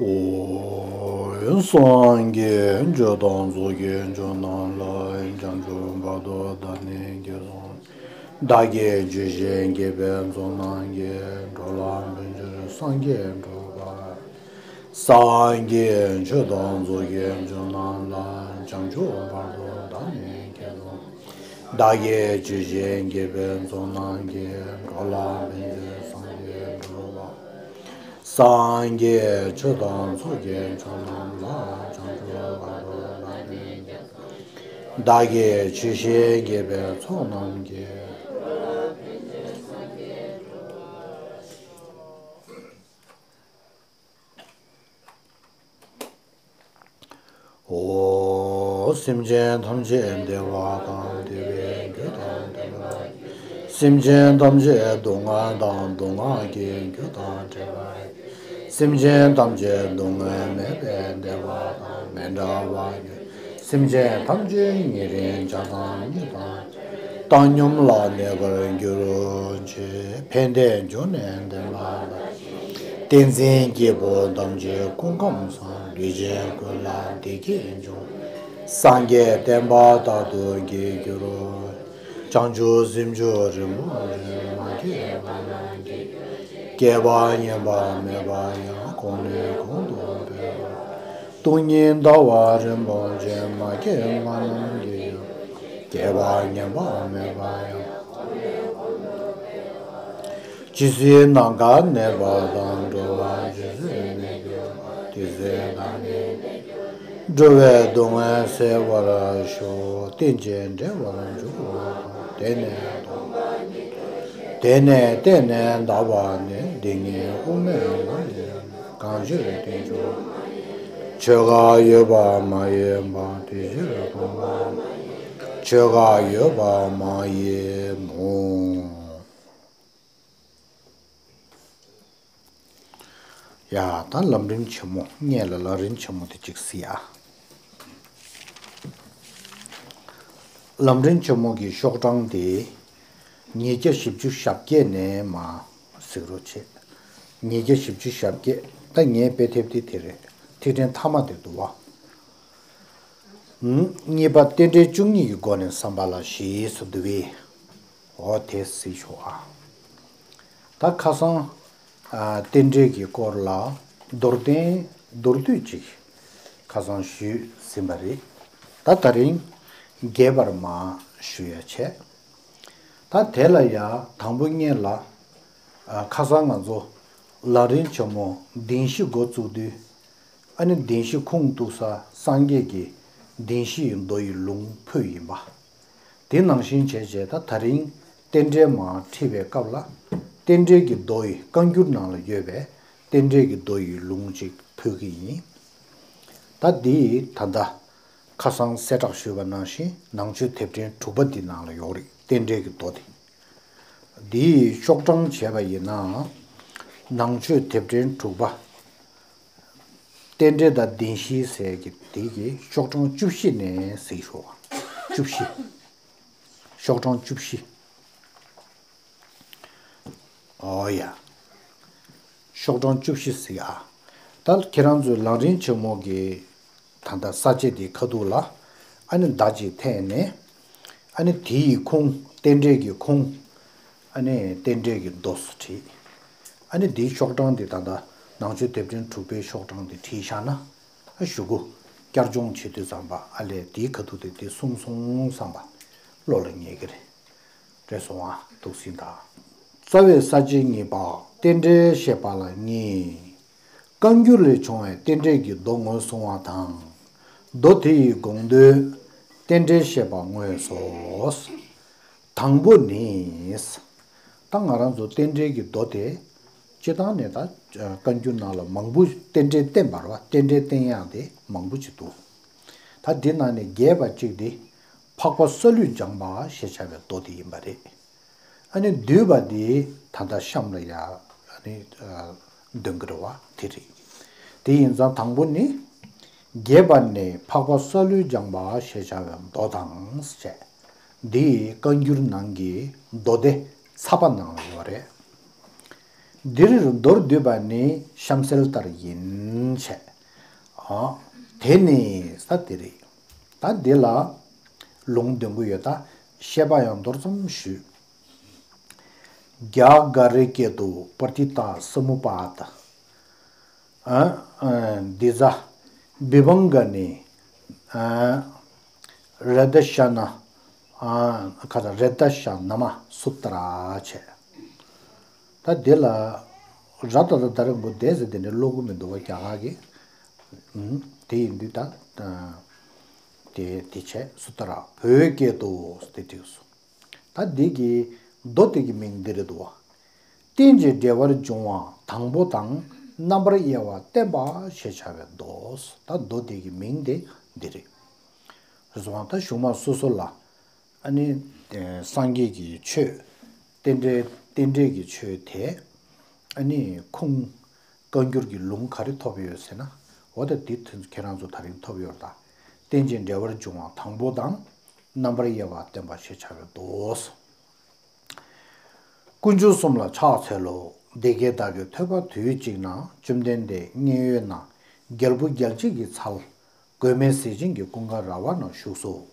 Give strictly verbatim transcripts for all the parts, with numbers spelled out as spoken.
ཨོ། སངས་རྒྱས་ཆོས་དང་ཚོགས་ཀྱི་མཆོག་རྣམས་ལ། བྱང་ཆུབ་བར་དུ་བདག་ནི་དགྱེས་སོ། བདག་གིས་ཆོས་བཞིན་བགྱིས་པའི་ཚོགས་རྣམས་ཀྱིས། འགྲོ་ལ་ཕན་ཕྱིར་སངས་རྒྱས་འགྲུབ་པར། སངས་རྒྱས་ཆོས་དང་ཚོགས་ཀྱི་མཆོག་རྣམས་ལ། བྱང་ཆུབ་བར་དུ་བདག་ནི་དགྱེས་སོ། བདག་གིས་ཆོས་བཞིན་བགྱིས་པའི་ཚོགས་རྣམས་ཀྱིས། འགྲོ་ལ་ཕན་ཕྱིར་སངས་རྒྱས་འགྲུབ་པར། སངས་རྒྱས་ཆོས་དང་ཚོགས་ཀྱི་མཆོག་རྣམས་ལ། བྱང་ཆུབ་བར་དུ་བདག་ནི། བདག་གིས་ཆོས་བཞིན་བགྱིས་པའི་ཚོགས་རྣམས་ཀྱིས། ཨོ། སེམས་ཅན་ཐམས་ཅད་བདེ་བ་དང་བདེ་བའི་རྒྱུ་དང་ལྡན་པར། སེམས་ཅན་ཐམས་ཅད་སྡུག་བསྔལ་དང་སྡུག་བསྔལ་གྱི་རྒྱུ་དང་བྲལ་བར། སེམས་ཅན་ཐམས་ཅད་སྡུག་བསྔལ་མེད་པའི་བདེ་བ་དང་མི་འབྲལ་བར་འགྱུར། སེམས་ཅན་ཐམས་ཅད་ཉེ་རིང་བྱ་དང་མྱི་དང་། བཏང་སྙོམས་ལ་གནས་པར་འགྱུར་ཅིག །ཕན་བདེའི་འབྱུང་གནས་བདེན་པ་དང་། བསྟན་འཛིན་སྐྱེས་བུ་ཐམས་ཅད་སྐུ་ཁམས་བཟང་། ལུས་ཅན་ཀུན་ལ་བདེ་སྐྱིད་འབྱུང་། སངས་རྒྱས་བསྟན་པ་དག་ཏུ་རྒྱས་འགྱུར་རོ། བྱང་ཆུབ་སེམས་མཆོག་རིན་པོ་ཆེ། མ་སྐྱེས་པ་རྣམས་ཀྱི། སྐྱེས་པ་ངན་པ་མེད་པ་ཡང་། གོང་ནས་གོང་དུ་འཕེལ་བ། སྟོང་ཉིད་ཟླ་བ་རིན་པོ་ཆེ། མ་སྐྱེས་པ་རྣམས་ཀྱི། སྐྱེས་པ་ངན་པ་མེད་པ་ཡང་། ཇི་སྲིད་ནམ་མཁའ་གནས་པ་དང་། འགྲོ་བ་ཇི་སྲིད་གནས་གྱུར་པ། དེ་སྲིད་བདག་ནི། འགྲོ་བའི་སྡུག་བསྔལ་སེལ་བར་ཤོག །རྟེན་ཅིང་འབྲེལ་བར་འཇུག་པ་དང་། དེ་ནས་དེ་ནས་བརྟེན་ནས་འདའ་བ་ནི། སྡུག་བསྔལ་དབུགས་མེད་ལམ་ཡིན། གང་ཕྱིར་རྟེན་འབྱུང་ཆོས་འགའ་ཡོད་པ་མ་ཡིན་པ། དེ་ཕྱིར་སྟོང་པ་ཆོས་འགའ་ཡོད་པ་མ་ཡིན་ནོ། ཡ། ད་ལམ་རིམ་ཆེན་མོ། སྔོན་ལ་ལམ་རིམ་ཆེན་མོ་དེ་གཅིག་གཟིགས་ཨ། ལམ་རིམ་ཆེན་མོ་གི་ཤོག་གྲངས་དེ་ཉིས་བརྒྱ་བཞི་བཅུ་ཞེ་བརྒྱད་ནས་མར་གཟིགས་རོགས་བྱེད། ཉིས་བརྒྱ་བཞི་བཅུ་ཞེ་བརྒྱད། ད་ངས་དཔེ་དེབ་དེ་དེ་རེད། ཐིག་ཕྲེང་མཐའ་མ་དེ་འདུག་བ། གཉིས་པ་རྟེན་འབྲེལ་བཅུ་གཉིས་ཀྱི་སྒོ་ནས་བསམ་པ་ལ་ཞེས་སུ་འདུ་བས། འོ་དེ་གཟིགས་ཤོག་ཨ། ད་ཁ་སང་། ཨ། རྟེན་འབྲེལ་གྱི་སྐོར་ལ་མདོར་བསྟན་མདོར་བསྡུས་ཅིག་ཁ་སང་ཞུས་ཟིན་པ་རེད། ད་དེ་རིང་རྒྱས་པར་མར་ཞུ་ཡ་བྱས། ད་དེ་ལ་ཡ་དང་པོ་སྔོན་ལ། ཨ། ཁ་སང་ང་ཚོ་ལམ་རིམ་ཆེན་མོ་བདེན་བཞི་འགོ་བཙུགས་དུས། ཨ་ནི་བདེན་བཞི་ཁུངས་གཏུགས་ས་སངས་རྒྱས་ཀྱིས་བདེན་བཞི་ཡི་མདོ་ཡི་ལུང་ཕུལ་ཡིན་པ། དེ་ནང་བཞིན་བྱས་བྱས་ད་དེ་རིང་རྟེན་འབྲེལ་མར་ཁྲིད་པའི་སྐབས་ལ། རྟེན་འབྲེལ་གྱི་མདོ་ཡི་བཀའ་འགྱུར་ནང་ལ་ཡོད་པའི་རྟེན་འབྲེལ་གྱི་མདོ་ཡི་ལུང་ཅིག་ཕུལ་གྱི་ཡིན། ད་འདི་ད་ལྟ་ཁ་སང་གསལ་བསྒྲགས་ཞུས་པ་ནང་བཞིན་ནང་ཆོས་དེབ་ཕྲེང་དྲུག་པ་འདི་ནང་ལ་ཡོད་རེད། རྟེན་འབྲེལ་གྱི་མདོ་དེ། འདིའི་ཤོག་གྲངས་བྱས་པ་ཡིན་ན། ནང་ཆོས་དེབ་ཕྲེང་དྲུག་པ། རྟེན་འབྲེལ་དང་བདེན་བཞི་ཟེར་གྱི་དེ་གི་ཤོག་གྲངས་བཅུ་བཞི་ནས་གཟིགས་ཤོག་བཅུ་བཞི། ཤོག་གྲངས་བཅུ་བཞི། ཨོ་ཡ། ཤོག་གྲངས་བཅུ་བཞི་གཟིགས་ཨ། ད་ཁྱེད་རང་ཚོའི་ལམ་རིམ་ཆེན་མོ་གི་ད་ལྟ་ས་བཅད་དེའི་ཁ་ཐུག་ལ། ཨ་ནི་མདའ་གཅིག་འཐེན་ནས། ཨ་ནི་དེ་ཡི་ཁུངས། རྟེན་འབྲེལ་གྱི་ཁུངས། ཨ་ནི་རྟེན་འབྲེལ་གྱི་མདོ་སུ་བྲིས། ཨ་ནི་འདིའི་ཤོག་གྲངས་འདི་ད་ལྟ་ནང་ཆོས་དེབ་ཕྲེང་དྲུག་པའི་ཤོག་གྲངས་འདི་བྲིས་བཞག་ན། ཨ་གཞུག་གུ་བསྐྱར་སྦྱོང་བྱེད་དུས་ཙམ་པ་ཨ་ལས་དེའི་ཁ་ཐུག་དེ་དེ་གསུངས་སོང་བསམ་པ་བློ་ལ་ངེས་ཀྱི་རེད། རེད་སོང་ཨ། འདུག་སེ་ད། རྩ་བའི་ས་བཅད་གཉིས་པ། རྟེན་འབྲེལ་བཤད་པ་ལ་གཉིས། བཀའ་འགྱུར་ལས་བྱུང་བའི་རྟེན་འབྲེལ་གྱི་མདོ་ངོས་བཟུང་བ་དང་། མདོ་དེ་ཡི་དགོངས་དོན་རྟེན་འབྲེལ་བཤད་པ་དངོས་སོ། དང་པོ་ནི། ད་ང་རང་ཚོ་རྟེན་འབྲེལ་གྱི་མདོ་དེ། སྤྱིར་བཏང་ནས་ད་བཀའ་འགྱུར་ནང་ལ་མང་པོ་རྟེན་འབྲེལ་བསྟན་པ་རེད་བ། རྟེན་འབྲེལ་བསྟན་ཡག་དེ་མང་པོ་ཅིག་འདུག་ད་འདི་ནང་ནས་རྒྱས་པ་གཅིག་དེ། འཕགས་པ་ས་ལུས་སྦྱངས་པ་ཞེས་བྱ་བའི་མདོ་དེ་ཡིན་པ་རེད། ཨ་ནི་བསྡུས་པ་འདི་ད་ལྟ་གཤམ་ལ་ཡ། ཨ་ནི་འདོན་གྱི་རེད་བ། དེ་རེད། དེ་ཡིན་ཙང་དང་པོ་ནི། རྒྱས་པར་ནི་འཕགས་པ་ས་ལུས་སྦྱངས་པ་ཞེས་བྱ་བའི་མདོ་དང་ཞེས། འདི་བཀའ་འགྱུར་ནང་གི་མདོ་སྡེ་ཚ་པ་ནང་ལ་ཡོད་རེད། འདིར་མདོར་བསྡུས་པ་ནི་གཤམ་གསལ་ལྟར་ཡིན་བྱས། ཨ། དེ་ནི་ས་དེ་རེད། ད་འདི་ལ་ལུང་འདོན་གྱི་ཡོད། ད་བཤད་པ་ཡང་མདོར་ཙམ་ཞུས། རྒྱ་གར་སྐད་དུ་པྲ་ཏི་ཏ་ས་མུ་པ་ཏ། ཨ། ཨ། འདི་ཟ། བི་བང་ག་ནི། ཨ། ར་ད་ཤ་ན། ཨ། ཁ་ཚ་ར་ད་ཤ་ན་མ་སུ་ཏྲ་བྱས། ད་འདི་ལ་ར་ད་ད་ད་རིང་པོ་བསྡད་ཟེར་དེ་འདྲ་ཀློག་གི་མི་འདུག་བ། རྒྱ་གར་གྱི། ཨུམ། དེ་ཡིན་དུས་ད། ཨ། དེ་དེ་བྱས་སུ་ཏྲ། བོད་སྐད་དུ་དེ་དུས་སུ། ད་འདི་གི་མདོ་དེ་གི་མིང་འདི་རེད་འདུག་བ། རྟེན་ཅིང་འབྲེལ་བར་འབྱུང་བ་དང་པོ་དང་རྣམ་པར་དབྱེ་བ་བསྟན་པ་ཞེས་བྱ་བའི་མདོ། ད་མདོ་དེ་གི་མིང་དེ་འདི་རེད། རེད་སོང་བ། ད་གཞུག་མ་སོ་སོ་ལ། ཨ་ནི། ཨེ། སངས་རྒྱས་ཀྱི་ཆོས། རྟེན་འབྲེལ་རྟེན་འབྲེལ་གྱི་ཆོས་དེ། ཨ་ནི་ཁུངས་བཀའ་འགྱུར་གྱི་ལུང་ག་རེ་ཐོབ་ཡོད་ཟེར་ན། འོ་ད་འདི་དོན་ཁྱེད་རང་ཚོ་ད་རིང་ཐོབ་ཡོད་ད། རྟེན་ཅིང་འབྲེལ་བར་འབྱུང་བ་དང་པོ་དང་། རྣམ་པར་དབྱེ་བ་བསྟན་པ་ཞེས་བྱ་བའི་མདོ། དཀོན་མཆོག་གསུམ་ལ་ཕྱག་འཚལ་ལོ། སྡེ་བརྒྱད་བདག་གིས་ཐོས་པ་དུས་གཅིག་ན། བཅོམ་ལྡན་འདས་མཉན་ཡོད་ན། རྒྱལ་བུ་རྒྱལ་བྱེད་ཀྱི་ཚལ། མགོན་མེད་ཟས་སྦྱིན་གྱི་ཀུན་དགའ་ར་བ་ན་བཞུགས་སོ།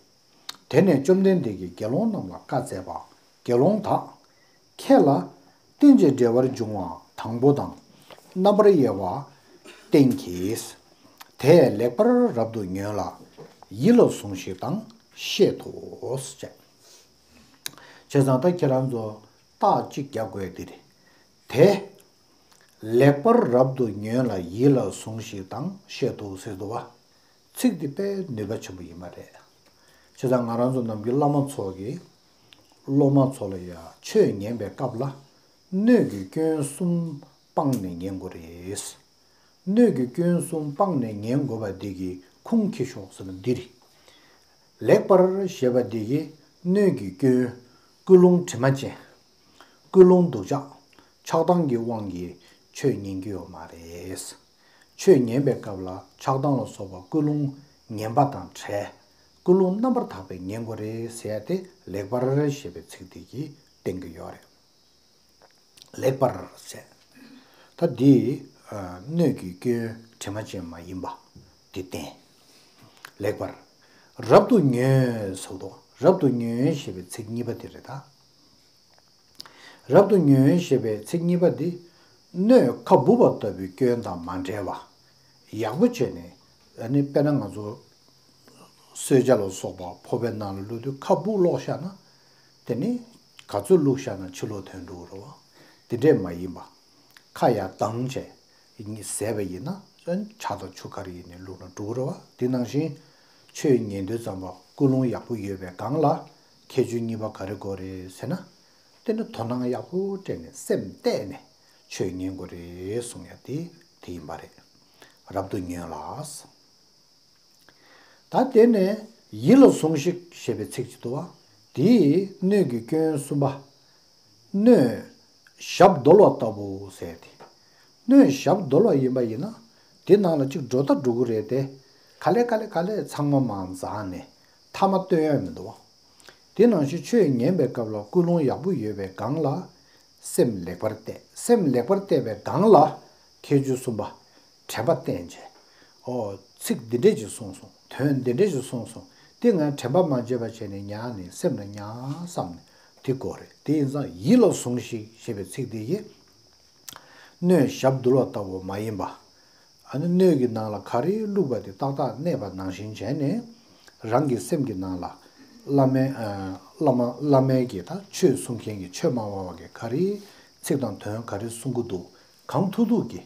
དེ་ནས་བཅོམ་ལྡན་འདས་ཀྱིས་དགེ་སློང་རྣམས་ལ་བཀའ་སྩལ་པ། དགེ་སློང་དག། ཁྱེད་ལ་རྟེན་ཅིང་འབྲེལ་བར་འབྱུང་བ་དང་པོ་དང་རྣམ་པར་དབྱེ་བ་བསྟན་གྱིས། དེས་ལེགས་པར་རབ་ཏུ་ཉོན་ལ་ཡིད་ལ་ཟུངས་ཤིག་དང་བཤད་དོ། ཅེས། བྱས་ཙང་ད་ཁྱེད་རང་ཚོ་རྟགས་གཅིག་རྒྱག་དགོས་དེ་རེད། དེ། ལེགས་པར་རབ་ཏུ་ཉོན་ལ་ཡིད་ལ་ཟུངས་ཤིག་དང་བཤད་དོ་ཟེར་འདུག་བ། ཚིག་འདི་དཔེ་ནུས་པ་ཆེན་པོ་ཡིན་པ་རེད། བྱས་ཙང་ང་རང་ཚོ་ནམ་རྒྱུན་བླ་མ་ཚོ་གིས་སློབ་མ་ཚོ་ལ་ཡ་ཆོས་ཉན་པའི་སྐབས་ལ་སྣོད་ཀྱི་སྐྱོན་གསུམ་སྤངས་ནས་ཉན་དགོས་རེད། སྣོད་ཀྱི་སྐྱོན་གསུམ་སྤངས་ནས་ཉན་དགོས་པ་འདི་གི་ཁུངས་འཁྱེར་ཤོག་ཟེར་ན་འདི་རེད། ལེགས་པར་ཞེས་པ་འདི་གི་སྣོད་ཀྱི་སྐྱོན། ཀུན་སློང་དྲི་མ་ཅན། ཀུན་སློང་སྡུག་ཅག། ཆགས་སྡང་གི་དབང་གིས་ཆོས་ཉན་རྒྱུ་ཡོད་མ་རེད། ཆོས་ཉན་པའི་སྐབས་ལ་ཆགས་སྡང་ལ་སོགས་པ་ཀུན་སློང་ངན་པ་དང་བྲལ། ཀུན་སློང་རྣམ་པར་དག་པས་ཉན་དགོས་རེད་ཟེར་ཡ་དེ་ལེགས་པར་ཞེས་པའི་ཚིག་དེ་གིས་བསྟན་གྱི་ཡོད་རེད། ལེགས་པར་ཟེར། ད་འདི། ཨ། སྣོད་ཀྱི་སྐྱོན་དྲི་མ་ཅན་མ་ཡིན་པ་འདི་བསྟན། ལེགས་པར། རབ་ཏུ་ཉོན་ཟེར་དོ། རབ་ཏུ་ཉོན་ཞེས་པའི་ཚིག་གཉིས་པ་དེ་རེད་ད། རབ་ཏུ་ཉོན་ཞེས་པའི་ཚིག་གཉིས་པ་འདི། སྣོད་ཁ་སྦུབ་པ་ལྟ་བུའི་སྐྱོན་དང་མ་བྲལ་བ། ཡག་པོ་བྱས་ནས། ཨ་ནི་དཔེར་ན་ང་ཚོ་གསོལ་ཇ་ལ་སོགས་པ་ཕོར་པའི་ནང་ལ་བླུགས་དུས་ཁ་སྦུབ་སློག་བཞག་ན། དེ་ནི་ག་ཚོད་བླུགས་བཞག་ན་ཕྱི་ལོགས་ཐོན་འགྲོ་གི་རེད་བ། དེ་འདྲས་མ་ཡིན་པ། ཁ་ཡར་གདངས་བྱས། ཟས་པ་ཡིན་ན་ཇ་དང་ཆུ་ག་རེ་ཡིན་ནའི་བླུགས་ན་འགྲོ་གི་རེད་བ། དེ་ནང་བཞིན་ཆོས་ཉན་དུས་ཙམ་པ་ཀུན་སློང་ཡག་པོ་ཡོད་པའི་སྒང་ལ་ཁྱད་ཆོས་གཉིས་པ་ག་རེ་དགོས་རེད་ཟེར་ན། དེ་ནི་དོ་སྣང་ཡག་པོ་སྤྲད་ནས་སེམས་གཏད་ནས་ཆོས་ཉན་དགོས་རེད་གསུང་ཡ་དེ་དེ་ཡིན་པ་རེད། རབ་ཏུ་ཉོན་ལ། ད་དེ་ནས་ཡིད་ལ་ཟུངས་ཤིག་ཞེས་པའི་ཚིག་ཅིག་འདུག་བ། དེའི་སྣོད་ཀྱི་སྐྱོན་གསུམ་པ། སྣོད་ཞབས་རྡོལ་བ་ལྟ་བུ་ཟེར་ཏེ། སྣོད་ཞབས་རྡོལ་བ་ཡིན་པ་ཡིན་ན། དེ་ནང་ལ་གཅིག་འགྲོ་ད་འགྲོ་གི་རེད་དེ། ག་ལེ་ག་ལེ་ག་ལེ་ཚང་མ་མར་འཛག་ནས་མཐའ་མ་སྟོན་ཡ་མི་འདུག་བ། དེ་ནང་བཞིན་ཆོས་ཉན་པའི་སྐབས་ལ་ཀུན་སློང་ཡག་པོ་ཡོད་པའི་སྒང་ལ། སེམས་ལེགས་པར་གཏད། སེམས་ལེགས་པར་གཏད་པའི་སྒང་ལ་ཁྱད་ཆོས་གསུམ་པ། དྲན་པ་བསྟེན་བྱས། ཨོ། ཚིག་འདི་འདྲས་ཅིག་གསུངས་སོང་། དོན་འདི་འདྲས་ཅིག་གསུངས་སོང་། དེ་ང་དྲན་པ་མ་བརྗེད་པ་བྱས་ནས་ཉར་ནས་སེམས་ལ་ཉར་བསམ་ནས་དེ་དགོས་རེད། དེ་ཡིན་ཙང་ཡིད་ལ་ཟུངས་ཤིག་ཞེས་པའི་ཚིག་འདི་ཡིས། སྣོད་ཞབས་རྡོལ་བ་ལྟ་བུ་མ་ཡིན་པ། ཨ་ནི་སྣོད་ཀྱི་ནང་ལ་ག་རེ་བླུགས་པ་དེ་ཏག་ཏག་གནས་པ་ནང་བཞིན་བྱས་ནས། རང་གི་སེམས་ཀྱི་ནང་ལ། བླ་མའི། ཨ། བླ་མ། བླ་མའི་གི་ད་ཆོས་གསུང་མཁན་གྱི་ཆོས་སྨྲ་བ་བ་གི་ག་རེ་ཚིག་དང་དོན་ག་རེ་གསུང་གི་འདུག་གང་ཐུག་ཐུག་གི།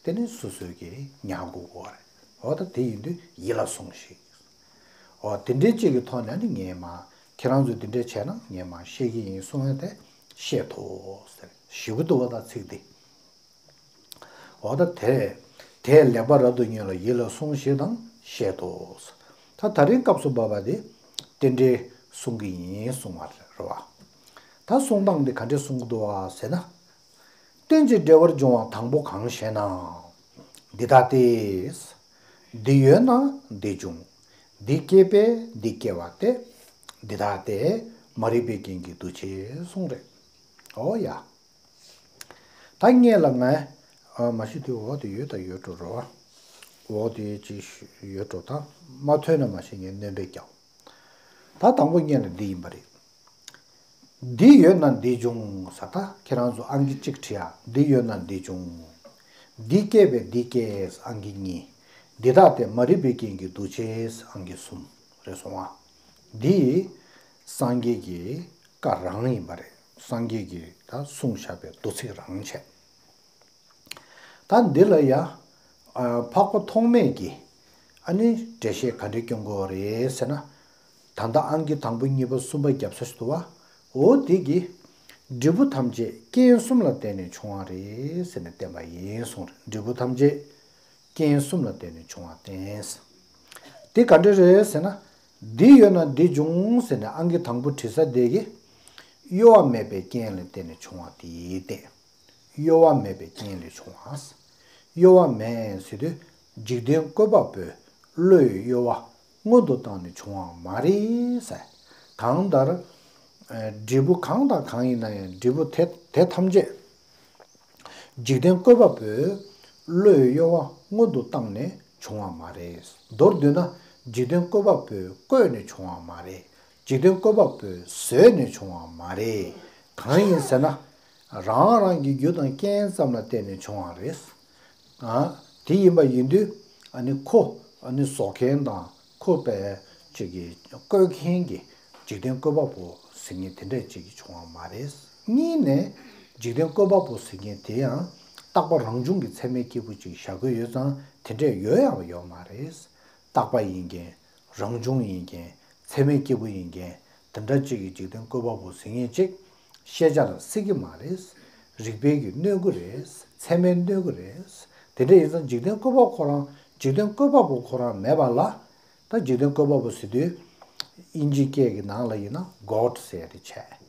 དེ་ནི་སོ་སོའི་གི་ཉར་དགོས་ཀྱི་རེད། འོ་ད་དེ་ཡིན་དུས་ཡིད་ལ་ཟུངས་ཤིག་འོ་དེ་འདྲའི་ཅིག་གི་ཐོག་ནས་ནི་ངས་མ། ཁྱེད་རང་ཚོས་དེ་འདྲས་བྱས་ན་ངས་མ་བཤད་ཀྱི་ཡིན་གསུང་ཡ་དེ་བཤད་དོ་ཟེར་ཞེ་པོ་འདུག་བ། ད་ཚིག་འདི། འོ་ད་དེ། དེས་ལེགས་པར་རབ་ཏུ་ཉོན་ལ་ཡིད་ལ་ཟུངས་ཤིག་དང་བཤད་དོ། ད་ད་རིང་སྐབས་སུ་བབ་པ་དེ་རྟེན་འབྲེལ་གསུང་གི་ཡིན་གསུང་བ་རེད་བ། ད་གསུང་སྟངས་འདི་ག་འདྲས་གསུང་གི་འདུག་བ་ཟེར་ན། རྟེན་ཅིང་འབྲེལ་བར་འབྱུང་བ་དང་པོ་གང་ཞེ་ན། འདི་ལྟ་སྟེ། འདི་ཡོད་ན་འདི་འབྱུང་། འདི་སྐྱེས་པས་འདི་སྐྱེ་བ་སྟེ། འདི་ལྟ་སྟེ། མ་རིག་པའི་རྐྱེན་གྱིས་འདུ་བྱེད་གསུངས་རེད། འོ་ཡ། ད་སྔོན་ལ་ངས་ཨ་མ་གཞི་དེ་འོག་དེ་ཡོད་ད་ཡོད་འགྲོ་རོ། འོག་དེ་ཅིག་ཡོད་འགྲོ་ད། མ་ཐོན་ན་མ་གཞི་ངས་སྣོན་པ་རྒྱག་ད་དང་པོ་སྔོན་ལ་འདི་ཡིན་པ་རེད། འདི་ཡོད་ན་འདི་འབྱུང་ཟེར། ད་ཁྱེད་རང་ཚོ་ཨང་ཀི་གཅིག་བྲིས་ཨ། འདི་ཡོད་ན་འདི་འབྱུང་། འདི་སྐྱེས་པས་འདི་སྐྱེས་ཨང་ཀི་གཉིས། འདི་དག་སྟེ་མ་རིག་པའི་རྐྱེན་གྱིས་འདུ་བྱེད་ཨང་ཀི་གསུམ་རེད་སོང་ཨ། འདི་སངས་རྒྱས་ཀྱི་བཀའ་རང་ཡིན་པ་རེད། སངས་རྒྱས་ཀྱིས་ད་གསུངས་བཞག་པའི་མདོ་ཚིག་རང་བྱས། ད་འདི་ལ་ཡ། ཨ། འཕགས་པ་ཐོགས་མེད་ཀྱིས་ཨ་ནི་འགྲེལ་བཤད་ག་འདྲ་སྐྱོན་དགོས་རེད་ཟེར་ན། ད་ལྟ་ཨང་ཀི་དང་པོ་གཉིས་པ་གསུམ་པ་རྒྱབ་ས་ཞིག་འདུག་བ། འོ་དེ་གིས་འབྲས་བུ་ཐམས་ཅད་རྐྱེན་གསུམ་ལ་བརྟེན་ནས་བྱུང་བ་རེད་ཟེར་ནས་བསྟན་པ་ཡིན་གསུངས་རེད། འབྲས་བུ་ཐམས་ཅད་རྐྱེན་གསུམ་ལ་བརྟེན་ནས་བྱུང་བ་བསྟན། དེ་ག་འདྲ་རེད་ཟེར་ན། འདི་ཡོད་ན་འདི་འབྱུང་ཟེར་ནས་ཨང་ཀི་དང་པོ་བྲིས་ས་དེ་གིས་གཡོ་བ་མེད་པའི་རྐྱེན་ལ་བརྟེན་ནས་བྱུང་བ་དེ་བསྟན། གཡོ་བ་མེད་པའི་རྐྱེན་ལས་བྱུང་བ། གཡོ་བ་མེད་ཟེར་དུས་འཇིག་རྟེན་བཀོད་པ་པོས་བློའི་གཡོ་བ་སྔོན་དུ་བཏང་ནས་བྱུང་བ་མ་རེད་ཟེར། གང་ལྟར། ཨ། འབྲས་བུ་གང་དང་གང་ཡིན་ན་ཡང་འབྲས་བུ་དེ་དེ་ཐམས་ཅད་འཇིག་རྟེན་བཀོད་པ་པོས་བློའི་གཡོ་བ་སྔོན་དུ་བཏང་ནས་བྱུང་བ་མ་རེད། མདོར་བསྡུས་ན་འཇིག་རྟེན་བཀོད་པ་པོས་བཀོད་ནས་བྱུང་བ་མ་རེད། འཇིག་རྟེན་བཀོད་པ་པོས་བཟོས་ནས་བྱུང་བ་མ་རེད། གང་ཡིན་ཟེར་ན། རང་རང་གི་རྒྱུ་དང་རྐྱེན་ཙམ་ལ་བརྟེན་ནས་བྱུང་བ་རེད། ཨ། དེ་ཡིན་པ་ཡིན་དུས་ཨ་ནི་ཁོ་ཨ་ནི་བཟོ་མཁན་དང་ཁོ་པའི་ཅིག་གི་བཀོད་མཁན་གྱི་འཇིག་རྟེན་བཀོད་པ་པོ་ཟེར་མཁན་དེ་འདྲས་ཅིག་གི་བྱུང་བ་མ་རེད། གཉིས་ནས་འཇིག་རྟེན་བཀོད་པ་པོ་ཟེར་མཁན་དེ་ཡང་རྟག་པ་རང་བྱུང་གི་ཚད་མའི་སྐྱེས་བུ་ཅིག་བཞག་གི་ཡོད་ཙང་དེ་འདྲས་ཡོད་ཡང་ཡོད་མ་རེད། རྟག་པ་ཡིན་མཁན། རང་བྱུང་ཡིན་མཁན། ཚད་མའི་སྐྱེས་བུ་ཡིན་མཁན། དེ་འདྲ་གཅིག་གིས་འཇིག་རྟེན་བཀོད་པ་པོ་ཟེར་མཁན་གཅིག་ཤེས་བྱ་ལ་སྲིད་ཀྱི་མ་རེད། རིགས་པས་ཀྱིས་གནོད་ཀྱི་རེད། ཚད་མས་གནོད་ཀྱི་རེད། དེ་འདྲ་ཡིན་ཙང་འཇིག་རྟེན་བཀོད་པ་ཁོ་རང་འཇིག་རྟེན་བཀོད་པ་པོ་ཁོ་རང་མེད་པ་ལ། ད་འཇིག་རྟེན་བཀོད་པ་པོ་ཟེར་དུས། དབྱིན་ཇིའི་སྐད་ཀྱི་ནང་ལ་ཡིན་ན་གོཌ་ཟེར་ཡ་དེ་བྱས།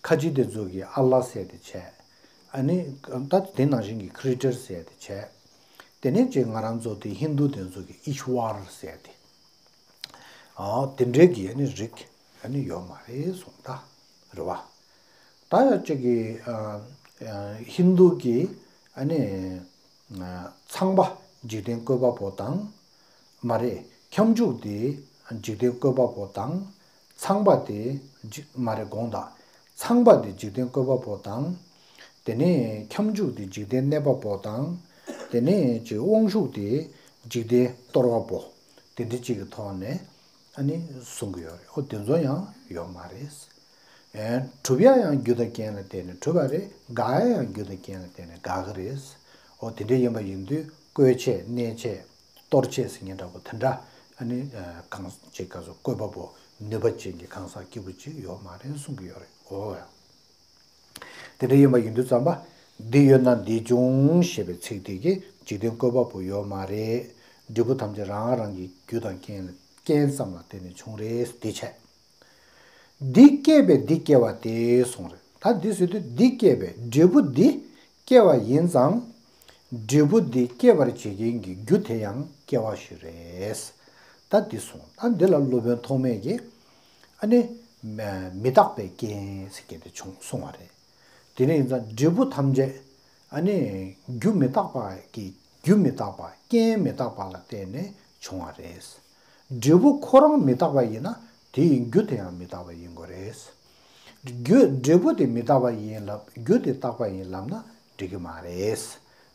ཁ་ཆེ་དེ་ཚོ་གིས་ཨ་ལ་ཟེར་ཡ་དེ་བྱས། ཨ་ནི་ད་དེ་ནང་བཞིན་གྱི་ཁི་རི་ཨེ་ཊར་ཟེར་ཡ་དེ་བྱས། དེ་ནས་ཅིག་ང་རང་ཚོ་དེ་ཧིན་དུ་དེ་ཚོ་གིས་ཨིཤ་ཝར་ཟེར་ཡ་དེ། ཨ། དེ་འདྲའི་གི་ཨ་ནི་རིགས་ཨ་ནི་ཡོད་མ་རེད་གསུངས་ད། རེད་བ། ད་ཡང་གཅིག་གི་ཨ། ཨ། ཧིན་དུ་གི་ཨ་ནི། ཨ། ཚངས་པ་འཇིག་རྟེན་བཀོད་པ་པོ་དང་། མ་རེད། ཁྱབ་འཇུག་དེ་འཇིག་རྟེན་བཀོད་པ་པོ་དང་། ཚངས་པ་དེ་འཇིག་མ་རེད་དགོངས་དག་ཚངས་པ་དེ་འཇིག་རྟེན་བཀོད་པ་པོ་དང་། དེ་ནས་ཁྱབ་འཇུག་དེ་འཇིག་རྟེན་གནས་པ་པོ་དང་། དེ་ནས་ཅིག་དབང་ཕྱུག་དེ་འཇིག་རྟེན་གཏོར་བ་པོ། དེ་འདྲ་གཅིག་གི་ཐོག་ནས་ཨ་ནི་གསུང་གི་ཡོད་རེད། ཨོ་དེ་ཚོ་ཡང་ཡོད་མ་རེད། ཨེ། གྲུབ་ཡ་ཡང་རྒྱུ་དང་རྐྱེན་ལ་བརྟེན་ནས་གྲུབ་པ་རེད། འགག་ཡ་ཡང་རྒྱུ་དང་རྐྱེན་ལ་བརྟེན་ནས་འགག་གི་རེད། ཨོ་དེ་འདྲ་ཡིན་པ་ཡིན་དུས་བཀོལ་བྱས་གནས་བྱས་གཏོར་བྱས་ཟེར་མཁན་འདྲ་པོ་དེ་འདྲ་ཨ་ནི་གང་ཅིག་ག་ཚོད་བཀོད་པ་པོ་ནུས་པ་ཅན་གྱི་གང་ཟག་སྐྱེས་བུ་ཅིག་ཡོད་མ་རེད་གསུང་གི་ཡོད་རེད། ཨོ། དེ་འདྲ་ཡིན་པ་ཡིན་དུས་ཙམ་པ། འདི་ཡོད་ན་འདི་འབྱུང་ཞེས་པའི་ཚིག་དེ་གིས་འཇིག་རྟེན་བཀོད་པ་པོ་ཡོད་མ་རེད། འབྲས་བུ་ཐམས་ཅད་རང་རང་གི་རྒྱུ་དང་རྐྱེན་ལ་རྐྱེན་ཙམ་ལ་བརྟེན་ནས་བྱུང་རེད་དེ་བྱས། འདི་སྐྱེས་པས་འདི་སྐྱེ་བ་སྟེ་གསུངས་རེད། ད་འདི་ཟེར་དུས་འདི་སྐྱེས་པས་འབྲས་བུ་འདི་སྐྱེ་བ་ཡིན་ཙང་། འབྲས་བུ་འདི་སྐྱེད་པར་བྱེད་མཁན་གྱི་རྒྱུ་དེ་ཡང་སྐྱེ་བ་ཞིག་རེད། ད་འདི་གསུངས། ད་འདི་ལ་སློབ་དཔོན་ཐོགས་མེད་ཀྱིས་ཨ་ནི་མི་རྟག་པའི་རྐྱེན་ཟེར་མཁན་དེ་བྱུང་གསུངས་པ་རེད། དེ་ནས་ཡིན་ཙང་འབྲས་བུ་ཐམས་ཅད་ཨ་ནི་རྒྱུ་མི་རྟག་པ་གི་རྒྱུ་མི་རྟག་པ་རྐྱེན་མི་རྟག་པ་ལ་བརྟེན་ནས་བྱུང་བ་རེད། འབྲས་བུ་ཁོ་རང་མི་རྟག་པ་ཡིན་ན་དེ་ཡི་རྒྱུ་དེ་ཡང་མི་རྟག་པ་ཡིན་དགོས་རེད། རྒྱུ་འབྲས་བུ་དེ་མི་རྟག་པ་ཡིན་ལབ་རྒྱུ་དེ་རྟག་པ་ཡིན་ལབ་ན་འགྲིག་གི་མ་རེད།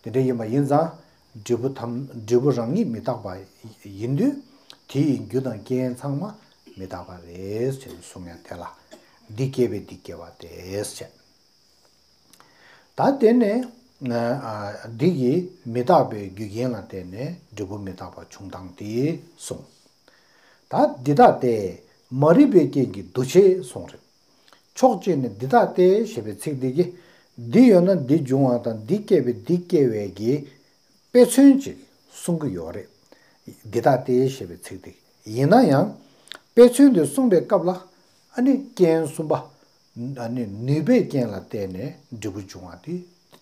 དེ་འདྲ་ཡིན་པ་ཡིན་ཙང་འབྲས་བུ་ཐམས་འབྲས་བུ་རང་ཉིད་མི་རྟག་པ་ཡིན་དུས་དེ་ཡི་རྒྱུ་དང་རྐྱེན་ཚང་མ་མི་རྟག་པ་རེད་ཅེས་གསུང་ཡ་དེ་ལ་འདི་སྐྱེས་པས་འདི་སྐྱེ་བ་སྟེ་ཞེས། ད་དེ་ནས་ཨ་འདི་ཡི་མི་རྟག་པའི་རྒྱུ་རྐྱེན་ལ་བརྟེན་ནས་འབྲས་བུ་མི་རྟག་པ་བྱུང་སྟངས་དེ་གསུངས། ད་འདི་ལྟ་སྟེ་མ་རིག་པའི་རྐྱེན་གྱིས་འདུ་བྱེད་གསུངས་རེད། ཕྱོགས་གཅིག་ནས་འདི་ལྟ་སྟེ་ཞེས་པའི་ཚིག་འདི་གིས་འདི་ཡོད་ན་འདི་འབྱུང་བ་དང་འདི་སྐྱེས་པས་འདི་སྐྱེ་བའི་གི་དཔེ་མཚོན་ཅིག་གསུང་གི་ཡོད་རེད། འདི་ལྟ་སྟེ་ཞེས་པའི་ཚིག་འདི་ཡིན་ན་ཡང་དཔེ་མཚོན་དེ་གསུངས་པའི་སྐབས་ལ་ཨ་ནི་རྐྱེན་གསུམ་པ། ཨ་ནི་ནུས་པའི་རྐྱེན་ལ་བརྟེན་ནས་འབྲས་བུ་འབྱུང་བ་དེ་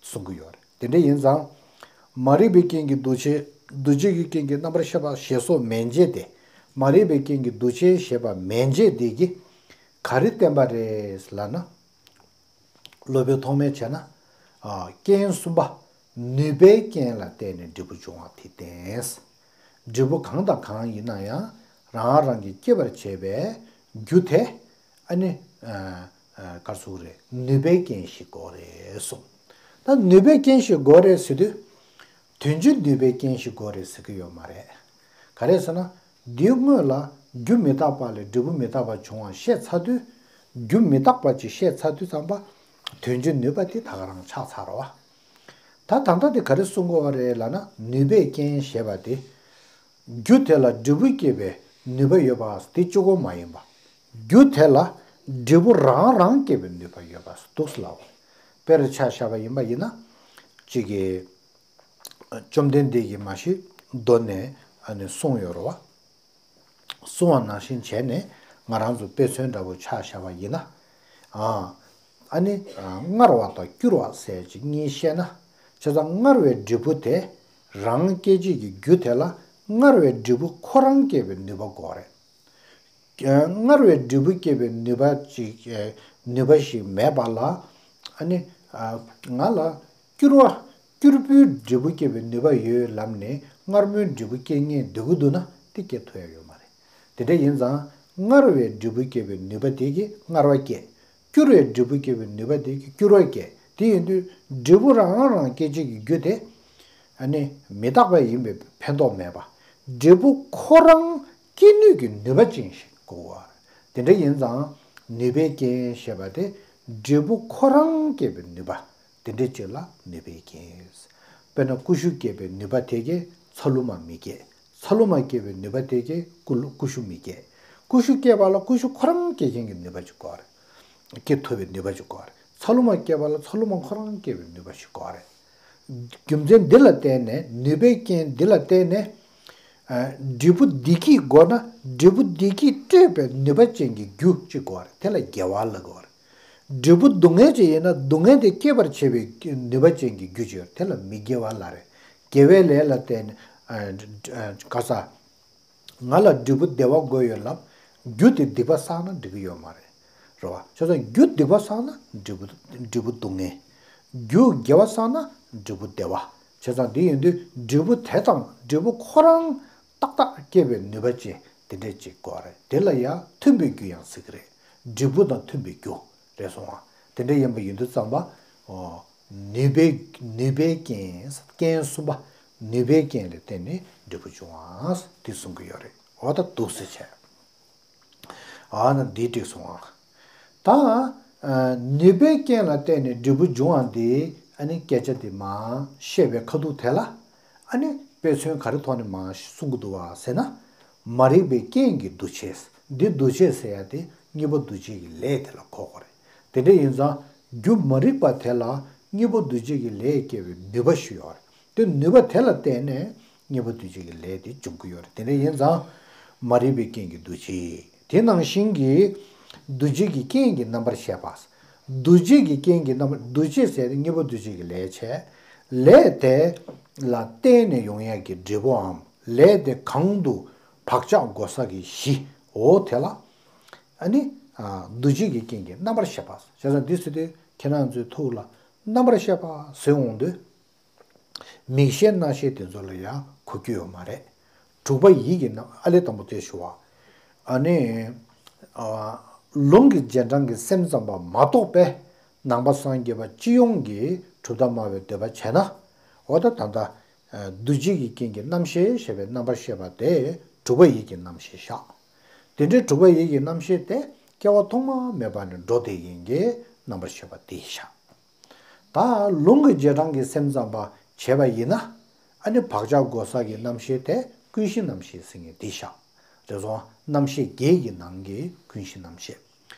གསུང་གི་ཡོད་རེད། དེ་འདྲ་ཡིན་ཙང་། མ་རིག་པའི་རྐྱེན་གྱིས་འདུ་བྱེད། འདུ་བྱེད་ཀྱི་རྐྱེན་གྱིས་རྣམ་པར་ཤེས་པ་ཞེས་སོགས་མན་ཆད་དེ། མ་རིག་པའི་རྐྱེན་གྱིས་འདུ་བྱེད་ཞེས་པ་མན་ཆད་དེ་གིས་ག་རེ་བསྟན་པ་རེད་ལབ་ན། སློབ་དཔོན་ཐོགས་མེད་བྱས་ན། ཨ། རྐྱེན་གསུམ་པ། ནུས་པའི་རྐྱེན་ལ་བརྟེན་ནས་འབྲས་བུ་འབྱུང་བ་དེ་བསྟན། འབྲས་བུ་གང་དང་གང་ཡིན་ན་ཡང་རང་རང་གིས་སྐྱེད་པར་བྱེད་པའི་རྒྱུ་དེ། ཨ་ནི། ཨ། ཨ། ག་རེ་ཟེར་དགོས་རེད། ནུས་པའི་རྐྱེན་ཞིག་དགོས་རེད་གསུངས། ད་ནུས་པའི་རྐྱེན་ཞིག་དགོས་རེད་ཟེར་དུས། དོན་སྤྱི་ནུས་པའི་རྐྱེན་ཞིག་དགོས་རེད་ཟེར་གྱི་ཡོད་མ་རེད། ག་རེ་ཟེར་ན། འདིའི་སྔོན་ལ་རྒྱུ་མི་རྟག་པ་ལས་འབྲས་བུ་མི་རྟག་པ་བྱུང་བ་བཤད་ཚར་དུས། རྒྱུ་མི་རྟག་པ་ཅིག་བཤད་ཚར་དུས་ཙམ་པ། དོན་སྤྱི་ནུས་པ་དེ་ད་ག་རང་ཆགས་ཚར་བ། ད་ད་ལྟ་དེ་ག་རེ་གསུང་གི་ཡོད་རེད་ལབ་ན། ནུས་པའི་རྐྱེན་ཞེས་པ་དེ། རྒྱུ་དེ་ལ་འབྲས་བུ་སྐྱེད་པའི་ནུས་པ་ཡོད་པ་དེ་གཅིག་པོ་མ་ཡིན་པ། རྒྱུ་དེ་ལ་འབྲས་བུ་རང་རང་སྐྱེད་པའི་ནུས་པ་ཡོད་པ་འདུག་ཟེར་ལབ། དཔེར་ཆ་བཞག་པ་ཡིན་པ་ཡིན་ན། གཅིག་གིས། བཅོམ་ལྡན་འདས་ཀྱིས་མ་གཞི་མདོ་ནས་ཨ་ནི་གསུངས་ཡོད་རེད་བ། གསུངས་པ་ནང་བཞིན་བྱས་ནས་ང་རང་ཚོ་དཔེ་མཚོན་འདྲ་པོ་ཆ་བཞག་པ་ཡིན་ན། ཨ། ཨ་ནི། ཨ། མངར་བ་དང་སྐྱུར་བ་ཟེར་ཅིག་གཉིས་བཤད་ན། བྱས་ཙང་མངར་བའི་འབྲས་བུ་དེ་རང་སྐྱེད་བྱེད་ཀྱི་རྒྱུ་དེ་ལ་མངར་བའི་འབྲས་བུ་ཁོ་རང་སྐྱེད་པའི་ནུས་པ་དགོས་རེད། མངར་བའི་འབྲས་བུ་སྐྱེད་པའི་ནུས་པ་ཅིག་ནུས་པ་ཞིག་མེད་པ་ལ། ཨ་ནི། ང་ལ་སྐྱུར་བ། སྐྱུར་པོའི་འབྲས་བུ་སྐྱེད་པའི་ནུས་པ་ཡོད་ལབ་ནས་མངར་མོའི་འབྲས་བུ་སྐྱེད་མཁན་སྡོད་ཀྱི་འདུག་ན་དེ་སྐྱེད་ཐུབ་ཡ་ཡོད་མ་རེད། དེ་འདྲ་ཡིན་ཙང་། མངར་བའི་འབྲས་བུ་སྐྱེད་པའི་ནུས་པ་དེ་གིས་མངར་བ་སྐྱེད། སྐྱུར་བའི་འབྲས་བུ་སྐྱེད་པའི་ནུས་པ་དེ་གིས་སྐྱུར་བ་སྐྱེད། དེ་ཡིན་དུས་འབྲས་བུ་རང་རང་སྐྱེད་བྱེད་ཀྱི་རྒྱུ་དེ། ཨ་ནི། མི་རྟག་པ་ཡིན་པས་ཕན་ཐོགས་མེད་པ། འབྲས་བུ་ཁོ་རང་སྐྱེད་ནུས་ཀྱི་ནུས་པ་ཅན་ཞིག་དགོས་པ། དེ་འདྲ་ཡིན་ཙང་། ནུས་པའི་རྐྱེན་ཞེས་པ་དེ་འབྲས་བུ་ཁོ་རང་སྐྱེད་པའི་ནུས་པ། དེ་འདྲ་ཅིག་ལ་ནུས་པའི་རྐྱེན། དཔེར་ན་ཀུ་ཤུ་སྐྱེད་པའི་ནུས་པ་དེ་གིས་ཚ་ལུ་མ་མི་སྐྱེད། ཚ་ལུ་མ་སྐྱེད་པའི་ནུས་པ་དེ་གིས་ཀུ་ལུ་ཀུ་ཤུ་མི་སྐྱེད། ཀུ་ཤུ་སྐྱེད་པ་ལ་ཀུ་ཤུ་ཁོ་རང་སྐྱེད་མཁན་གྱི་ནུས་པ་ཅིག་དགོས་རེད། སྐྱེད་ཐུབ་པའི་ནུས་པ་ཅིག་དགོས་རེད། ཚ་ལུ་མ་སྐྱེད་པ་ལ་ཚ་ལུ་མ་ཁོ་རང་སྐྱེད་པའི་ནུས་པ་ཞིག་དགོས་རེད། རྒྱུ་མཚན་འདི་ལ་བརྟེན་ནས། ནུས་པའི་རྐྱེན་འདི་ལ་བརྟེན་ནས། ཨ། འབྲས་བུ་བདེ་སྐྱིད་དགོས་ན་འབྲས་བུ་བདེ་སྐྱིད་སྤྲད་པའི་ནུས་པ་ཅན་གྱི་རྒྱུ་ཅིག་དགོས་རེད། དེ་ལ་དགེ་བ་ལབ་དགོས་རེད། འབྲས་བུ་སྡུག་བསྔལ་ཅིག་ཡིན་ན་སྡུག་བསྔལ་དེ་སྐྱེད་པར་བྱེད་པའི་ནུས་པ་ཅན་གྱི་རྒྱུ་ཅིག་ཡོད་རེད། དེ་ལ་མི་དགེ་བ་ལབ་རེད། དགེ་བའི་ལས་ལ་བརྟེན་ནས། ཨ། ཨ། ག་ས། ང་ལ་འབྲས་བུ་བདེ་བ་དགོས་ཡོད་ལབ། རྒྱུ་དེ་སྡིག་པ་བསགས་ན་འགྲིག་གི་ཡོད་མ་རེད། རེད་བ། བྱས་ཙང་རྒྱུ་སྡིག་པ་བསགས་ན་འབྲས་བུ། འབྲས་བུ་སྡུག་བསྔལ། རྒྱུ་དགེ་བ་བསགས་ན་འབྲས་བུ་བདེ་བ། བྱས་ཙང་དེ་ཡིན་དུས་འབྲས་བུ་དེ་དང་འབྲས་བུ་ཁོ་རང་ཏག་ཏག་སྐྱེད་པའི་ནུས་པ་ཅན་དེ་འདྲས་ཅིག་དགོས་རེད། དེ་ལ་ཡང་མཐུན་པའི་རྒྱུ་ཡང་ཟེར་གི་རེད། འབྲས་བུ་དང་མཐུན་པའི་རྒྱུ། རེད་སོང་ང་། དེ་འདྲ་ཡིན་པ་ཡིན་དུས་ཙམ་པ། ཨོ། ནུས་པའི། ནུས་པའི་རྐྱེན། རྐྱེན་གསུམ་པ། ནུས་པའི་རྐྱེན་ལ་བརྟེན་ནས་འབྲས་བུ་འབྱུང་བ་དེ་གསུང་གི་ཡོད་རེད། འོ་ད་འདུག་སེ་བྱས། ཨ་ན་འདི་འགྲིག་སོང་ང་། ད། ཨ། ནུས་པའི་རྐྱེན་ལ་བརྟེན་ནས་འབྲས་བུ་འབྱུང་བ་འདི། ཨ་ནི་སྐད་ཆ་འདི་མར་བཤད་པའི་ཁ་ཐུག་དེ་ལ། ཨ་ནི་དཔེ་མཚོན་ག་རེ་ཐོག་ནས་མར་གསུང་གི་འདུག་བ་ཟེར་ན། མ་རིག་པའི་རྐྱེན་གྱིས་འདུ་བྱེད། འདི་འདུ་བྱེད་ཟེར་ཡ་དེ་དངོས་པོ་འདུ་བྱེད་ཀྱི་ལས་དེ་ལ་གོ་དགོས་རེད། དེ་འདྲ་ཡིན་ཙང་རྒྱུ་མ་རིག་པ་དེ་ལ་དངོས་པོ་འདུ་བྱེད་ཀྱི་ལས་སྐྱེ་བའི་ནུས་པ་ཞིག་ཡོད་རེད། དེ་ནུས་པ་དེ་ལ་བརྟེན་ནས་དངོས་པོ་འདུ་བྱེད་ཀྱི་ལས་དེ་འབྱུང་གི་ཡོད་རེད། དེ་འདྲ་ཡིན་ཙང་། མ་རིག་པའི་རྐྱེན་གྱིས་འདུ་བྱེད། དེ་ནང་བཞིན་གྱི། འདུ་བྱེད་ཀྱི་རྐྱེན་གྱི་རྣམ་པར་བཤད་པ། འདུ་བྱེད་ཀྱི་རྐྱེན་གྱི་རྣམ་པར། འདུ་བྱེད་ཟེར་ཏེ་དངོས་པོ་འདུ་བྱེད་ཀྱི་ལས་བྱས། ལས་དེ་ལ་བརྟེན་ནས་ཡོང་ཡག་གི་འབྲས་བུའམ། ལས་དེ་གང་དུ་བག་ཆགས་བསྒོ་ས་གི་གཞི། འོ་དེ་ལ། ཨ་ནི། ཨ། འདུ་བྱེད་ཀྱི་རྐྱེན་གྱི་རྣམ་པར་བཤད་པ། བྱས་ཙང་འདི་ཟེར་དུས་ཁྱེད་རང་ཚོའི་ཐུགས་ལ་རྣམ་པར་བཤད་པ་ཟེར་འོང་དུས། མིག་ཤེས་རྣ་ཤེས་དེ་ཚོ་ལ་ཡང་གོ་རྒྱུ་ཡོད་མ་རེད། དྲུག་པ་ཡིད་ཀྱི་རྣམ། ཨ་ལས་དང་པོ་དེ་ཞུ་བ། ཨ་ནི། ཨ། ལུང་གི་རྗེས་འབྲང་གི་སེམས་ཙམ་པ་མ་གཏོགས་པའི་ནང་པ་སངས་རྒྱས་པ་སྤྱི་ཡོངས་ཀྱིས་གྲུབ་མཐའ་སྨྲ་བའི་འདོད་པ་བྱས་ན། འོ་ད་ད་ལྟ། ཨ། འདུ་བྱེད་ཀྱི་རྐྱེན་གྱི་རྣམ་ཤེས་ཞེས་པའི་རྣམ་པར་བཤད་པ་དེ་དྲུག་པ་ཡིད་ཀྱི་རྣམ་ཤེས་བཞག། དེ་འདྲའི་དྲུག་པ་ཡིད་ཀྱི་རྣམ་ཤེས་དེ་སྐྱེ་བ་ཐོག་མ་མེད་པ་ནས་འགྲོ་བསྡད་མཁན་གྱི་རྣམ་པར་ཤེས་པ་དེ་བཞག། ད་ལུང་གི་རྗེས་འབྲང་གི་སེམས་ཙམ་པ་བྱས་པ་ཡིན་ན། ཨ་ནི་བག་ཆགས་བསྒོ་ས་གི་རྣམ་ཤེས་དེ་ཀུན་གཞི་རྣམ་ཤེས་ཟེར་མཁན་དེ་བཞག། རེད་སོང་། རྣམ་ཤེས་བརྒྱད་ཀྱི་ནང་གི་ཀུན་གཞི་རྣམ་ཤེས།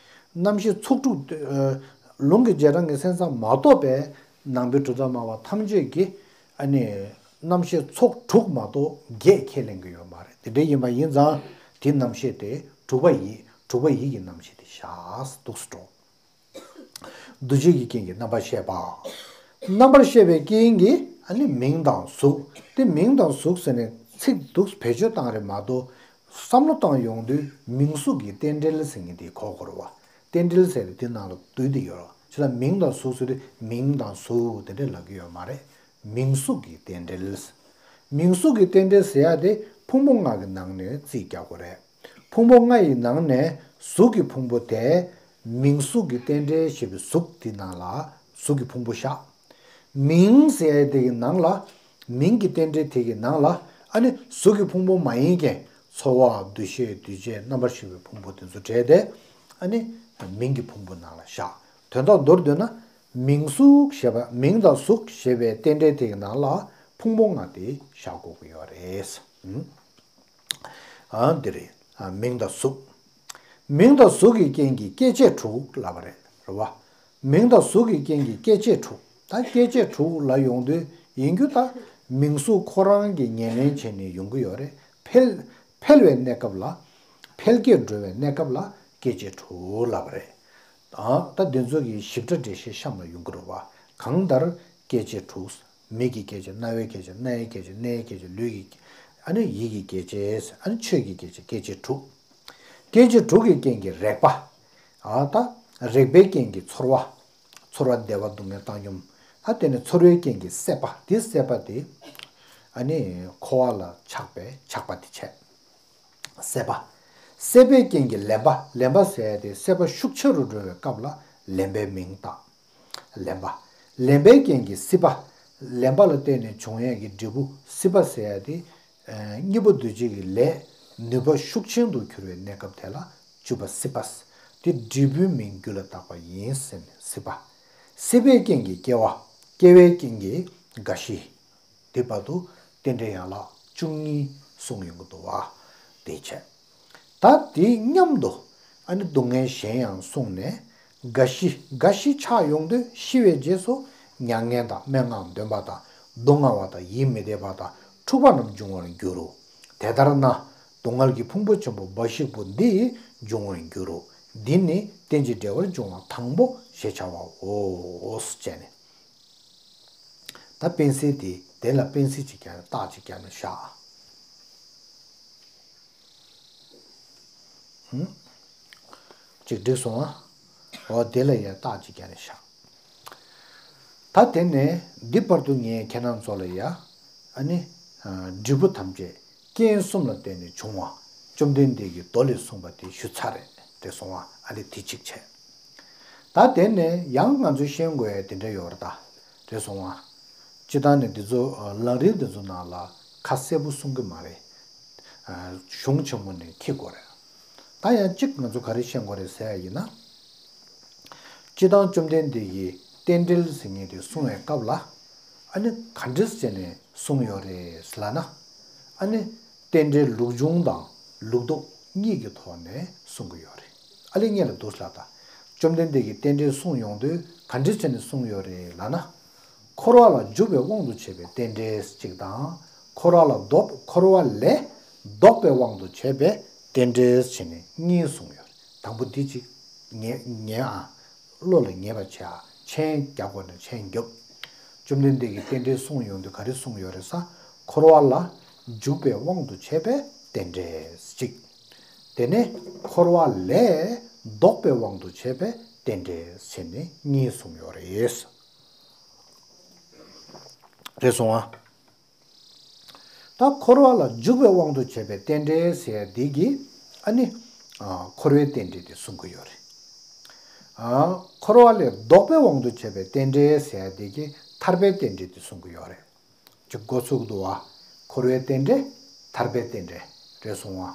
རྣམ་ཤེས་ཚོགས་དྲུག། ཨ། ལུང་གི་རྗེས་འབྲང་གི་སེམས་ཙམ་མ་གཏོགས་པའི་ནང་པའི་གྲུབ་མཐའ་སྨྲ་བ་ཐམས་ཅད་ཀྱིས། ཨ་ནི། རྣམ་ཤེས་ཚོགས་དྲུག་མ་གཏོགས་བརྒྱད་ཁས་ལེན་གྱི་ཡོད་མ་རེད། དེ་འདྲ་ཡིན་པ་ཡིན་ཙང་། དེ་རྣམ་ཤེས་དེ་དྲུག་པ་ཡིད། དྲུག་པ་ཡིད་ཀྱི་རྣམ་ཤེས་དེ་བཞག་འདུག་སེ་འགྲོ། འདུ་བྱེད་ཀྱི་རྐྱེན་གྱིས་རྣམ་པར་ཤེས་པ། རྣམ་པར་ཤེས་པའི་རྐྱེན་གྱིས་ཨ་ནི་མིང་དང་གཟུགས། དེ་མིང་དང་གཟུགས་ཟེར་ནས་ཚིག་འདུག་བེད་སྤྱོད་བཏང་རེད་མ་གཏོགས། བསམ་བློ་བཏང་ཡོང་དུས་མིང་གཟུགས་ཀྱི་རྟེན་འབྲེལ་ཟེར་མཁན་དེ་གོ་དགོས་རེད་བ། རྟེན་འབྲེལ་ཟེར་དེ་དེ་ནང་ལ་བསྡུས་ཏེ་ཡོད་རེད་ ཁྱེད་ལ་མིང་དང་གཟུགས་ཟེར་དུས་མིང་དང་གཟུགས་དེ་འདྲས་ལབ་ཀྱི་ཡོད་མ་རེད། མིང་གཟུགས་ཀྱི་རྟེན་འབྲེལ། མིང་གཟུགས་ཀྱི་རྟེན་འབྲེལ་ཟེར་ཡ་དེ་ཕུང་པོ་ལྔ་གི་ནང་ནས་རྩིས་རྒྱག་དགོས་རེད། ཕུང་པོ་ལྔ་ཡི་ནང་ནས་གཟུགས་ཀྱི་ཕུང་པོ་དེ་མིང་གཟུགས་ཀྱི་རྟེན་འབྲེལ་ཞེས་པའི་གཟུགས་དེའི་ནང་ལ་གཟུགས་ཀྱི་ཕུང་པོ་བཞག་མིང་ཟེར་ཡ་དེ་གི་ནང་ལ་མིང་གི་རྟེན་འབྲེལ་དེ་གི་ནང་ལ་ཨ་ནི་གཟུགས་ཀྱི་ཕུང་པོ་མ་ཡིན་མཁན་ཚོར་བ་འདུ་ཤེས་འདུ་བྱེད་རྣམ་པར་ཤེས་པའི་ཕུང་པོ་དེ་ཚོ་བྲལ་ཏེ་ཨ་ནི་མིང་གི་ཕུང་པོ་ནང་ལ་བཞག་དོན་དག་མདོར་བསྡུས་ན་མིང་གཟུགས་ཞེས་པ་མིང་དང་གཟུགས་ཞེས་པའི་རྟེན་འབྲེལ་དེ་གི་ནང་ལ་ཕུང་པོ་ལྔ་དེ་བཞག་དགོས་ཀྱི་ཡོད་རེད། ཨ་འདི་རེད། ཨ་མིང་དང་གཟུགས། མིང་དང་གཟུགས་ཀྱི་རྐྱེན་གྱིས་སྐྱེ་མཆེད་དྲུག་ལབ་པ་རེད། རེད་བ། མིང་དང་གཟུགས་ཀྱི་རྐྱེན་གྱིས་སྐྱེ་མཆེད་དྲུག་ད་སྐྱེ་མཆེད་དྲུག་ལ་ཡོང་དུས་ཡིན་རྒྱུ་ད་མིང་གཟུགས་ཁོ་རང་གིས་ཉེར་ལེན་བྱས་ནས་ཡོང་གི་ཡོད་རེད། འཕེལ་འཕེལ་བའི་གནས་སྐབས་ལ། འཕེལ་རྒྱས་འགྲོ་བའི་གནས་སྐབས་ལ་སྐྱེ་མཆེད་དྲུག་ལབ་པ་རེད། ཨ་ད་འདི་ཚོ་གི་ཞིབ་ཕྲ་འགྲེལ་བཤད་གཤམ་ལ་ཡོང་གི་རེད་བ། གང་ལྟར་སྐྱེ་མཆེད་དྲུག་མིག་གི་སྐྱེ་མཆེད། རྣ་བའི་སྐྱེ་མཆེད། སྣའི་སྐྱེ་མཆེད། ལུས་ཀྱི། ཨ་ནི་ཡིད་ཀྱི་སྐྱེ་མཆེད། ཨ་ནི་ཆོས་ཀྱི་སྐྱེ་མཆེད། སྐྱེ་མཆེད་དྲུག་སྐྱེ་མཆེད་དྲུག་གི་རྐྱེན་གྱིས་རེག་པ། ཨ་ད་རེག་པའི་རྐྱེན་གྱིས་ཚོར་བ། ཚོར་བ་བདེ་བ་སྡུག་བསྔལ་བཏང་སྙོམས། ཨ་དེ་ནི་ཚོར་བའི་རྐྱེན་གྱིས་སྲེད་པ། དེ་སྲེད་པ་དེ་ཨ་ནི་འཁོར་བ་ལ་ཆགས་པའི་ཆགས་པ་དེ་བྱས། སྲེད་པ། སྲེད་པའི་རྐྱེན་གྱིས་ལེན་པ། ལེན་པ་ཟེར་ཡ་དེ་སྲེད་པ་ཤུགས་ཆེ་རུ་འགྲོ་བའི་སྐབས་ལ་ལེན་པའི་མིང་བཏགས། ལེན་པ། ལེན་པའི་རྐྱེན་གྱིས་སྲིད་པ། ལེན་པ་ལ་བརྟེན་ནས་བྱུང་ཡས་ཀྱི་འབྲས་བུ། སྲིད་པ་ཟེར་ཡ་དེ་ཨ་གཉིས་པོ་འདུས་བྱས་ཀྱི་ལས་ནུས་པ་ཤུགས་ཆེན་དུ་གྱུར་བའི་གནས་སྐབས་དེ་ལ་བཅུ་པ་སྲིད་པ། དེ་འབྲས་བུའི་མིང་རྒྱུ་ལ་བཏགས་པ་ཡིན་ཟེར་ནས་སྲིད་པ། སྲིད་པའི་རྐྱེན་གྱིས་སྐྱེ་བ། སྐྱེ་བའི་རྐྱེན་གྱིས་རྒ་ཤི། དེ་བར་དུ་རྟེན་འབྲེལ་ཡན་ལག་བཅུ་གཉིས་གསུངས་ཡོང་གི་འདུག་བ། དེ་བྱས། ད་དེའི་མཉམ་དུ་ཨ་ནི་སྡུག་བསྔལ་གཞན་ཡང་གསུངས་ནས་རྒ་ཤི། རྒ་ཤི་ཆགས་ཡོང་དུས་ཤི་བའི་རྗེས་སུ་མྱ་ངན་དང་སྨྲེ་སྔགས་འདོན་པ་དང་སྡུག་བསྔལ་བ་དང་ཡིད་མི་བདེ་བ་དང་འཁྲུག་པ་རྣམས་འབྱུང་བར་འགྱུར་རོ། དེ་ལྟར་ན་སྡུག་བསྔལ་གྱི་ཕུང་པོ་ཆེན་པོ་འབའ་ཞིག་པོ་འདི་ཡིས་འབྱུང་བར་འགྱུར་རོ། འདི་ནི་རྟེན་ཅིང་འབྲེལ་བར་འབྱུང་བ་དང་པོ་ཞེས་བྱ་བའོ། ཞེས་ནས། ད་སྤེན་ཚེ་དེ་དེ་ལ་སྤེན་ཚེ་ཅིག་བརྒྱབ་ནས་རྟགས་ཅིག་བརྒྱབ་ནས་བཞག་ཧུམ། ཅིག་འགྲིག་སོང་ཨ། འོ་དེ་ལ་ཡང་རྟགས་ཅིག་བརྒྱབ་ནས་བཞག་ད་དེ་ནས་འདི་བར་དུ་ངས་ཁྱེད་རང་ཚོ་ལ་ཡ་ཨ་ནི་འབྲས་བུ་ཐམས་ཅད་རྐྱེན་གསུམ་ལ་བརྟེན་ནས་བྱུང་བ་བཅོམ་ལྡན་འདས་ཀྱི་མདོ་ལས་གསུངས་པ་དེ་ཞུ་ཚར་རེད་དེ་སོང་བ་ཨ་ནི་དེ་གཅིག་བྱས། ད་དེ་ནས་ཡང་ང་ཚོས་ཤེས་དགོས་ཡ་དེ་འདྲ་ཡོད་རེད་ད། རེད་སོང་ང་། སྤྱི་བཏང་ནས་འདི་ཚོ་ལམ་རིམ་འདི་ཚོ་ནང་ལ་ཁ་གསལ་པོ་གསུང་གི་མ་རེད། གཞུང་ཆེན་མོ་ནས་འཁྱེར་དགོས་རེད། ད་ཡང་གཅིག་ང་ཚོ་ག་རེ་ཤེས་དགོས་རེད་ཟེར་ཡ་ཡིན་ན། སྤྱི་བཏང་བཅོམ་ལྡན་འདས་ཀྱིས་རྟེན་འབྲེལ་ཟེར་མཁན་དེ་གསུང་བའི་སྐབས་ལ། ཨ་ནི་ག་འདྲས་བྱས་ནས་གསུངས་ཡོད་རེད་ལབ་ན། ཨ་ནི་རྟེན་འབྲེལ་ལུགས་འབྱུང་དང་ལུགས་ལྡོག་གཉིས་ཀྱི་ཐོག་ནས་གསུང་གི་ཡོད་རེད། ཨ་ལས་ངེད་ལ་འདུག་ལབ་ད། བཅོམ་ལྡན་འདས་ཀྱིས་རྟེན་འབྲེལ་གསུངས་ཡོང་དུས་ག་འདྲས་བྱས་ནས་གསུངས་ཡོད་རེད་ལབ་ན། འཁོར་བ་ལ་འཇུག་པའི་དབང་དུ་བྱས་པའི་རྟེན་འབྲེལ་གཅིག་དང་། འཁོར་བ་ལ་ལྡོག་འཁོར་བ་ལས་ལྡོག་པའི་དབང་དུ་བྱས་པའི་རྟེན་འབྲེལ་བྱས་ནས་གཉིས་གསུངས་ཡོད་རེད། དང་པོ་འདི་གཅིག་ངེས་ངེས་ཨ། བློ་ལ་ངེས་པ་བྱས་ཨ། མཆན་རྒྱག་དགོས་ན་མཆན་རྒྱོབ། བཅོམ་ལྡན་འདས་ཀྱིས་རྟེན་འབྲེལ་གསུངས་ཡོང་དུས་ག་རེ་གསུངས་ཡོད་རེད་ཟེར། འཁོར་བ་ལ་འཇུག་པའི་དབང་དུ་བྱས་པའི་རྟེན་འབྲེལ་གཅིག་དེ་ནས་འཁོར་བ་ལས་ལྡོག་པའི་དབང་དུ་བྱས་པའི་རྟེན་འབྲེལ་ཟེར་ནས་གཉིས་གསུངས་ཡོད་རེད། རེད་སོང་ཨ། ད་འཁོར་བ་ལ་འཇུག་པའི་དབང་དུ་བྱས་པའི་རྟེན་འབྲེལ་ཟེར་ཡ་འདི་གིས་ཨ་ནི་ཨ་འཁོར་བའི་རྟེན་འབྲེལ་དེ་གསུང་གི་ཡོད་རེད། ཨ་འཁོར་བ་ལས་ལྡོག་པའི་དབང་དུ་བྱས་པའི་རྟེན་འབྲེལ་ཟེར་ཡ་འདི་གིས་ཐར་པའི་རྟེན་འབྲེལ་དེ་གསུང་གི་ཡོད་རེད། ཅིག་འགོ་ཚུགས་འདུག་བ། འཁོར་བའི་རྟེན་འབྲེལ། ཐར་པའི་རྟེན་འབྲེལ། རེད་སོང་བ།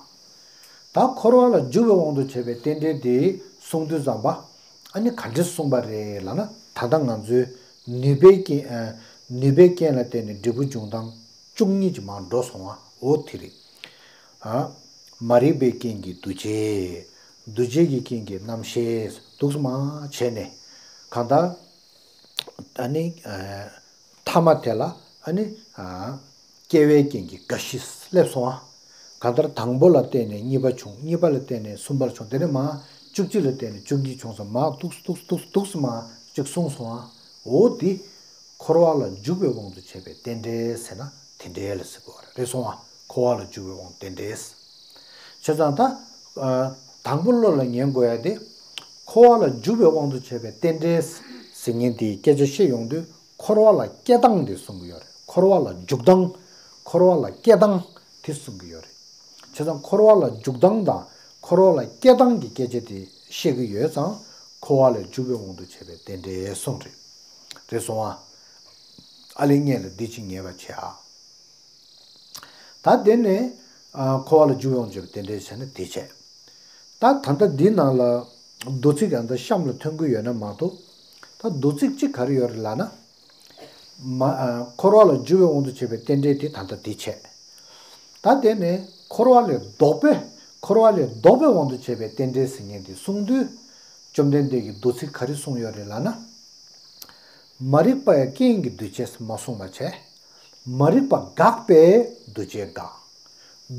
ད་འཁོར་བ་ལ་འཇུག་པའི་དབང་དུ་བྱས་པའི་རྟེན་འབྲེལ་དེ་གསུང་དུས་ཙམ་པ། ཨ་ནི་ག་འདྲས་གསུངས་པ་རེད་ལབ་ན་ད་ལྟ་ང་ཚོའི་ནུས་པའི་རྐྱེན་ཨ། ནུས་པའི་རྐྱེན་ལ་བརྟེན་ནས་འབྲས་བུ་འབྱུང་སྟངས་བཅུ་གཉིས་ཀྱི་མར་འགྲོ་སོང་བ་འོ་དེ་རེད། ཨ། མ་རིག་པའི་རྐྱེན་གྱིས་འདུ་བྱེད། འདུ་བྱེད་ཀྱི་རྐྱེན་གྱིས་རྣམ་ཤེས་འདུག་སེ་མར་བྱས་ནས་གང་ལྟར། ཨ་ནི་ཨ། ཐ་མ་དེ་ལ་ཨ་ནི་ཨ། སྐྱེ་བའི་རྐྱེན་གྱིས་རྒ་ཤི་སླེབས་སོང་ཨ། གང་ལྟར་དང་པོ་ལ་བརྟེན་ནས་གཉིས་པ་བྱུང་། གཉིས་པ་ལ་བརྟེན་ནས་གསུམ་པར་བྱུང་། དེ་ནས་མར་བཅུ་གཅིག་ལ་བརྟེན་ནས་བཅུ་གཉིས་བྱུང་ཙམ་མར་འདུག་འདུག་འདུག་འདུག་སེ་མར་ཅིག་གསུངས་སོང་ཨ། འོ་དེ་འཁོར་བ་ལ་འཇུག་པའི་དབང་དུ་བྱས་པའི་རྟེན་འབྲེལ་ཟེར་ན་དེ་འདྲའི་ལ་ཟེར་དགོས་རེད། རེད་སོང་ཨ། འཁོར་བ་ལ་འཇུག་པའི་དབང་རྟེན་འབྲེལ། བྱས་ཙང་ད་ཨ། དང་པོ་བློ་ལ་ངེས་དགོས་ཡ་དེ། འཁོར་བ་ལ་འཇུག་པའི་དབང་དུ་བྱས་པའི་རྟེན་འབྲེལ་ཟེར་མཁན་དེའི་སྐད་ཆ་བཤད་ཡོང་དུས་འཁོར་བ་ལ་སྐྱེ་སྟངས་དེ་གསུང་གི་ཡོད་རེད། འཁོར་བ་ལ་འཇུག་སྟངས། འཁོར་བ་ལ་སྐྱེ་སྟངས་དེ་གསུང་གི་ཡོད་རེད། བྱས་ཙང་འཁོར་བ་ལ་འཇུག་སྟངས་དང་འཁོར་བ་ལ་སྐྱེ་སྟངས་ཀྱི་སྐད་ཆ་དེ་བཤད་ཀྱི་ཡོད་ཙང་འཁོར་བ་ལ་འཇུག་པའི་དབང་དུ་བྱས་པའི་རྟེན་འབྲེལ་གསུངས་རེད། རེད་སོང་ཨ། ཨ་ལས་ངས་ལ་འདི་ཅིག་ངེས་པ་བྱེད་ཨ། ད་དེ་ནས་ཨ། འཁོར་བ་ལ་འཇུག་པའི་དབང་དུ་བྱས་པའི་རྟེན་འབྲེལ་བྱས་ན་དེ་བྱས། ད་ད་ལྟ་འདི་ནང་ལ་མདོ་ཚིག་ཡང་ད་གཤམ་ལ་ཐོན་གྱི་ཡོད་ན་མ་གཏོགས། ད་མདོ་ཚིག་གཅིག་ག་རེ་ཡོད་རེད་ལབ་ན། མ་ཨ། འཁོར་བ་ལ་འཇུག་པའི་དབང་དུ་བྱས་པའི་རྟེན་འབྲེལ་དེ་ད་ལྟ་འདི་བྱས། ད་དེ་ནས་འཁོར་བ་ལས་ལྡོག་པའི་འཁོར་བ་ལས་ལྡོག་པའི་དབང་དུ་བྱས་པའི་རྟེན་འབྲེལ་ཟེར་མཁན་དེ་གསུངས་དུས། བཅོམ་ལྡན་འདས་ཀྱིས་མདོ་ཚིག་ག་རེ་གསུངས་ཡོད་རེད་ལབ་ན། མ་རིག་པ་ཡང་རྐྱེན་གྱིས་འདུ་བྱེད་ཟེར་མ་གསུངས་པ་བྱས། མ་རིག་པ་འགགས་པས་འདུ་བྱེད་འགག་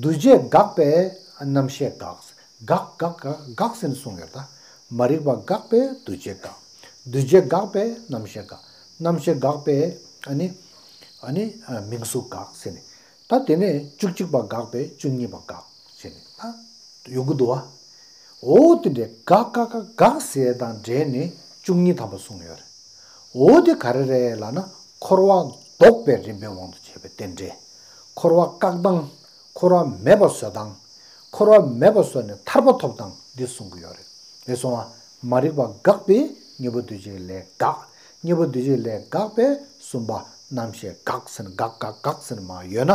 འདུ་བྱེད་འགགས་པས་རྣམ་ཤེས་འགག་འགག་འགག་འགག་ཟེར་ནས་གསུངས་ཡོད་ད། མ་རིག་པ་འགགས་པས་འདུ་བྱེད་འགག་འདུ་བྱེད་འགགས་པས་རྣམ་ཤེས་འགག་རྣམ་ཤེས་འགགས་པས་ཨ་ནི། ཨ་ནི་མིང་གཟུགས་འགག་ཟེར་ནས། ད་དེ་ནས་བཅུ་གཅིག་པ་འགགས་པས་བཅུ་གཉིས་པ་འགག་ཟེར་ནས་ད་ཡོང་གི་འདུག་བ། འོ་དེ་འདྲའི་འགག་འགག་འགག་འགག་ཟེར་དང་འབྲེལ་ནས་བཅུ་གཉིས་ཐམ་པ་གསུངས་ཡོད་རེད། འོ་དེ་ག་རེ་རེད་ལབ་ན་འཁོར་བ་ལྡོག་པའི་རིམ་པའི་དབང་དུ་བྱས་པའི་རྟེན་འབྲེལ། འཁོར་བ་བཀག་སྟངས། འཁོར་བ་མེད་པ་བཟོ་སྟངས། འཁོར་བ་མེད་པ་བཟོས་ནས་ཐར་པ་ཐོབ་སྟངས་འདི་གསུང་གི་ཡོད་རེད། རེད་སོང་ཨ། མ་རིག་པ་འགགས་པས་གཉིས་པ་འདུ་བྱེད་ལས་འགག་གཉིས་པ་འདུ་བྱེད་ལས་འགགས་པས་གསུམ་པ་རྣམ་ཤེས་འགག་ཟེར་ནས་འགག་འགག་འགག་ཟེར་ནས་མར་ཡོད་ན་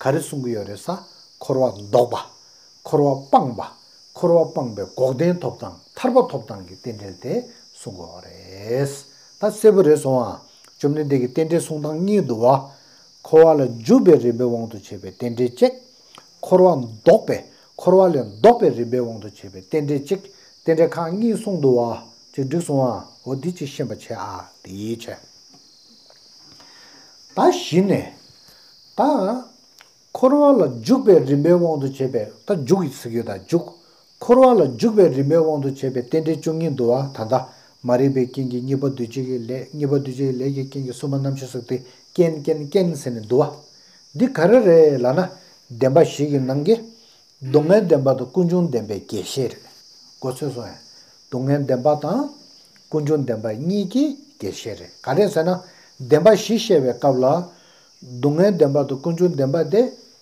ག་རེ་གསུང་གི་ཡོད་རེད་ཟེར། འཁོར་བ་ལྡོག་པ། འཁོར་བ་སྤངས་པ། འཁོར་བ་སྤངས་པའི་འགོག་བདེན་ཐོབ་སྟངས་ཐར་པ་ཐོབ་སྟངས་ཀྱི་རྟེན་འབྲེལ་དེ་གསུང་གི་ཡོད་རེད། ད་གསལ་པོ་རེད་སོང་ཨ། བཅོམ་ལྡན་འདས་ཀྱི་རྟེན་འབྲེལ་གསུང་སྟངས་གཉིས་འདུག་བ། འཁོར་བ་ལ་འཇུག་པའི་རིམ་པའི་དབང་དུ་བྱས་པའི་རྟེན་འབྲེལ་གཅིག་འཁོར་བ་ལྡོག་པའི་འཁོར་བ་ལས་ལྡོག་པའི་རིམ་པའི་དབང་དུ་བྱས་པའི་རྟེན་འབྲེལ་གཅིག་རྟེན་འབྲེལ་ཁག་གཉིས་གསུངས་འདུག་བ། ཅིག་འགྲིག་སོང་ཨ། འོ་འདི་ཅིག་ཤེས་པ་བྱས་ཨ། དེ་བྱས། ད་གཞི་ནས། ད། འཁོར་བ་ལ་འཇུག་པའི་རིམ་པའི་དབང་དུ་བྱས་པའི་ད་འཇུག་ཡིན་ཟེར་གྱི་ཡོད་ད་འཇུག་འཁོར་བ་ལ་འཇུག་པའི་རིམ་པའི་དབང་དུ་བྱས་པའི་རྟེན་འབྲེལ་བཅུ་གཉིས་འདུག་བ། ད་ལྟ་མ་རིག་པའི་རྐྱེན་གྱིས་གཉིས་པ་འདུ་བྱེད་ཀྱི་ལས། གཉིས་པ་འདུ་བྱེད་ཀྱི་ལས་ཀྱི་རྐྱེན་གྱིས་གསུམ་པ་རྣམ་ཤེས་སོགས་ཏེ་རྐྱེན་རྐྱེན་རྐྱེན་ཟེར་ནས་འདུག་བ། འདི་ག་རེ་རེད་ལབ་ན། བདེན་པ་བཞི་གི་ནང་གི་སྡུག་བསྔལ་བདེན་པ་དང་ཀུན་འབྱུང་བདེན་པའི་རྒྱས་བཤད་རེད། གོ་ཚོད་སོང་ཡ། སྡུག་བསྔལ་བདེན་པ་དང་ཀུན་འབྱུང་བདེན་པ་གཉིས་ཀྱི་རྒྱས་བཤད་རེད། ག་རེ་ཟེར་ན། བདེན་པ་བཞི་བཤད་པའི་སྐབས་ལ། སྡུག་བསྔལ་བདེན་པ་དང་ཀུན་འབྱུང་བདེན་པ་དེ་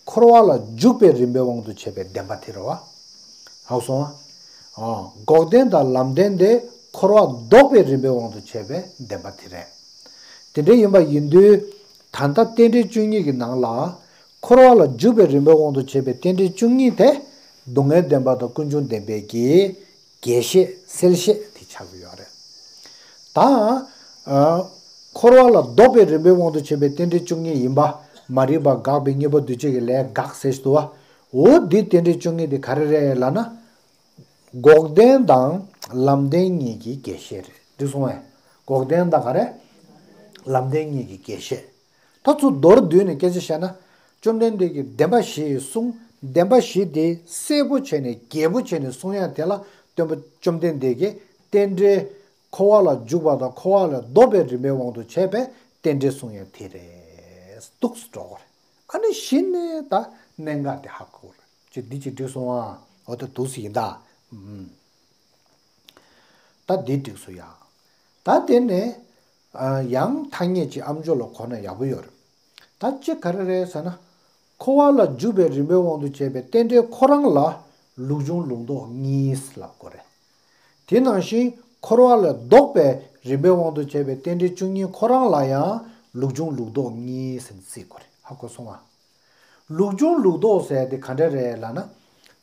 འཁོར་བ་ལ་འཇུག་པའི་རིམ་པའི་དབང་དུ་བྱས་པའི་བདེན་པ་དེ་རེད་བ། ཧ་གོ་སོང་ཨ། འགོག་བདེན་དང་ལམ་བདེན་དེ་འཁོར་བ་ལྡོག་པའི་རིམ་པའི་དབང་དུ་བྱས་པའི་བདེན་པ་དེ་རེད། དེ་འདྲ་ཡིན་པ་ཡིན་དུས། ད་ལྟ་རྟེན་འབྲེལ་བཅུ་གཉིས་ཀྱི་ནང་ལ། འཁོར་བ་ལ་འཇུག་པའི་རིམ་པའི་དབང་དུ་བྱས་པའི་རྟེན་འབྲེལ་བཅུ་གཉིས་དེ། སྡུག་བསྔལ་བདེན་པ་དང་ཀུན་འབྱུང་བདེན་པའི་གི། རྒྱས་བཤད་གསལ་བཤད་དེ་ཆགས་ཀྱི་ཡོད་རེད། ད། ཨ། འཁོར་བ་ལ་ལྡོག་པའི་རིམ་པའི་དབང་དུ་བྱས་པའི་རྟེན་འབྲེལ་བཅུ་གཉིས་ཡིན་པ། མ་རིག་པ་འགགས་པས་གཉིས་པ་འདུ་བྱེད་ཀྱི་ལས་འགག་ཟེར་ཞིག་འདུག་བ། འོ་འདི་རྟེན་འབྲེལ་བཅུ་གཉིས་དེ་ག་རེ་རེད་ལབ་ན། འགོག་བདེན་དང་ལམ་བདེན་གཉིས་ཀྱི་རྒྱས་བཤད་རེད། འགྲིག་སོང་ངས། འགོག་བདེན་དང་ག་རེ། ལམ་བདེན་གཉིས་ཀྱི་རྒྱས་བཤད། ད་ཚུར་མདོར་བསྡུས་ནས་སྐད་ཆ་བཤད་ན། བཅོམ་ལྡན་འདས་ཀྱིས་བདེན་པ་བཞི་གསུངས། བདེན་པ་བཞི་དེ་གསལ་པོ་བྱས་ནས་རྒྱས་པོ་བྱས་ནས་གསུང་ཡ་དེ་ལ་སྟོན་པ་བཅོམ་ལྡན་འདས་ཀྱིས་རྟེན་འབྲེལ། འཁོར་བ་ལ་འཇུག་པ་དང་འཁོར་བ་ལས་ལྡོག་པའི་རིམ་པའི་དབང་དུ་བྱས་པའི་རྟེན་འབྲེལ་གསུང་ཡ་དེ་རེད། འདུག་སེ་འགྲོ་དགོས་རེད། ཨ་ནི་གཞི་ནས་ད་གནད་འགག་དེ་ཧ་གོ་དགོས་རེད། ཅིག་འདི་ཅིག་འགྲིག་སོང་ཨ། འོ་ད་འདུག་སེ་ཡིན་ད། ཨུམ། ད་འདི་འགྲིག་སོང་ཡ། ད་དེ་ནས། ཨ། ཡང་ཐ་སྙད་ཅིག་ཨ་མཆོག་ལ་གོ་ན་ཡག་པོ་ཡོད་རེད། ད་ཅི་ག་རེ་རེད་ཟེར་ན། འཁོར་བ་ལ་འཇུག་པའི་རིམ་པའི་དབང་དུ་བྱས་པའི་རྟེན་འབྲེལ་ཁོ་རང་ལ་ལུགས་འབྱུང་ལུགས་ལྡོག་གཉིས་ལབ་དགོས་རེད། དེ་ནང་བཞིན་འཁོར་བ་ལས་ལྡོག་པའི་རིམ་པའི་དབང་དུ་བྱས་པའི་རྟེན་འབྲེལ་བཅུ་གཉིས་ཁོ་རང་ལ་ཡང་ལུགས་འབྱུང་ལུགས་ལྡོག་གཉིས་ཟེར་ནས་བརྩི་དགོས་རེད། ཧ་གོ་སོང་ང་། ལུགས་འབྱུང་ལུགས་ལྡོག་ཟེར་དེ་ག་འདྲ་རེད་ལབ་ན།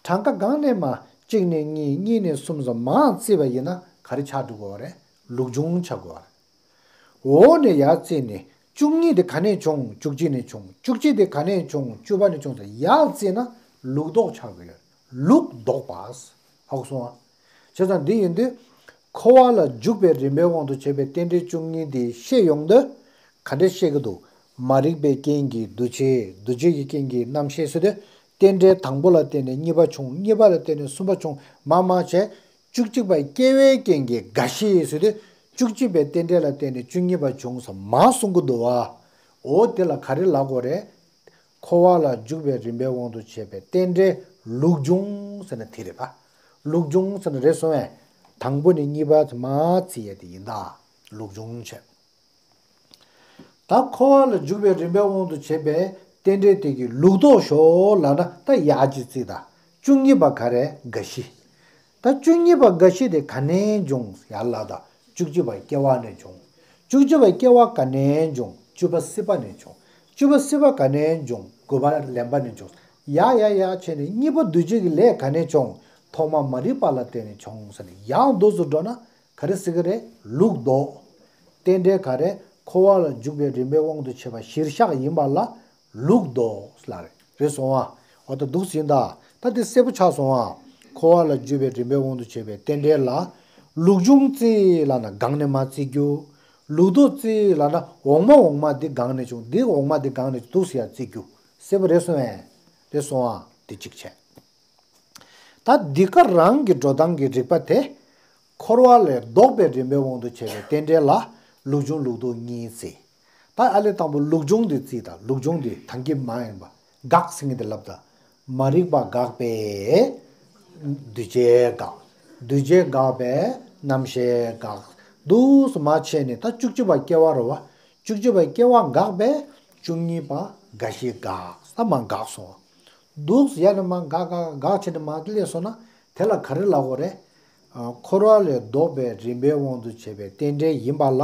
གྲངས་ཀ་སྒང་ནས་མར་གཅིག་ནས་གཉིས། གཉིས་ནས་གསུམ་ཙམ་མར་བརྩིས་པ་ཡིན་ན་ག་རེ་ཆགས་འགྲོ་གི་ཡོད་རེད། ལུགས་འབྱུང་ཆགས་དགོས་པ་རེད། འོག་ནས་ཡར་བརྩིས་ནས་བཅུ་གཉིས་དེ་ག་ནས་བྱུང་། བཅུ་གཅིག་ནས་བྱུང་། བཅུ་གཅིག་དེ་ག་ནས་བྱུང་། བཅུ་པ་ནས་བྱུང་ཟེར་ཡར་བརྩིས་ན་ལུགས་ལྡོག་ཆགས་དགོས་ཡོད། ལུགས་ལྡོག་པ། ཧ་གོ་སོང་ང་། བྱས་ཙང་འདི་ཡིན་དུས། འཁོར་བ་ལ་འཇུག་པའི་རིམ་པའི་དབང་དུ་བྱས་པའི་རྟེན་འབྲེལ་བཅུ་གཉིས་དེ་བཤད་ཡོང་དུས། ག་འདྲ་བཤད་ཀྱི་འདུག་མ་རིག་པའི་རྐྱེན་གྱིས་འདུ་བྱེད། འདུ་བྱེད་ཀྱི་རྐྱེན་གྱིས་རྣམ་ཤེས་ཟེར་དུས། རྟེན་འབྲེལ་དང་པོ་ལ་བརྟེན་ནས་གཉིས་པ་བྱུང་། གཉིས་པ་ལ་བརྟེན་ནས་གསུམ་པ་བྱུང་། མར་མར་བྱས། བཅུ་གཅིག་པ་སྐྱེ་བའི་རྐྱེན་གྱིས་རྒ་ཤི་ཟེར་དུས། བཅུ་གཅིག་པའི་རྟེན་འབྲེལ་ལ་བརྟེན་ནས་བཅུ་གཉིས་པ་བྱུང་ཟེར་མར་གསུང་གི་འདུག་བ། འོ་དེ་ལ་ག་རེ་ལབ་དགོས་རེད། འཁོར་བ་ལ་འཇུག་པའི་རིམ་པའི་དབང་དུ་བྱས་པའི་རྟེན་འབྲེལ་ལུགས་འབྱུང་ཟེར་ན་དེ་རེད་པ། ལུགས་འབྱུང་ཟེར་ན་རེད་སོང་བས། དང་པོ་ནས་གཉིས་པ་མར་བརྩི་ཡ་དེ་ཡིན་ད། ལུགས་འབྱུང་བྱས། ད་འཁོར་བ་ལ་འཇུག་པའི་རིམ་པའི་དབང་དུ་བྱས་པའི་རྟེན་འབྲེལ་དེ་གི་ལུགས་ལྡོག་ཞོག་ལབ་ན་ད་ཡར་གྱི་རྩིས་དང་བཅུ་གཉིས་པ་ག་རེ་འགའ་ཞིག་ད་བཅུ་གཉིས་པ་འགའ་ཞིག་དེ་ག་ནས་འབྱུང་ཡར་ལ་དང་བཅུ་གཅིག་པ་སྐྱེ་བ་ནས་བྱུང་། བཅུ་གཅིག་པ་སྐྱེ་བ་ག་ནས་འབྱུང་། བཅུ་པ་སྲིད་པ་ནས་བྱུང་། བཅུ་པ་སྲིད་པ་ག་ནས་འབྱུང་། དགུ་པ་ལེན་པ་ནས་བྱུང་། ཡ་ཡ་ཡ་བྱས་ནས་གཉིས་པ་འདུས་བྱས་ཀྱི་ལས་ག་ནས་བྱུང་། ཐོག་མ་མ་རིག་པ་ལ་བརྟེན་ནས་བྱུང་ཟེར་ནས་ཡང་འདུག་སུ་འགྲོ་ན་ག་རེ་ཟེར་གི་རེད། ལུགས་ལྡོག་རྟེན་འབྲེལ་ག་རེ། འཁོར་བ་ལ་འཇུག་པའི་རིམ་པའི་དབང་དུ་བྱས་པ་གཞིར་བཞག་ཡིན་པ་ལ་ལུགས་ལྡོག་ལ་རེད། རེད་སོང་ཨ། འོ་ད་འདུག་ཟིན་ད། ད་དེ་གསལ་པོ་ཆགས་སོང་ཨ། འཁོར་བ་ལ་འཇུག་པའི་རིམ་པའི་དབང་དུ་བྱས་པའི་རྟེན་འབྲེལ་ལ། ལུགས་འབྱུང་རྩིས་ལབ་ན་སྒང་ནས་མར་བརྩི་རྒྱུ། ལུགས་ལྡོག་རྩིས་ལབ་ན་འོག་མ་འོག་མ་འདི་སྒང་ནས་བྱུང་འདི་འོག་མ་འདི་སྒང་ནས་འདུག་ཟེར་ཡ་བརྩི་རྒྱུ། གསལ་པོ་རེད་སོང་ཨེ། རེད་སོང་ཨ། དེ་གཅིག་བྱས། ད་འདི་ག་རང་གི་འགྲོ་སྟངས་ཀྱི་རིགས་པ་དེ། འཁོར་བ་ལས་ལྡོག་པའི་རིམ་པའི་དབང་དུ་བྱས་པའི་རྟེན་འབྲེལ་ལ་ལུགས་འབྱུང་ལུགས་ལྡོག་གཉིས་བརྩི། ད་ཨ་ལས་དང་པོ་ལུགས་འབྱུང་དེ་བརྩིས་དང་ལུགས་འབྱུང་དེ་དང་གི་མ་ཡིན་པ་དགག་ཟེར་མཁན་དེ་ལབ་ད། མ་རིག་པ་དགག་པས་འདུས་བྱས་དགག་འདུས་བྱས་དགག་པས་རྣམ་ཤེས་དགག་འདུག་སུ་མ་བྱས་ནས་ད་བཅུ་གཅིག་པ་སྐྱེ་བ་རེད་བ། བཅུ་གཅིག་པ་སྐྱེ་བ་དགག་པས་བཅུ་གཉིས་པ་འགའ་ཞིག་དགག་ད་མ་དགག་སོང་། འདུག་ཡ་ནི་མ་དགག་དགག་དགག་བྱས་ནས་མ་སླེབས་སོང་ན་དེ་ལ་ག་རེ་ལབ་དགོས་རེད། འཁོར་བ་ལས་ལྡོག་པའི་རིམ་པའི་དབང་དུ་བྱས་པའི་རྟེན་འབྲེལ་ཡིན་པ་ལ་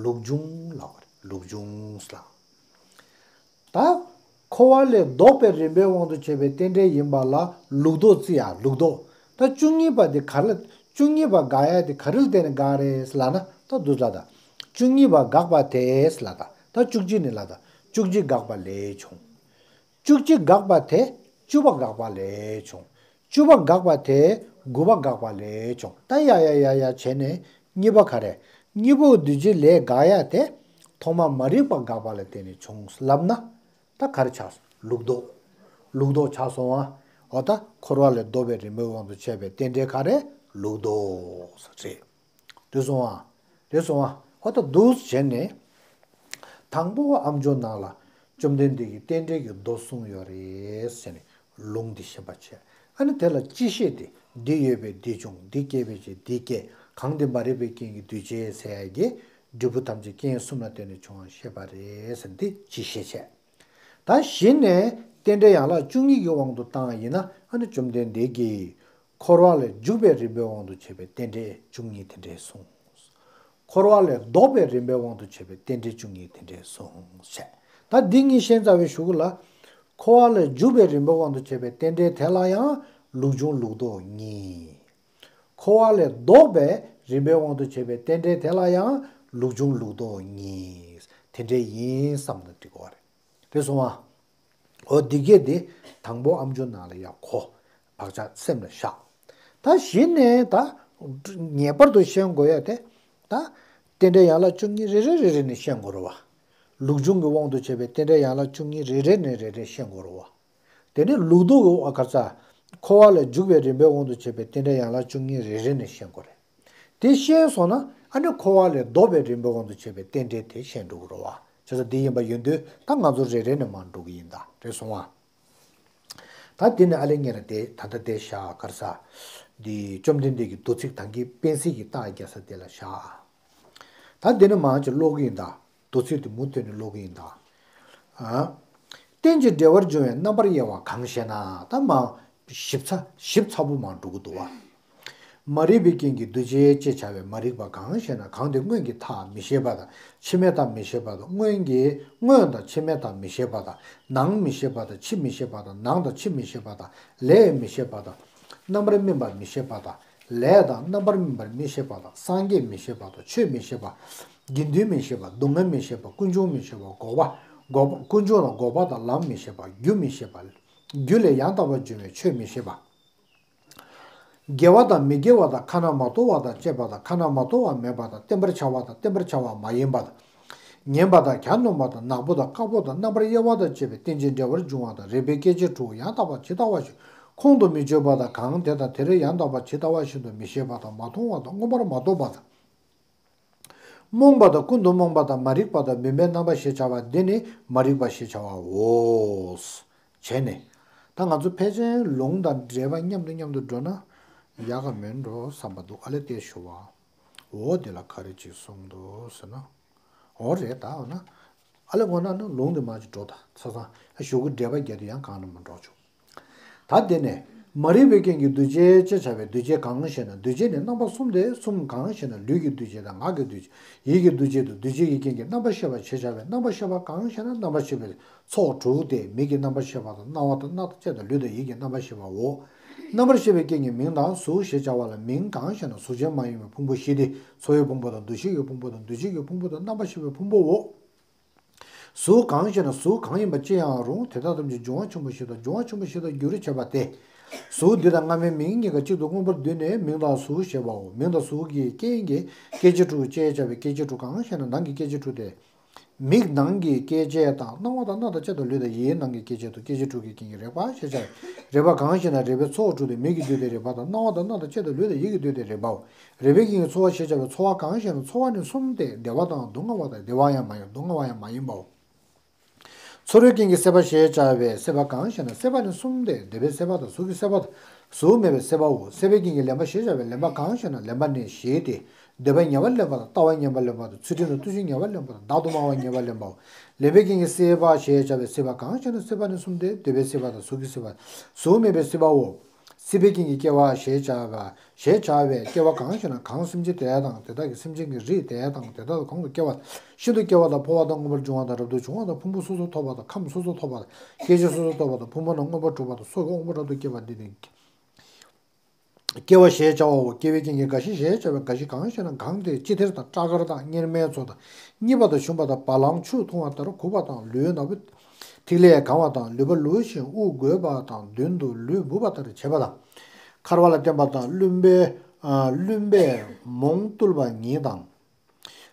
ལུགས་འབྱུང་ལབ་དགོས་རེད། ལུགས་འབྱུང་ལ། ད། འཁོར་བ་ལས་ལྡོག་པའི་རིམ་པའི་དབང་དུ་བྱས་པའི་རྟེན་འབྲེལ་ཡིན་པ་ལ་ལུགས་ལྡོག་བརྩི་ཡ་ལུགས་ལྡོག་ད་བཅུ་གཉིས་པ་དེ་ག་རེ་ལ་བཅུ་གཉིས་པ་དགག་ཡ་དེ་ག་རེ་ལ་བརྟེན་ནས་དགག་རེད་ལབ་ན་ད་འདུག་ལ་ད། བཅུ་གཉིས་པ་དགག་པ་དེས་ལ་ད་ད་བཅུ་གཅིག་ནས་ལ་ད་བཅུ་གཅིག་དགག་པ་ལས་བྱུང་། བཅུ་གཅིག་དགག་པ་དེ་བཅུ་པ་དགག་པ་ལས་བྱུང་། བཅུ་པ་དགག་པ་དེ་དགུ་པ་དགག་པ་ལས་བྱུང་། ད་ཡ་ཡ་ཡ་ཡ་བྱས་ནས་གཉིས་པ་ག་རེ། གཉིས་པོ་འདུས་བྱས་ལས་དགག་ཡ་དེ་ཐོག་མ་མ་རིག་པ་དགག་པ་ལ་བརྟེན་ནས་བྱུང་ལབ་ན་ད་ག་རེ་ཆགས་སོང་། ལུགས་ལྡོག་ལུགས་ལྡོག་ཆགས་སོང་ཨ། འོ་ད་འཁོར་བ་ལས་ལྡོག་པའི་རིམ་པའི་དབང་དུ་བྱས་པའི་རྟེན་འབྲེལ་ག་རེ་ལུགས་ལྡོག་རེད། རེད་སོང་ཨ། རེད་སོང་ཨ། འོ་ད་འདུག་བྱས་ནས། དང་པོ་ཨམ་ཅོག་ནང་ལ་བཅོམ་ལྡན་འདས་ཀྱིས་རྟེན་འབྲེལ་གྱི་མདོ་གསུངས་ཡོད་རེད་ཟེར་ནས་ལུང་འདི་ཤེས་པ་བྱས། ཨ་ནི་དེ་ལ་སྤྱི་བཤད་དེ་འདི་ཡོད་པས་འདི་བྱུང་འདི་སྐྱེས་པའི་རྗེས་འདི་སྐྱེས་གང་འདི་མ་རིག་པའི་རྐྱེན་གྱིས་འདུས་བྱས་ཟེར་ཡ་གི་འབྲས་བུ་ཐམས་ཅད་རྐྱེན་གསུམ་ལ་བརྟེན་ནས་བྱུང་བ་ཤེས་པ་རེད་ཟེར་འདི་སྤྱི་བཤད་བྱས། ད་གཞི་ནས་རྟེན་འབྲེལ་ཡན་ལག་བཅུ་གཉིས་ཀྱི་དབང་དུ་བཏང་བ་ཡིན་ན་ཨ་ནི་བཅོམ་ལྡན་འདས་ཀྱིས། འཁོར་བ་ལས་འཇུག་པའི་རིམ་པའི་དབང་དུ་བྱས་པའི་རྟེན་འབྲེལ་བཅུ་གཉིས་དེ་འདྲས་གསུངས། འཁོར་བ་ལས་ལྡོག་པའི་རིམ་པའི་དབང་དུ་བྱས་པའི་རྟེན་འབྲེལ་བཅུ་གཉིས་དེ་འདྲས་གསུངས་བྱས། ད་འདི་གཉིས་ཤེས་ཚར་བའི་གཞུག་ལ། འཁོར་བ་ལས་འཇུག་པའི་རིམ་པའི་དབང་དུ་བྱས་པའི་རྟེན་འབྲེལ་དེ་ལ་ཡང་ལུགས་འབྱུང་ལུགས་ལྡོག་གཉིས། འཁོར་བ་ལས་ལྡོག་པའི་རིམ་པའི་དབང་དུ་བྱས་པའི་རྟེན་འབྲེལ་དེ་ལ་ཡང་ལུགས་འབྱུང་ལུགས་ལྡོག་གཉིས་དེ་འདྲས་ཡིན་བསམ་ན་འགྲིག་གི་རེད། རེད་སོང་ཨ། འོ་འདི་སྐད་དེ་དང་པོ་ཨམ་ཅོག་ནང་ལ་ཡང་གོ་བག་ཆགས་སེམས་ལ་བཞག་ད་གཞི་ནས་ད་ངེས་པར་དུ་ཤེས་དགོས་ཡ་དེ་ད་རྟེན་འབྲེལ་ཡན་ལག་བཅུ་གཉིས་རེ་རེ་རེ་རེ་ནས་ཤེས་དགོས་རེད་བ། ལུགས་འབྱུང་གི་དབང་དུ་བྱས་པའི་རྟེན་འབྲེལ་ཡན་ལག་བཅུ་གཉིས་རེ་རེ་ནས་རེ་རེ་ཤེས་དགོས་རེད་བ། དེ་ནས་ལུགས་ལྡོག་གི་ཨ་ག་ས། འཁོར་བ་ལས་འཇུག་པའི་རིམ་པའི་དབང་དུ་བྱས་པའི་རྟེན་འབྲེལ་ཡན་ལག་བཅུ་གཉིས་རེ་རེ་ནས་ཤེས་དགོས་རེད། དེ་ཤེས་སོང་ན་ཨ་ནི་འཁོར་བ་ལས་ལྡོག་པའི་རིམ་པའི་དབང་དུ་བྱས་པའི་རྟེན་འབྲེལ་དེ་ཤེས་འགྲོ་གི་རེད་བ། བྱས་ཙང་འདི་ཡིན་པ་ཡིན་དུས་ད་ང་ཚོ་རེ་རེ་ནས་མར་འགྲོ་གི་ཡིན་ད་རེད་སོང་བ། ད་འདི་ནས་ཨ་ལེ་ངེད་ལ་དེ་ད་ལྟ་དེ་བཞག་ག་རེ་ཟ། འདི་བཅོམ་ལྡན་འདས་ཀྱི་མདོ་ཚིག་དང་གི་དཔེ་གཟིགས་ཀྱི་རྟགས་རྒྱག་ས་དེ་ལ་བཞག་ད་འདི་ནས་མར་ཅིག་ཀློག་གི་ཡིན་ད། མདོ་ཚིག་དེ་མུ་མཐུད་ནས་ཀློག་གི་ཡིན་ད། ཨ། རྟེན་ཅིང་འབྲེལ་བར་འབྱུང་བའི་རྣམ་པར་དབྱེ་བ་གང་ཞེ་ན་ད་མ། ཞིབ་ཚ་ཞིབ་ཚ་པོ་མར་འགྲོ་གི་འདུག་བ། མ་རིག་པའི་རྐྱེན་གྱིས་འདུས་བྱས་ཅེས་བྱ་བའི་མ་རིག་པ་གང་ཞེ་ན་གང་དེ་སྔོན་གྱི་མཐའ་མི་ཤེས་པ་དང་ཕྱི་མའི་མཐའ་མི་ཤེས་པ་དང་སྔོན་གྱི་སྔོན་དང་ཕྱི་མའི་མཐའ་མི་ཤེས་པ་དང་ནང་མི་ཤེས་པ་དང་ཕྱི་མི་ཤེས་པ་དང་ནང་དང་ཕྱི་མི་ཤེས་པ་དང་ལས་མི་ཤེས་པ་དང་རྣམ་པར་སྨིན་པ་མི་ཤེས་པ་དང་། ལས་དང་རྣམ་པར་སྨིན་པར་མི་ཤེས་པ་དང་སངས་རྒྱས་མི་ཤེས་པ་དང་ཆོས་མི་ཤེས་པ། དགེ་འདུན་མི་ཤེས་པ་སྡུག་བསྔལ་མི་ཤེས་པ་ཀུན་འབྱུང་མི་ཤེས་པ་འགོག་པ། འགོག་པ་ཀུན་འབྱུང་ལ་འགོག་པ་དང་ལམ་མི་ཤེས་པ་རྒྱུ་མི་ཤེས་པ། རྒྱུ་ལས་ཡང་དག་པར་འབྱུང་བའི་ཆོས་མི་ཤེས་པ། དགེ་བ་དང་མི་དགེ་བ་དང་ཁ་ན་མ་ཐོ་བ་དང་བཅས་པ་དང་ཁ་ན་མ་ཐོ་བ་མེད་པ་དང་བརྟེན་པར་བྱ་བ་དང་བརྟེན་པར་བྱ་བ་མ་ཡིན་པ་དང་། ངན་པ་དང་གྱ་ནོམ་པ་དང་ནག་པོ་དང་དཀར་པོ་དང་རྣམ་པར་དབྱེ་བ་དང་བཅས་པའི་རྟེན་ཅིང་འབྲེལ་བར་འབྱུང་བ་དང་རེག་པའི་སྐད་ཅིག་དྲུག་ཡང་དག་པར་ཇི་ལྟ་བ་བཞིན་ཁོང་དུ་མི་ཆུད་པ་དང་གང་དེ་དང་དེར་ཡང་དག་པར་ཇི་ལྟ་བ་བཞིན་དུ་མི་ཤེས་པ་དང་མ་མཐོང་བ་དང་མངོན་པར་མ་རྟོགས་པ་དང་། རྨོངས་པ་དང་ཀུན་ཏུ་རྨོངས་པ་དང་མ་རིག་པ་དང་མུན་པའི་རྣམ་པ་ཞེས་བྱ་བ་འདི་ནི་མ་རིག་པ་ཞེས་བྱ་བའོ། བྱས་ནས། ད་ང་ཚོ་ཕལ་ཆེར་ལུང་དང་འགྲེལ་པ་མཉམ་དུ་མཉམ་དུ་འགྲོ་ན། ཡག་ག་མེད་འགྲོ་བསམ་པ་འདུག་ཨ་ལེ་དེ་ཞུ་བ། འོ་དེ་ལ་ག་རེ་ཅིག་གསུངས་འདུག་ཟེར་ན། འོ་རེད་ད་འོ་ན། ཨ་ལེ་འོ་ན་ནི་ལུང་དེ་མ་ཅིག་འགྲོ་ད་ཚ་ཚང་ཨ་ཞུ་གི་འགྲེལ་པ་རྒྱག་དུས་ཡང་གང་ན་མ་འགྲོ་ཆོག་ད་དེ་ནས་མ་རིག་པའི་རྐྱེན་གྱིས་འདུ་བྱེད་ཅེས་བྱ་བའི་འདུ་བྱེད་གང་ཞེ་ན། འདུ་བྱེད་ནི་རྣམ་པ་གསུམ་སྟེ། གསུམ་གང་ཞེ་ན། ལུས་ཀྱི་འདུ་བྱེད་དང་། ངག་གི་འདུ་བྱེད། ཡིད་ཀྱི་འདུ་བྱེད་དོ། འདུ་བྱེད་ཀྱི་རྐྱེན་གྱིས་རྣམ་པར་ཤེས་པ་ཞེས་བྱ་བའི་རྣམ་པར་ཤེས་པ་གང་ཞེ་ན། རྣམ་པར་ཤེས་པའི་ཚོགས་དྲུག་སྟེ། མིག་གི་རྣམ་པར་ཤེས་པ་དང་། རྣ་བ་དང་སྣ་དང་ལྕེ་དང་ལུས་དང་ཡིད་ཀྱི་རྣམ་པར་ཤེས་པའོ། རྣམ་པར་ཤེས་པའི་རྐྱེན་གྱིས་མིང་དང་གཟུགས་ཞེས་བྱ་བ་ལ། མིང་གང་ཞེ་ན། གཟུགས་ཅན་མ་ཡིན་པའི་ཕུང་པོ་བཞི་སྟེ། ཚོར་བའི་ཕུང་པོ་དང་། འདུ་ཤེས་ཀྱི་ཕུང་པོ་དང་། འདུ་བྱེད་ཀྱི་ཕུང་པོ་དང་། རྣམ་པར་ཤེས་པའི་ཕུང་པོའོ། གཟུགས་གང་ཞེ་ན། གཟུགས་གང་ཡིན་པ་ཅི་ཡང་རུང་། དེ་དག་ཐམས་ཅད་འབྱུང་བ་ཆེན་པོ་བཞི་དང་། འབྱུང་བ་ཆེན་པོ་བཞི་དག་རྒྱུར་བྱས་པ་སྟེ། གཟུགས་འདི་དང་སྔ་མའི་མིང་གཉིས་ཀ་གཅིག་ཏུ་མངོན་པར་བསྡུས་ནས་མིང་དང་གཟུགས་ཞེས་པའོ། མིང་དང་གཟུགས་ཀྱི་རྐྱེན་གྱིས་སྐྱེ་མཆེད་དྲུག་ཅེས་བྱ་བའི་སྐྱེ་མཆེད་དྲུག་གང་ཞེ་ན། ནང་གི་སྐྱེ་མཆེད་དྲུག་སྟེ། མིག་ནང་གི་སྐྱེ་མཆེད་དང་། རྣ་བ་དང་སྣ་དང་ལྕེ་དང་ལུས་དང་ཡིད་ནང་གི་སྐྱེ་མཆེད་དོ། སྐྱེ་མཆེད་དྲུག་གི་རྐྱེན་གྱིས་རེག་པ་ཞེས་བྱ་བའི་རེག་པ་གང་ཞེ་ན། རེག་པའི་ཚོགས་དྲུག་སྟེ། མིག་གིས་བསྡུས་ཏེ་རེག་པ་དང་། རྣ་བ་དང་སྣ་དང་ལྕེ་དང་ལུས་དང་ཡིད་ཀྱིས་བསྡུས་ཏེ་རེག་པའོ། རེག་པའི་རྐྱེན་གྱིས་ཚོར་བ་ཞེས་བྱ་བའི་ཚོར་བ་གང་ཞེ་ན། ཚོར་བ་ནི་གསུམ་སྟེ། བདེ་བ་དང་སྡུག་བསྔལ་བ་དང་། བདེ་བ་ཡང་མ་ཡིན་སྡུག་བསྔལ་བ་ཡང་མ་ཡིན་པའོ། ཚོར་བའི་རྐྱེན་གྱིས་སྲེད་པ་ཞེས་བྱ་བའི་སྲེད་པ་གང་ཞེ་ན། སྲེད་པ་ནི་གསུམ་སྟེ། འདོད་པའི་སྲེད་པ་དང་། གཟུགས་ཀྱི་སྲེད་པ་དང་། གཟུགས་མེད་པའི་སྲེད་པའོ། སྲེད་པའི་རྐྱེན་གྱིས་ལེན་པ་ཞེས་བྱ་བའི་ལེན་པ་གང་ཞེ་ན། ལེན་པ་ནི་བཞི་སྟེ། འདོད་པ་ཉེ་བར་ལེན་པ་དང་། ལྟ་བ་ངན་པར་ལེན་པ་དང་། ཚུལ་ཁྲིམས་དང་བརྟུལ་ཞུགས་ཉེ་བར་ལེན་པ་དང་། བདག་ཏུ་སྨྲ་བ་ཉེ་བར་ལེན་པའོ། ལེན་པའི་རྐྱེན་གྱིས་སྲེད་པ་ཞེས་བྱ་བའི་སྲེད་པ་གང་ཞེ་ན། སྲེད་པ་ནི་གསུམ་སྟེ། འདོད་པའི་སྲེད་པ་དང་། གཟུགས་ཀྱི་སྲེད་པ་དང་། གཟུགས་མེད་པའི་སྲེད་པའོ། སྲེད་པའི་རྐྱེན་གྱིས་སྐྱེ་བ་ཞེས་བྱ་བ། ཞེས་བྱ་བའི་སྐྱེ་བ་གང་ཞེ་ན། གང་སེམས་ཅན་དེ་དང་དེ་དག་གི་སེམས་ཅན་གྱི་རིགས་དེ་དང་དེ་དག་གོང་དུ་སྐྱེ་བ། ཤིན་ཏུ་སྐྱེ་བ་དང་། འཕོ་བ་དང་། མངོན་པར་འབྱུང་བ་དང་། རབ་ཏུ་བྱུང་བ་དང་། ཕུང་པོ་སོ་སོར་ཐོགས་པ་དང་། ཁམས་སོ་སོར་ཐོགས་པ་དང་། སྐྱེ་མཆེད་སོ་སོར་ཐོགས་པ་དང་། ཕུང་པོ་རྣམས་མངོན་པར་གྲུབ་པ་དང་། སོ་གི་དབང་པོ་རབ་ཏུ་སྐྱེ་བ་འདི་ནི་སྐྱེ་བ་ཞེས་བྱའོ། སྐྱེ་བའི་རྐྱེན་གྱིས་རྒ་ཤི་ཞེས་བྱ་བའི་རྒ་ཤི་གང་ཞེ་ན། གང་སྟེ་ཅི་ཐེར་དང་སྐྲ་དཀར་དང་། གཉེར་མའི་ཚོགས་དང་། གཉིད་པ་དང་ཞུམ་པ་དང་། བ་ལང་ཁྱུ་འཐུང་བ་ལྟར་ཁུག་པ་དང་། ལུས་ནག་པོའི་ཐིག་ལེས་གང་བ་དང་། ལུད་པ་ལུ་ཞིང་དབུགས་རྒོད་པ་དང་། མདུན་དུ་ལུས་འབུད་པ་ལྟར་བྱེད་པ་དང་། འཁར་བ་ལ་བརྟེན་པ་དང་། བླུན་པའི་ཨ་བླུན་པས་མོང་བཏུལ་བ་ཉིད་དང་།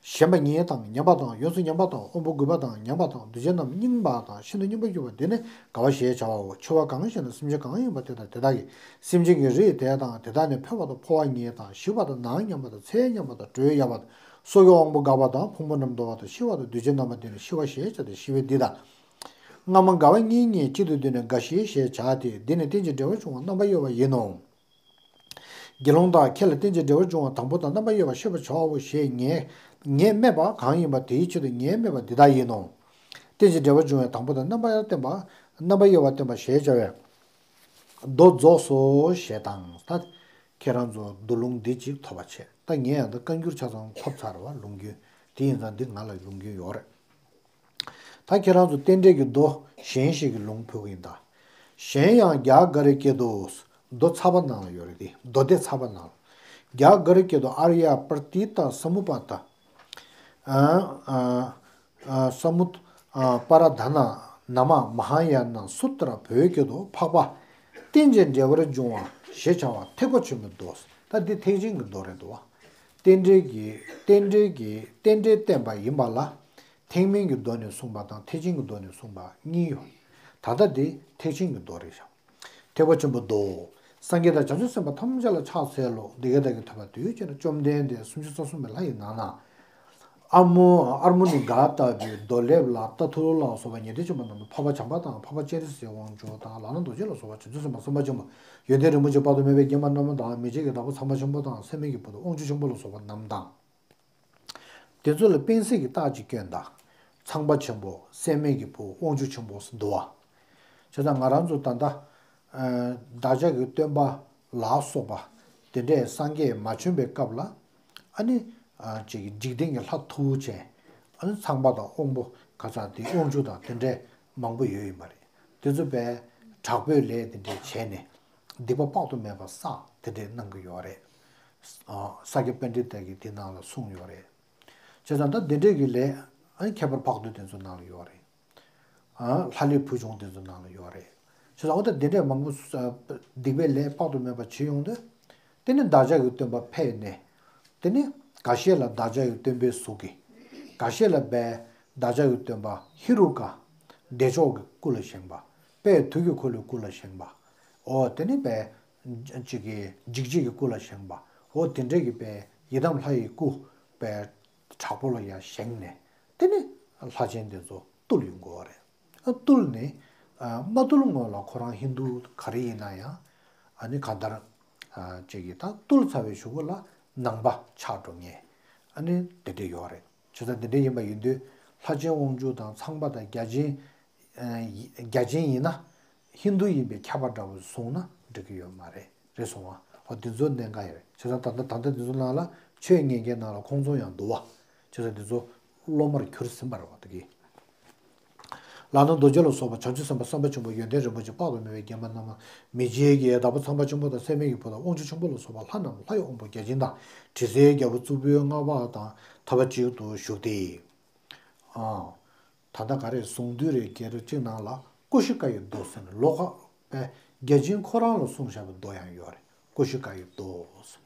ཞེན་པ་ཉིད་དང་། ཉམས་པ་དང་། ཡོངས་སུ་ཉམས་པ་དང་། དབང་པོ་རྒུད་པ་དང་། ཉམས་པ་དང་། འདུ་བྱེད་རྣམས་རྙིང་པ་དང་། ཤིན་ཏུ་རྙིང་པར་གྱུར་པ་འདི་ནི་རྒ་བ་ཞེས་བྱ་བའོ། འཆི་བ་གང་ཞེ་ན། སེམས་ཅན་གང་ཡིན་པ་དེ་དང་དེ་དག་གི་སེམས་ཅན་གྱི་རིགས་དེ་དང་དེ་དག་ནི་འཕོ་བ་དང་། འཕོ་བ་ཉིད་དང་། ཞིག་པ་དང་། ནད་ཉམས་པ་དང་། ཚེ་ཉམས་པ་དང་། དྲོད་ཡལ་བ་དང་། སོ་གི་དབང་པོ་འགག་པ་དང་། ཕུང་པོ་རྣམས་འདོར་བ་དང་། ཤི་བ་དང་། འདུ་བྱེད་རྣམ་པ་འདི་ནི་ཤི་བ་ཞེས་བྱ་སྟེ། ཤི་བའི་འདི་དང་། སྔ་མ་རྒ་བ་གཉིས་གཉིས་གཅིག་ཏུ་བསྡུས་ནས་རྒ་ཤི་ཞེས་བྱ་སྟེ། འདི་ནི་རྟེན་ཅིང་འབྲེལ་བར་འབྱུང་བ་རྣམ་པར་དབྱེ་བ་ཡིན་ནོ། དགེ་སློང་དག་ཁྱེད་ལ་རྟེན་ཅིང་འབྲེལ་བར་འབྱུང་བ་དང་པོ་དང་རྣམ་པར་དབྱེ་བ་ཤེས་པར་བྱའོ་ཞེས་ངས་ངས་སྨྲས་པ་གང་ཡིན་པ་དེའི་ཕྱིར་དུ་ངས་སྨྲས་པ་འདི་ལྟར་ཡིན་ནོ། རྟེན་ཅིང་འབྲེལ་བར་འབྱུང་བའི་དང་པོ་དང་རྣམ་པར་བསྟན་པ། རྣམ་པར་དབྱེ་བ་བསྟན་པ་ཞེས་བྱ་བའི་མདོ་རྫོགས་སོ་ཞེས་དང་། ད་ཁྱེད་རང་ཚོ་མདོ་ལུང་འདི་གཅིག་ཐོབ་པ་བྱས། ད་ངས་ཡང་ད་བཀའ་འགྱུར་ཆ་ཚང་ཐོབ་ཚར་བ་ལུང་རྒྱུན་དེ་ཡིན་ཙང་འདི་ང་ལ་ལུང་རྒྱུན་ཡོད་རེད། ད་ཁྱེད་རང་ཚོ་རྟེན་འབྲེལ་གྱི་མདོ་གཞན་ཞིག་གི་ལུང་ཕུལ་གྱི་ཡིན་ད། གཞན་ཡང་རྒྱ་གར་སྐད་དུ། མདོ་ཚ་བ་ནང་ལ་ཡོད་རེད་དེ། མདོ་སྡེ་ཚ་བ་ནང་ལ། རྒྱ་གར་སྐད་དུ། ཨརྱ་པྲ་ཏི་ཏ་སཱ་མུ་པ་ཏ། ཨ་ཨ་ཨ་སཱ་མུ་ཨ་པ་ར་དྷ་ན་ན་མ་མ་ཧཱ་ཡ་ན་སུ་ཏྲ། བོད་སྐད་དུ། འཕགས་པ་རྟེན་ཅིང་འབྲེལ་བར་འབྱུང་བ་ཞེས་བྱ་བ་ཐེག་པ་ཆེན་པོའི་མདོ། ད་འདི་ཐེག་ཆེན་གྱི་མདོ་རེད་འདུག་བ། རྟེན་འབྲེལ་གྱི་རྟེན་འབྲེལ་གྱི་རྟེན་འབྲེལ་བསྟན་པ་ཡིན་པ་ལ། ཐེག་དམན་གྱི་མདོ་ནས་གསུངས་པ་དང་ཐེག་ཆེན་གྱི་མདོ་ནས་གསུངས་པ་གཉིས་ཡོད། ད་ལྟ་འདི་ཐེག་ཆེན་གྱི་མདོ་རེད་ཤག་ཐེག་པ་ཆེན་པོའི་མདོ། སངས་རྒྱས་དང་བྱང་ཆུབ་སེམས་དཔའ་ཐམས་ཅད་ལ་ཕྱག་འཚལ་ལོ། འདི་སྐད་བདག་གིས་ཐོས་པ་དུས་གཅིག་ན། བཅོམ་ལྡན་འདས་སུམ་ཅུ་རྩ་གསུམ་པའི་ལྷ་ཡི་ནང་ན། ཨར་མོ་ཨར་མོ་ནི་ག་ལྟ་བུའི་རྡོ་ལེབ་ལ་རྟ་ཐུལ་ལ་སོགས་པ་ཉན་ཐོས་ཆེན་པོ་རྣམས་དང་། འཕགས་པ་བྱམས་པ་དང་། འཕགས་པ་སྤྱན་རས་གཟིགས་དབང་ཕྱུག་དང་། ལག་ན་རྡོ་རྗེ་ལ་སོགས་པ་བྱང་ཆུབ་སེམས་དཔའ་སེམས་དཔའ་ཆེན་པོ། ཡོན་ཏན་རིན་པོ་ཆེ་དཔག་ཏུ་མེད་པས་བརྒྱན་པ་རྣམས་དང་། མི་མཇེད་ཀྱི་བདག་པོ་ཚངས་པ་ཆེན་པོ་དང་། སྲེད་མེད་ཀྱི་བུ་དང་དབང་ཕྱུག་ཆེན་པོ་ལ་སོགས་པ་རྣམས་དང་། དེ་ཚོ་ལ་དཔལ་བརྩེགས་ཀྱི་རྟགས་ཀྱི་སྐྱོན་དང་། ཚངས་པ་ཆེན་པོ། སྲེད་མེད་ཀྱི་བུ། དབང་ཕྱུག་ཆེན་པོ་འདུ་བ། བྱས་ཙང་ང་རང་ཚོ་ད་ལྟ་བདག་ཅག་གི་སྟོན་པ་ལ་སོགས་པ་དེ་འདྲས་སངས་རྒྱས་མ་བྱོན་པའི་སྐབས་ལ། ཨ་ནི་ཅིག་འཇིག་རྟེན་གྱི་ལྷ་མཐུ་ཆེན། ཨ་ནི་ཚངས་པ་དང་དབང་པོ་ག་ཚ་དེ་དབང་ཕྱུག་དང་དེ་འདྲས་མང་པོ་ཡོད་ཡིན་པ་རེད། དེ་ཚོ་དཔེ་དྲག་པོའི་ལས་དེ་འདྲས་བྱས་ནས་སྡིག་པ་དཔག་ཏུ་མེད་པ་བསགས་དེ་འདྲས་གནང་གི་ཡོད་རེད། ས་སྐྱ་པཎྜི་ཏ་གིས་དེ་ནང་ལ་གསུངས་ཡོད་རེད། བྱས་ཙང་ད་དེ་འདྲས་ཀྱི་ལས་ཨ་ནི་ཁྱད་པར་འཕགས་བསྟོད་དེ་ཚོ་ནང་ལ་ཡོད་རེད། ལྷ་ལས་བུ་བྱུང་དེ་ཚོ་ནང་ལ་ཡོད་རེད། བྱས་ཙང་འོ་ད་དེ་འདྲས་མང་པོ་སྡིག་པའི་ལས་དཔག་ཏུ་མེད་པ་བྱེད་ཡོང་དུས། དེ་ནི་བདག་ཅག་གི་སྟོན་པ་ཕེབས་ནས། དེ་ནི་འགའ་ཤས་ལ་བདག་ཅག་གི་སྟོན་པའི་གཟུགས་ཀྱིས། འགའ་ཤས་ལ་བདག་ཅག་གི་སྟོན་པ་ཧེ་རུ་ཀ། བདེ་མཆོག་གི་སྐུ་ལ་བཞེངས་པ། དཔལ་དུས་ཀྱི་འཁོར་ལོའི་སྐུ་ལ་བཞེངས་པ། འོ་དེ་ནི་དཔལ་གཅིག་གི་འཇིགས་བྱེད་ཀྱི་སྐུ་ལ་བཞེངས་པ། འོ་དེ་འདྲས་ཀྱི་དཔལ་ཡི་དམ་ལྷ་ཡི་སྐུ་དཔལ་དྲག་པོ་ལ་ཡར་བཞེངས་ནས། དེ་ནི་ལྷ་ཆེན་དེ་ཚོ་བཏུལ་ཡོང་གི་ཡོད་རེད། བཏུལ་ནས་མ་བཏུལ་སྔོན་ལ་ཁོ་རང་ཧིན་དུ་ག་རེ་ཡིན་ན་ཡང་། ཨ་ནི་གང་ལྟར་ ཅིག་གིས་ད་བཏུལ་ཚར་བའི་གཞུག་གུ་ལ་ནང་པ་ཆགས་འགྲོ་ངེས། ཨ་ནི་དེ་འདྲས་ཡོད་རེད། བྱས་ཙང་དེ་འདྲས་ཡིན་པ་ཡིན་དུས་ལྷ་ཆེན་དབང་ཕྱུག་དང་ཚངས་པ་དང་བརྒྱ་བྱིན། བརྒྱ་བྱིན་ཡིན་ན་ཧིན་དུ་ཡིན་པའི་ཁྱབ་པ་འདྲ་བོ་བཟུང་ན་འགྲིག་གི་ཡོད་མ་རེད། རེད་སོང་བ། འོ་དེ་ཚོ་གནད་འགག་ཡོད་རེད། བྱས་ཙང་ད་ལྟ་ད་ལྟ་དེ་ཚོ་ནང་ལ་ཆོས་ཉན་མཁན་ནང་ལ་ཁོང་ཚོ་ཡང་འདུག་བ། བྱས་ཙང་དེ་ཚོ་སློབ་མར་གྱུར་ཟིན་པ་རེད་བ་དེ་གི། ལག་ན་རྡོ་རྗེ་ལ་སོགས་པ་བྱང་ཆུབ་སེམས་དཔའ་བསམ་པ་ཆེན་པོ་ཡོན་ཏན་རིན་པོ་ཆེ་དཔག་ཏུ་མེད་པས་བརྒྱན་པ་རྣམས་མི་མཇེད་ཀྱི་བདག་པོ་ཚངས་པ་ཆེན་པོ་དང་སྲེད་མེད་ཀྱི་ཕོ་བྲང་དབང་ཕྱུག་ཆེན་པོ་ལ་སོགས་པ་ལྷ་རྣམས་ལྷ་ཡི་དབང་པོ་བརྒྱ་བྱིན་དང་དྲི་ཟའི་རྒྱལ་པོ་གཙུག་ཕུད་ལྔ་པ་དང་ཐབས་ཅིག་ཏུ་བཞུགས་ཏེ། ཨ། ད་ལྟ་ག་རེ་གཟུངས་བསྡུས་རེ་རྒྱལ་རབས་གཅིག་ནང་ལ་ཀུ་ཤི་ཀ་ཡི་མདོ་ཟེར་ནས་ལོགས་ཀ་པའི་བརྒྱ་བྱིན་ཁོ་རང་ལ་གསུངས་བཞག་པའི་མདོ་ཡང་ཡོད་རེད། ཀུ་ཤི་ཀ་ཡི་མདོ་ཟེར།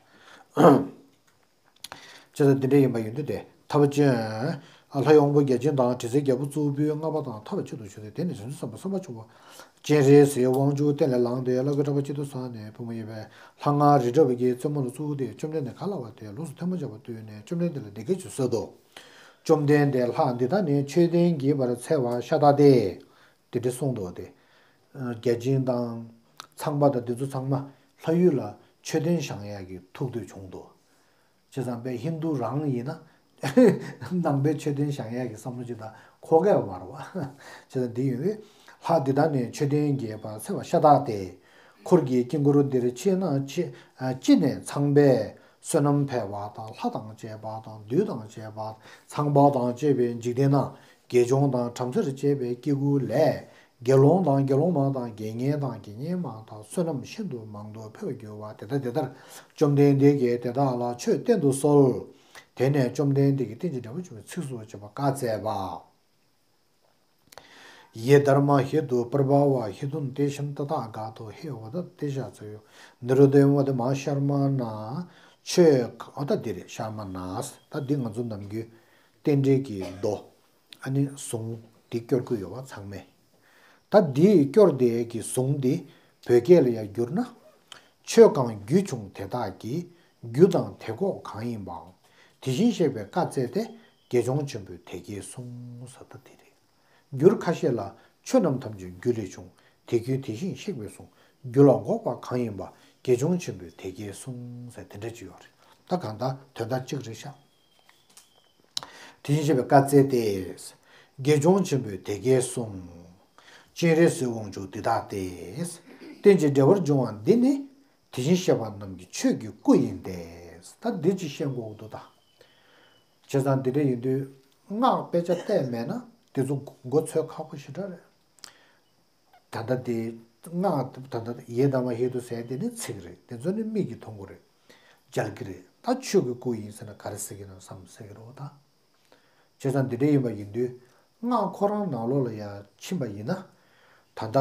བྱས་ཙང་འདི་འདྲ་ཡིན་པ་ཡིན་དུས་དེ་ཐབས་ཅན། ལྷ་ཡི་དབང་པོ་བརྒྱ་བྱིན་དང་དྲི་ཟའི་རྒྱལ་པོ་གཙུག་ཕུད་ལྔ་པ་དང་ཐབས་ཅིག་ཏུ་བཞུགས་ཏེ། དེ་ནས་བྱང་ཆུབ་སེམས་དཔའ་བསམ་པ་ཆེན་པོ་སྤྱན་རས་གཟིགས་དབང་ཕྱུག་སྟེང་ལས་ལངས་ཏེ་ཀླུ་མཁར་བྲག་པ་སྤྱི་ཏོག་ས་ནས་ཕུང་པོ་ཡོད་པའི་ལྷ་ང་རི་བྲག་པའི་རྩེ་མོ་ལ་བཙུགས་ཏེ་བཅོམ་ལྡན་འདས་ག་ལ་བ་དེ་ལོགས་སུ་ཐལ་མོ་སྦྱར་བ་བཏོན་ནས་བཅོམ་ལྡན་འདས་ལ་འདི་སྐད་ཅེས་གསོལ་ཏོ། བཅོམ་ལྡན་འདས་ལྷ་འདི་དག་ནི་མཆོད་རྟེན་བགྱིས་པར་འཚལ་བ་ཤ་སྟག་སྟེ། དེ་འདྲ་གསུངས་འདུག་སྟེ། བརྒྱ་བྱིན་དང་ཚངས་པ་དང་འདི་ཚོ་ཚང་མ་ལྷ་ཡུལ་ལ་མཆོད་རྟེན་བཞེངས་ཡག་གི་ཐུགས་འདོད་བྱུང་འདུག་བྱས་ཙང་པས་ཧིན་དུ་རང་ཡིན་ན་ནང་པའི་མཆོད་རྟེན་བཞེངས་ཡག་གི་བསམ་བློ་ཅིག་དང་གོ་སྐབས་མ་རེད་བ། བྱས་ཙང་འདི་ཡོད་པས་ལྷ་འདི་དག་ནི་མཆོད་རྟེན་བགྱིས་པར་འཚལ་བ་ཤ་སྟག་སྟེ། འཁོར་གྱི་དཀྱིལ་འཁོར་འདིར་མཆིས་ན་ཅི་ཅི་ནས་ཚངས་པས་བསོད་ནམས་འཕེལ་བ་དང་ལྷ་དང་བཅས་པ་དང་བདུད་དང་བཅས་པ་ཚངས་པ་དང་བཅས་པའི་འཇིག་རྟེན་ན་དགེ་སྦྱོང་དང་བྲམ་ཟེར་བཅས་པའི་སྐྱེ་དགུ་ལས། དགེ་སློང་དང་དགེ་སློང་མ་དང་དགེ་བསྙེན་དང་དགེ་བསྙེན་མ་དང་བསོད་ནམས་ཤིན་ཏུ་མང་དུ་འཕེལ་བར་འགྱུར་བ་དེ་ལྟར་དེ་ལྟར་བཅོམ་ལྡན་འདས་ཀྱིས་དེ་དག་ལ་ཆོས་བསྟན་དུ་གསོལ། དེ་ནས་བཅོམ་ལྡན་འདས་ཀྱིས་རྟེན་ཅིང་འབྲེལ་བར་འབྱུང་བའི་ཚིགས་སུ་བཅད་པ་བཀའ་སྩལ་པ། ཡེ་དྷརྨཱ་ཧེ་ཏུ་པྲ་བྷ་ཝ་ཧེ་ཏུན་ཏེ་ཤམ་ཏ་ཐཱ་ག་ཏོ་ཧེ་ཝ་དཏྟེ་ཤ་ཙ་ཡོ་ནི་རོ་དྷེ་ཝ་དི་མ་ཤར་མ་ན། ཆོས་ཨ་ད་འདི་རེད་ཤར་མ་ན། ད་འདི་ང་ཚོ་ནམ་རྒྱུན་རྟེན་འབྲེལ་གྱི་མདོ། ཨ་ནི་གཟུངས་འདི་སྐྱོར་གྱི་ཡོད་པ་ཚང་མས། ད་འདི་སྐྱོར་དེ་གི་གཟུངས་འདི་བོད་སྐད་ལ་ཡང་བསྒྱུར་ན། ཆོས་གང་རྒྱུད་ཆུང་དེ་དག་གི། རྒྱུ་དང་དེ་ཁོག་གང་ཡིན་པའང་། དེ་བཞིན་གཤེགས་པའི་བཀའ་སྩལ་ཏེ། དགེ་སྦྱོང་ཆེན་པོས་དེ་སྐད་གསུངས་ཟེར་ད་འདི་རེད། འགྱུར་ཁ་ཤས་ལ་ཆོས་རྣམས་ཐམས་ཅད་རྒྱུ་ལས་བྱུང་། དེ་རྒྱུ་དེ་བཞིན་གཤེགས་པས་གསུངས། རྒྱུ་ལ་འགོག་པ་གང་ཡིན་པ། དགེ་སྦྱོང་ཆེན་པོས་དེ་སྐད་གསུངས་ཟེར་དེ་འདྲ་ཅིག་ཡོད་རེད། ད་གང་ལྟར་དོན་དག་གཅིག་རེད་ཤག་དེ་བཞིན་གཤེགས་པའི་བཀའ་སྩལ་ཏེ། དགེ་སྦྱོང་ཆེན་པོས་དེ་སྐད་གསུངས། སྤྱན་རས་གཟིགས་དབང་ཕྱུག་འདི་ལྟ་སྟེ། རྟེན་ཅིང་འབྲེལ་བར་འབྱུང་བ་འདི་ནི། དེ་བཞིན་གཤེགས་པ་རྣམས་ཀྱི་ཆོས་ཀྱི་སྐུ་ཡིན་ཏེ། ད་འདི་ཅིག་ཤེས་དགོས་འདུག་ད། བྱས་ཙང་འདི་འདྲ་ཡིན་དུས་སྔགས་དཔེ་ཆ་བལྟས་མེད་ན་འདི་ཚོ་མགོ་ཚོས་ཁག་པོ་ཞེ་དྲག་རེད། ད་ལྟ་འདི་སྔགས་ད་ལྟ་ཡེ་དྷརྨཱ་ཧེ་ཏུ་ཟེར་དེ་ནི་ཚིག་རེད། དེ་ཚོ་ནི་མིག་གིས་མཐོང་གི་རེད། མཇལ་གྱི་རེད། ད་ཆོས་ཀྱི་སྐུ་ཡིན་ཟེར་ན་ག་རེ་ཟེར་གྱི་ན་བསམ་ཟེར་གྱི་རེད་བ་ད། བྱས་ཙང་འདི་འདྲ་ཡིན་པ་ཡིན་དུས་སྔགས་ཁོ་རང་ནང་ལོགས་ལ་ཡང་ཕྱིན་པ་ཡིན་ན། ད་ལྟ་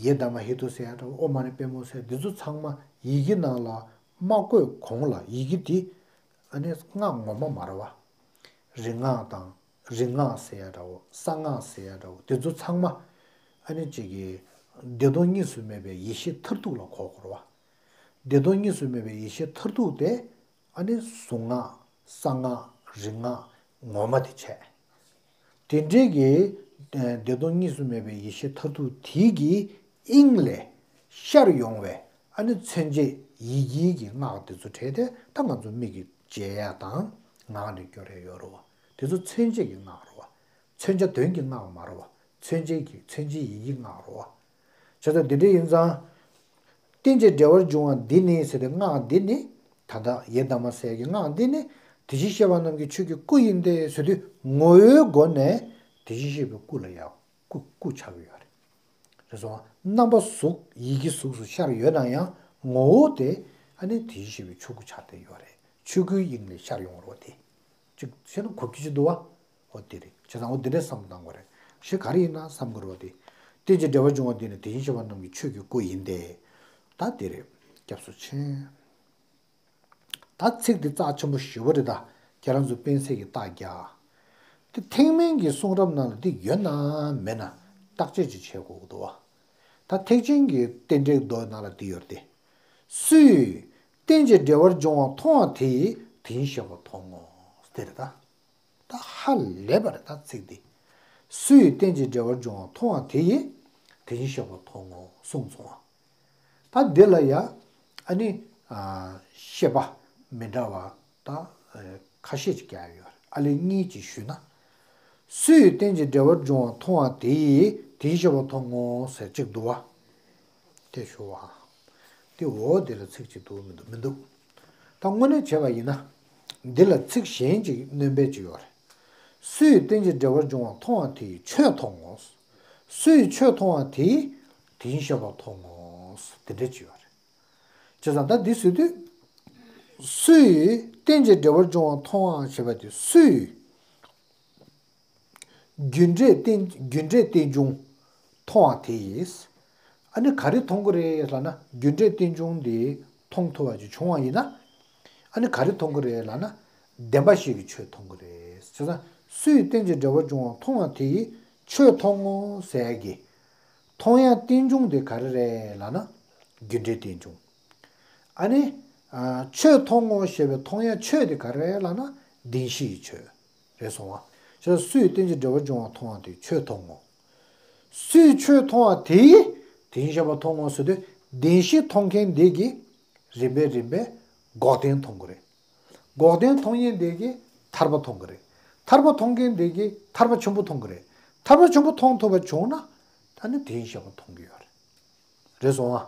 ཡེ་དྷརྨཱ་ཧེ་ཏུ་ཟེར་ཡ་འདྲ་བོ་ཨོཾ་མ་ཎི་པདྨེ་ཟེར་འདི་ཚོ་ཚང་མ་ཡི་གེ་ནང་ལ་མ་བཀོད་གོང་ལ་ཡི་གེ་འདི་ཨ་ནི་སྔགས་ངོ་མ་མ་རེད་བ། རིག་སྔགས་དང་རིག་སྔགས་ཟེར་ཡ་འདྲ་བོ་གསང་སྔགས་ཟེར་ཡ་འདྲ་བོ་འདི་ཚོ་ཚང་མ་ཨ་ནི་གཅིག་གི་བདེ་སྟོང་གཉིས་སུ་མེད་པའི་ཡེ་ཤེས་མཐར་ཐུག་ལ་གོ་དགོས་རེད་བ། བདེ་སྟོང་གཉིས་སུ་མེད་པའི་ཡེ་ཤེས་མཐར་ཐུག་དེ། ཨ་ནི་གཟུངས་སྔགས་གསང་སྔགས་རིག་སྔགས་ངོ་མ་དེ་བྱས། དེ་འདྲའི་གི་བདེ་སྟོང་གཉིས་སུ་མེད་པའི་ཡེ་ཤེས་མཐར་ཐུག་དེའི་གི་དབྱིངས་ལས་ཤར་ཡོང་བའི་ཨ་ནི་མཚོན་བྱེད་ཡི་གེའི་གི་སྔགས་དེ་ཚོ་བྲིས་ཏེ་ད་ང་ཚོ་མིག་གིས་མཇལ་ཡ་དང་ངག་ནས་སྐྱོར་ཡ་ཡོད་རེད་བ། དེ་ཚོ་མཚོན་བྱེད་ཀྱི་སྔགས་རེད་བ། མཚོན་བྱ་དོན་གྱི་སྔགས་མ་རེད་བ། མཚོན་བྱེད་ཀྱི་མཚོན་བྱེད་ཡི་གེའི་སྔགས་རེད་བ། བྱས་ཙང་འདི་འདྲ་ཡིན་ཙང་། རྟེན་ཅིང་འབྲེལ་བར་འབྱུང་བ་འདི་ནི་ཟེར་ཏེ་སྔགས་འདི་ནི། ད་ལྟ་ཡེ་དྷརྨཱ་ཟེར་གྱི་སྔགས་འདི་ནི། དེ་བཞིན་གཤེགས་པ་རྣམས་ཀྱི་ཆོས་ཀྱི་སྐུ་ཡིན་ཏེ་ཟེར་དུས་ངོ་བོའི་སྒོ་ནས་དེ་བཞིན་གཤེགས་པའི་སྐུ་ལ་ཡང་སྐུ་སྐུ་ཆགས་ཀྱི་ཡོད་རེད། རེད་སོང་ང་། རྣམ་པ་གཟུགས་ཡི་གེ་གཟུགས་སུ་ཤར་ཡོད་ན་ཡང་ངོ་བོ་དེ་ཨ་ནི་དེ་བཞིན་གཤེགས་པའི་ཆོས་སྐུ་ཆགས་བསྡད་ཡོད་རེད། ཆོས་སྐུའི་དབྱིངས་ནས་ཤར་ཡོང་བ་རེད་བ་དེ། གཅིག་བཤད་ན་གོ་རྒྱུ་ཅིག་འདུག་བ། འོ་དེ་རེད། བྱས་ཙང་འོ་དེ་འདྲའི་བསམ་བློ་བཏང་དགོས་རེད། ཞེས་ག་རེ་ཡིན་ན་བསམ་དགོས་རེད་བ་དེ། རྟེན་ཅིང་འབྲེལ་བར་འབྱུང་བ་འདི་ནི་དེ་བཞིན་གཤེགས་པ་རྣམས་ཀྱི་ཆོས་ཀྱི་སྐུ་ཡིན་ཏེ། ད་དེ་རེད། སྐྱབས་སུ་མཆི། ད་ཚིག་འདི་རྩ་ཆེན་པོ་ཞེ་པོ་རེད་ད། ཁྱེད་རང་ཚོ་དཔེ་གསལ་གྱི་རྟགས་རྒྱག་དེ་ཐེག་དམན་གྱི་གསུང་རབ་ནང་ལ་འདི་ཡོད་ན་མེད་ན་བརྟག་དཔྱད་ཅིག་བྱེད་དགོས་ཀྱི་འདུག་བ། ད་ཐེག་ཆེན་གྱི་རྟེན་འབྲེལ་མདོ་ནང་ལ་འདི་ཡོད་རེད་དེ། སུ་ཡིས་རྟེན་ཅིང་འབྲེལ་བར་འབྱུང་བ་མཐོང་བ་དེ་ཡིས་དེ་བཞིན་གཤེགས་པ་མཐོང་ངོ་། དེ་རེད་ད། ད་ཧ་ལས་པ་རེད་ད་ཚིག་འདི། སུ་ཡིས་རྟེན་ཅིང་འབྲེལ་བར་འབྱུང་བ་མཐོང་བ་དེ་ཡིས་དེ་བཞིན་གཤེགས་པ་མཐོང་ངོ་གསུངས་སོང་བ། ད་འདི་ལ་ཡ། ཨ་ནི། ཤེས་པ་མི་འདྲ་བ་དང་ཁ་ཤས་ཅིག་ཀྱང་ཡོད་རེད། ཨ་ལས་གཉིས་ཅིག་ཞུས་ན། སུ་ཡིས་རྟེན་ཅིང་འབྲེལ་བར་འབྱུང་བ་མཐོང་བ་དེ་ཡིས་དེ་བཞིན་གཤེགས་པ་མཐོང་ངོ་ཟེར་གཅིག་འདུག་བ། དེ་ཞུ་བ། དེ་འོ་དེ་ལ་ཚིག་གཅིག་འདུག་མི་འདུག་མི་འདུག་ད་དངོས་གནས་བྱས་པ་ཡིན་ན། འདི་ལ་ཚིག་གཞན་གཅིག་སྣོན་པ་ཅིག་ཡོད་རེད། སུ་ཡིས་རྟེན་ཅིང་འབྲེལ་བར་འབྱུང་བ་མཐོང་བ་དེ་ཡིས་ཆོས་མཐོང་ངོ་། སུ་ཡིས་ཆོས་མཐོང་བ་དེ་ཡིས་དེ་བཞིན་གཤེགས་པ་མཐོང་ངོ་། དེ་འདྲ་ཅིག་ཡོད་རེད། བྱས་ཙང་ད་འདི་ཟེར་དུས། སུ་ཡིས་རྟེན་ཅིང་འབྲེལ་བར་འབྱུང་བ་མཐོང་བ་ཞེས་པ་དེ་སུ་ཡིས་རྒྱུ་འབྲས་རྟེན་རྒྱུ་འབྲས་རྟེན་འབྱུང་མཐོང་བ་དེ་ཡིས། ཨ་ནི་ག་རེ་མཐོང་གི་རེད་ལབ་ན། རྒྱུ་འབྲས་རྟེན་འབྱུང་དེ་མཐོང་ཐུབ་པ་ཅིག་བྱུང་བ་ཡིན་ན། ཨ་ནི་ག་རེ་མཐོང་གི་རེད་ལབ་ན། བདེན་པ་བཞི་གི་ཆོས་མཐོང་གི་རེད། བྱས་ཙང་སུ་ཡིས་རྟེན་ཅིང་འབྲེལ་བར་འབྱུང་བ་མཐོང་བ་དེ་ཡིས་ཆོས་མཐོང་ངོ་ཟེར་གི་མཐོང་ཡག་རྟེན་འབྱུང་དེ་ག་རེ་རེད་ལབ་ན། རྒྱུ་འབྲས་རྟེན་འབྱུང་། ཨ་ནི། ཆོས་མཐོང་ངོ་ཞེས་པའི་མཐོང་ཡག་ཆོས་དེ་ག་རེ་རེད་ལབ་ན། བདེན་བཞི་ཡི་ཆོས་རེད་སོང་བ། བྱས་ཙང་སུ་ཡིས་རྟེན་ཅིང་འབྲེལ་བར་འབྱུང་བ་མཐོང་བ་དེ་ཆོས་མཐོང་ངོ་། སུས་ཆོས་མཐོང་བ་དེ་ཡིས་དེ་བཞིན་གཤེགས་པ་མཐོང་ངོ་ཟེར་དུས། བདེན་བཞི་མཐོང་མཁན་དེ་གིས་རིམ་པས་རིམ་པས་འགོག་བདེན་མཐོང་གི་རེད། འགོག་བདེན་མཐོང་མཁན་དེ་གིས་ཐར་པ་མཐོང་གི་རེད། ཐར་པ་མཐོང་མཁན་དེ་གིས་ཐར་པ་ཆེན་པོ་མཐོང་གི་རེད། ཐར་པ་ཆེན་པོ་མཐོང་ཐུབ་པ་བྱུང་ན། ད་ནི་དེ་བཞིན་གཤེགས་པ་མཐོང་གི་ཡོད་རེད། རེད་སོང་ཨ།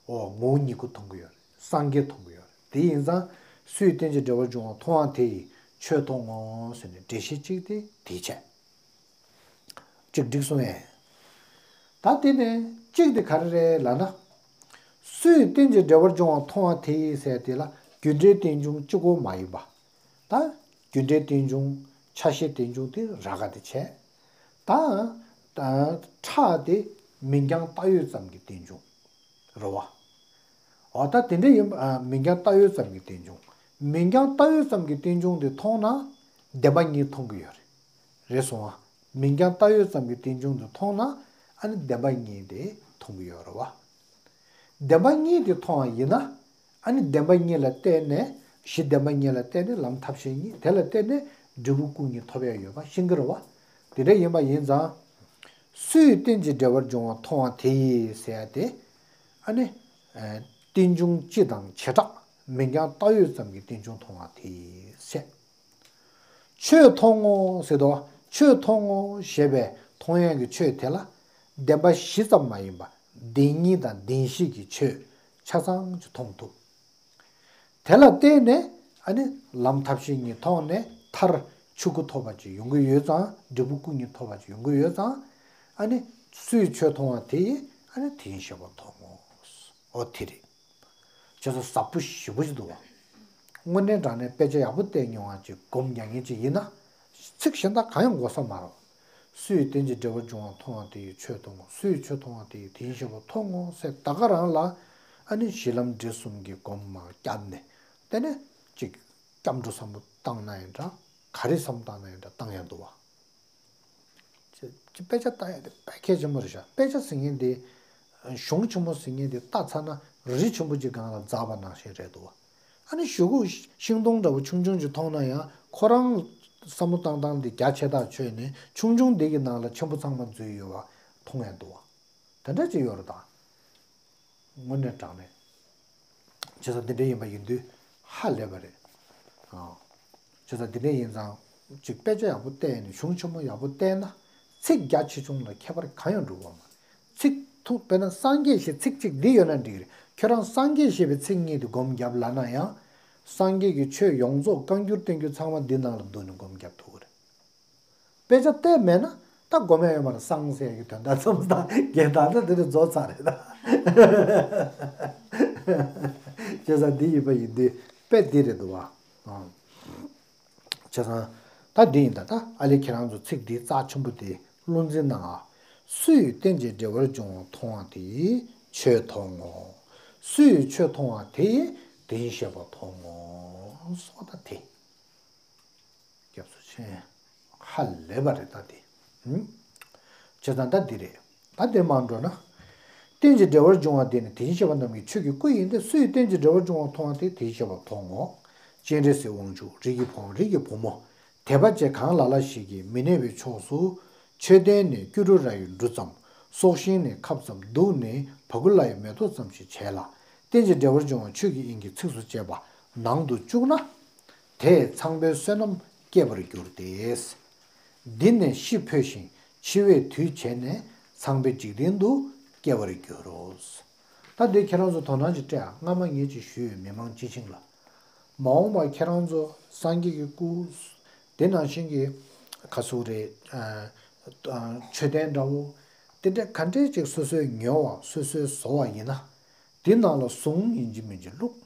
འོ་ངོ་བོ་ཉིད་སྐུ་མཐོང་གི་ཡོད་རེད། སངས་རྒྱས་མཐོང་གི་ཡོད་རེད། དེ་ཡིན་ཙང་། སུ་ཡིས་རྟེན་ཅིང་འབྲེལ་བར་འབྱུང་བ་མཐོང་བ་དེ་ཡིས་ཆོས་མཐོང་ངོ་ཟེར་ནས་འགྲེལ་བཤད་གཅིག་དེ་དེ་བྱས། གཅིག་འགྲིག་སོང་ངས། ད་དེ་ནས་གཅིག་དེ་ག་རེ་རེད་ལབ་ན། སུ་ཡིས་རྟེན་ཅིང་འབྲེལ་བར་འབྱུང་བ་མཐོང་བ་དེ་ཡིས་ཟེར་དེ་ལ་རྒྱུ་འབྲས་རྟེན་འབྱུང་གཅིག་པོ་མ་ཡིན་པ། ད་རྒྱུ་འབྲས་རྟེན་འབྱུང་། ཆ་ཤས་རྟེན་འབྱུང་དེ་རགས་དེ་བྱས། ད་ད་ཁྲག་དེ་མིང་རྐྱང་བཏགས་ཡོད་ཙམ་གྱི་རྟེན་འབྱུང་རེད་བ། འོ་ད་དེ་འདྲ་ཡིན་པ། ཨ། མིང་རྐྱང་བཏགས་ཡོད་ཙམ་གྱི་རྟེན་འབྱུང་། མིང་རྐྱང་བཏགས་ཡོད་ཙམ་གྱི་རྟེན་འབྱུང་དེ་མཐོང་ན་བདེན་པ་གཉིས་མཐོང་གི་ཡོད་རེད། རེད་སོང་ཨ། མིང་རྐྱང་བཏགས་ཡོད་ཙམ་གྱི་རྟེན་འབྱུང་དེ་མཐོང་ན། ཨ་ནི་བདེན་པ་གཉིས་དེ་མཐོང་གི་ཡོད་རེད་བ། བདེན་པ་གཉིས་དེ་མཐོང་བ་ཡིན་ན། ཨ་ནི་བདེན་པ་གཉིས་ལ་བརྟེན་ནས། གཞི་བདེན་པ་གཉིས་ལ་བརྟེན་ནས་ལམ་ཐབས་ཤེས་གཉིས། དེ་ལ་བརྟེན་ནས་འབྲས་བུ་སྐུ་གཉིས་ཐོབ་ཡ་ཡོད་པ་ཤེས་ཀྱི་རེད་བ། དེ་འདྲ་ཡིན་པ་ཡིན་ཙང་། སུ་ཡིས་རྟེན་ཅིང་འབྲེལ་བར་འབྱུང་བ་མཐོང་བ་དེ་ཡིས་ཟེར་ཡ་དེ། ཨ་ནི། ཨ། རྟེན་འབྱུང་སྤྱི་དང་བྱེ་བྲག་མིང་རྐྱང་བཏགས་ཡོད་ཙམ་གྱི་རྟེན་འབྱུང་མཐོང་བ་དེ་ཡིས་ཟེར། ཆོས་མཐོང་ངོ་ཟེར་དུས། ཆོས་མཐོང་ངོ་ཞེས་པའི་མཐོང་ཡག་གི་ཆོས་དེ་ལ་བདེན་པ་བཞི་ཙམ་མ་ཡིན་པ་བདེན་གཉིས་དང་བདེན་བཞི་གི་ཆོས་ཆ་ཚང་ཅིག་མཐོང་ཐུབ། དེ་ལ་བརྟེན་ནས། ཨ་ནི་ལམ་ཐབས་ཤེས་གཉིས་མཐོང་ནས་མཐར་ཆོས་སྐུ་ཐོབ་པ་ཅིག་ཡོང་གི་ཡོད་ཙང་། འབྲས་བུ་སྐུ་གཉིས་ཐོབ་པ་ཅིག་ཡོང་གི་ཡོད་ཙང་། ཨ་ནི་སུས་ཆོས་མཐོང་བ་དེ་ཡིས། ཨ་ནི་དེ་བཞིན་གཤེགས་པ་མཐོང་ངོ་། འོ་དེ་རེད། བྱས་ཙང་ཟབ་པོ་ཞེ་པོ་ཅིག་འདུག་བ། དངོས་གནས་དྲང་གནས་དཔེ་ཆ་ཡག་པོ་བལྟས་མྱོང་བ་ཅིག་སྒོམ་རྒྱག་མཁན་ཅིག་ཡིན་ན། ཚིག་གཞན་དག་གང་ཡང་དགོས་ས་མ་རེད། སུ་ཡིས་རྟེན་ཅིང་འབྲེལ་བར་འབྱུང་བ་མཐོང་བ་དེ་ཡིས་ཆོས་མཐོང་ངོ་། སུ་ཡིས་ཆོས་མཐོང་བ་དེ་ཡིས་དེ་བཞིན་གཤེགས་པ་མཐོང་ངོ་ཟེར་ད་ག་རང་ལ། ཨ་ནི་གཞི་ལམ་འབྲས་གསུམ་གྱི་སྒོམ་མར་བརྒྱབ་ནས། དེ་ནས་ཅིག་སྐྱབས་འགྲོ་བསམ་བློ་བཏང་ན་ཡང་འདྲ། ག་རེ་བསམ་བཏང་ན་ཡང་འདྲ་བཏང་ཡག་འདུག་བ། ཅེས་དཔེ་ཆ་ལྟ་ཡག་དེ་དཔེ་གལ་ཆེན་པོ་རེད་ཤག་དཔེ་ཆ་ཟེར་མཁན་དེ། གཞུང་ཆེན་མོ་ཟེར་མཁན་དེ་ལྟ་ཚར་ན་རི་ཆེན་པོ་གཅིག་སྒང་ལ་འཛེགས་པ་ནང་བཞིན་རེད་འདུག་ཨ་ནི་གཞུག་གུ་ཤིང་སྡོང་འདྲ་པོ་ཆུང་ཆུང་ཅིག་མཐོང་ན་ཡང་ཁོ་རང་བསམ་བློ་བཏང་སྟངས་དེ་རྒྱ་ཆེ་ཐག་ཆོད་ནས་ཆུང་ཆུང་དེ་གི་ནང་ལ་ཆེན་པོ་ཚང་མ་འཛུལ་ཡོད་པ་མཐོང་ཡག་འདུག་བ། དེ་འདྲ་ཅིག་ཡོད་རེད་ད། དངོས་གནས་དྲང་གནས། བྱས་ཙང་འདི་འདྲ་ཡིན་པ་ཡིན་དུས་ཧ་ལས་པ་རེད། ཨ། བྱས་ཙང་འདི་འདྲ་ཡིན་ཙང་ཅིག་དཔེ་ཆ་ཡག་པོ་བལྟས་ནས་གཞུང་ཆེན་མོ་ཡག་པོ་བལྟས་ན་ཚིག་རྒྱ་ཆེ་ཆུང་ལ་ཁྱད་པར་གང་ཡང་འགྲོ་གི་མ་རེད། ཚིག་ཐུང་དཔེར་ན་སངས་རྒྱས་ཞེས་ཚིག་གཅིག་འདི་ཡོད་ན་འགྲིག་གི་རེད། ཁྱོད་རང་སངས་རྒྱས་ཞེས་པའི་ཚིག་གཉིས་དེ་སྒོམ་རྒྱབ་ལབ་ན་ཡང་། སངས་རྒྱས་ཀྱི་ཆོས་ཡོངས་རྫོགས་བཀའ་འགྱུར་བསྟན་འགྱུར་ཚང་མ་འདི་ནང་ལ་བསྡུས་ནས་སྒོམ་རྒྱབ་ཐུབ་ཀྱི་རེད། དཔེ་ཆ་བལྟས་མེད་ན་ད་སྒོམ་ཡག་ཡོད་མ་རེད། སངས་ཟེར་ཡག་གི་དོན་དག་མཚམས་དང་རྒྱན་དག་ད་འདི་ནས་རྫོགས་ཚར་རེད་ད། བྱས་ཙང་འདི་ཡིན་པ་ཡིན་དུས་དཔེ་འདི་རེད་འདུག་བ། ཨང་། བྱས་ཙང་ད་འདི་ཡིན་ད། ད་ཨ་ལས་ཁྱེད་རང་ཚོ་ཚིག་འདི་རྩ་ཆེན་པོ་དེ་བློ་འཛིན་གནང་ཨ། སུ་ཡིས་རྟེན་ཅིང་འབྲེལ་བར་འབྱུང་བ་མཐོང་བ་དེ་ཡིས་ཆོས་མཐོང་ངོ་། སུ་ཡིས་ཆོས་མཐོང་བ་དེ་ཡིས་དེ་བཞིན་གཤེགས་པ་མཐོང་ངོ་། སོགས་ད་དེ། སྐྱབས་སུ་མཆི། ཧ་ལས་པ་རེད་ད་དེ། ཧུམ། བྱས་ཙང་ད་འདི་རེད། ད་འདིར་མར་འགྲོ་ན། རྟེན་ཅིང་འབྲེལ་བར་འབྱུང་བ་དེ་ནི་དེ་བཞིན་གཤེགས་པ་རྣམས་ཀྱི་ཆོས་ཀྱི་སྐུ་ཡིན་ཏེ། སུ་ཡིས་རྟེན་ཅིང་འབྲེལ་བར་འབྱུང་བ་མཐོང་བ་དེ་དེ་བཞིན་གཤེགས་པ་མཐོང་ངོ་། སྤྱན་རས་གཟིགས་དབང་ཕྱུག་རིགས་ཀྱི་བུ་རིགས་ཀྱི་བུ་མོ། དད་པ་ཅན་གང་ལ་ལ་ཞིག་གིས་མི་གནས་པའི་ཕྱོགས་སུ། མཆོད་རྟེན་ནས་སྐྱུ་རུ་ར་ཡི་འབྲུ་ཙམ། སྲོག་ཤིང་ནས་ཁབ་ཙམ། གདུགས་ནས་བ་ཀུ་ལ་ཡི་མེ་ཏོག་ཙམ་ཞིག་བྱས་ལ། རྟེན་ཅིང་འབྲེལ་བར་འབྱུང་བ་ཆོས་ཀྱི་དབྱིངས་ཀྱི་ཚིགས་སུ་བཅད་པ་ནང་དུ་བཅུག་ན། དེས་ཚངས་པའི་བསོད་ནམས་སྐྱེད་པར་འགྱུར་ཏེ། འདི་ནས་ཤི་འཕོས་ཤིང་འཆི་བའི་དུས་བྱས་ནས་ཚངས་པའི་འཇིག་རྟེན་དུ་སྐྱེ་བར་འགྱུར་རོ། ད་འདི་ཁྱེད་རང་ཚོ་དོ་སྣང་ཅིག་སྤྲད་ཨ། སྔ་མ་ངས་ཅིག་ཞུས་ཡོད་མི་མང་སྤྱི་བྱིངས་ལ། མ་འོངས་པར་ཁྱེད་རང་ཚོ་སངས་རྒྱས་ཀྱི་སྐུ། དེ་ནང་བཞིན་གྱི་ག་ཚོད་རེད། ཨ། ཨ། མཆོད་རྟེན་འདྲ་བོ། དེ་འདྲ་ག་འདྲས་ཅིག་སོ་སོས་ཉོ་བ་སོ་སོས་བཟོ་བ་ཡིན་ན། དེ་ནང་ལ་གཟུངས་ཡིན་གཅིག་མིན་གཅིག་བླུགས།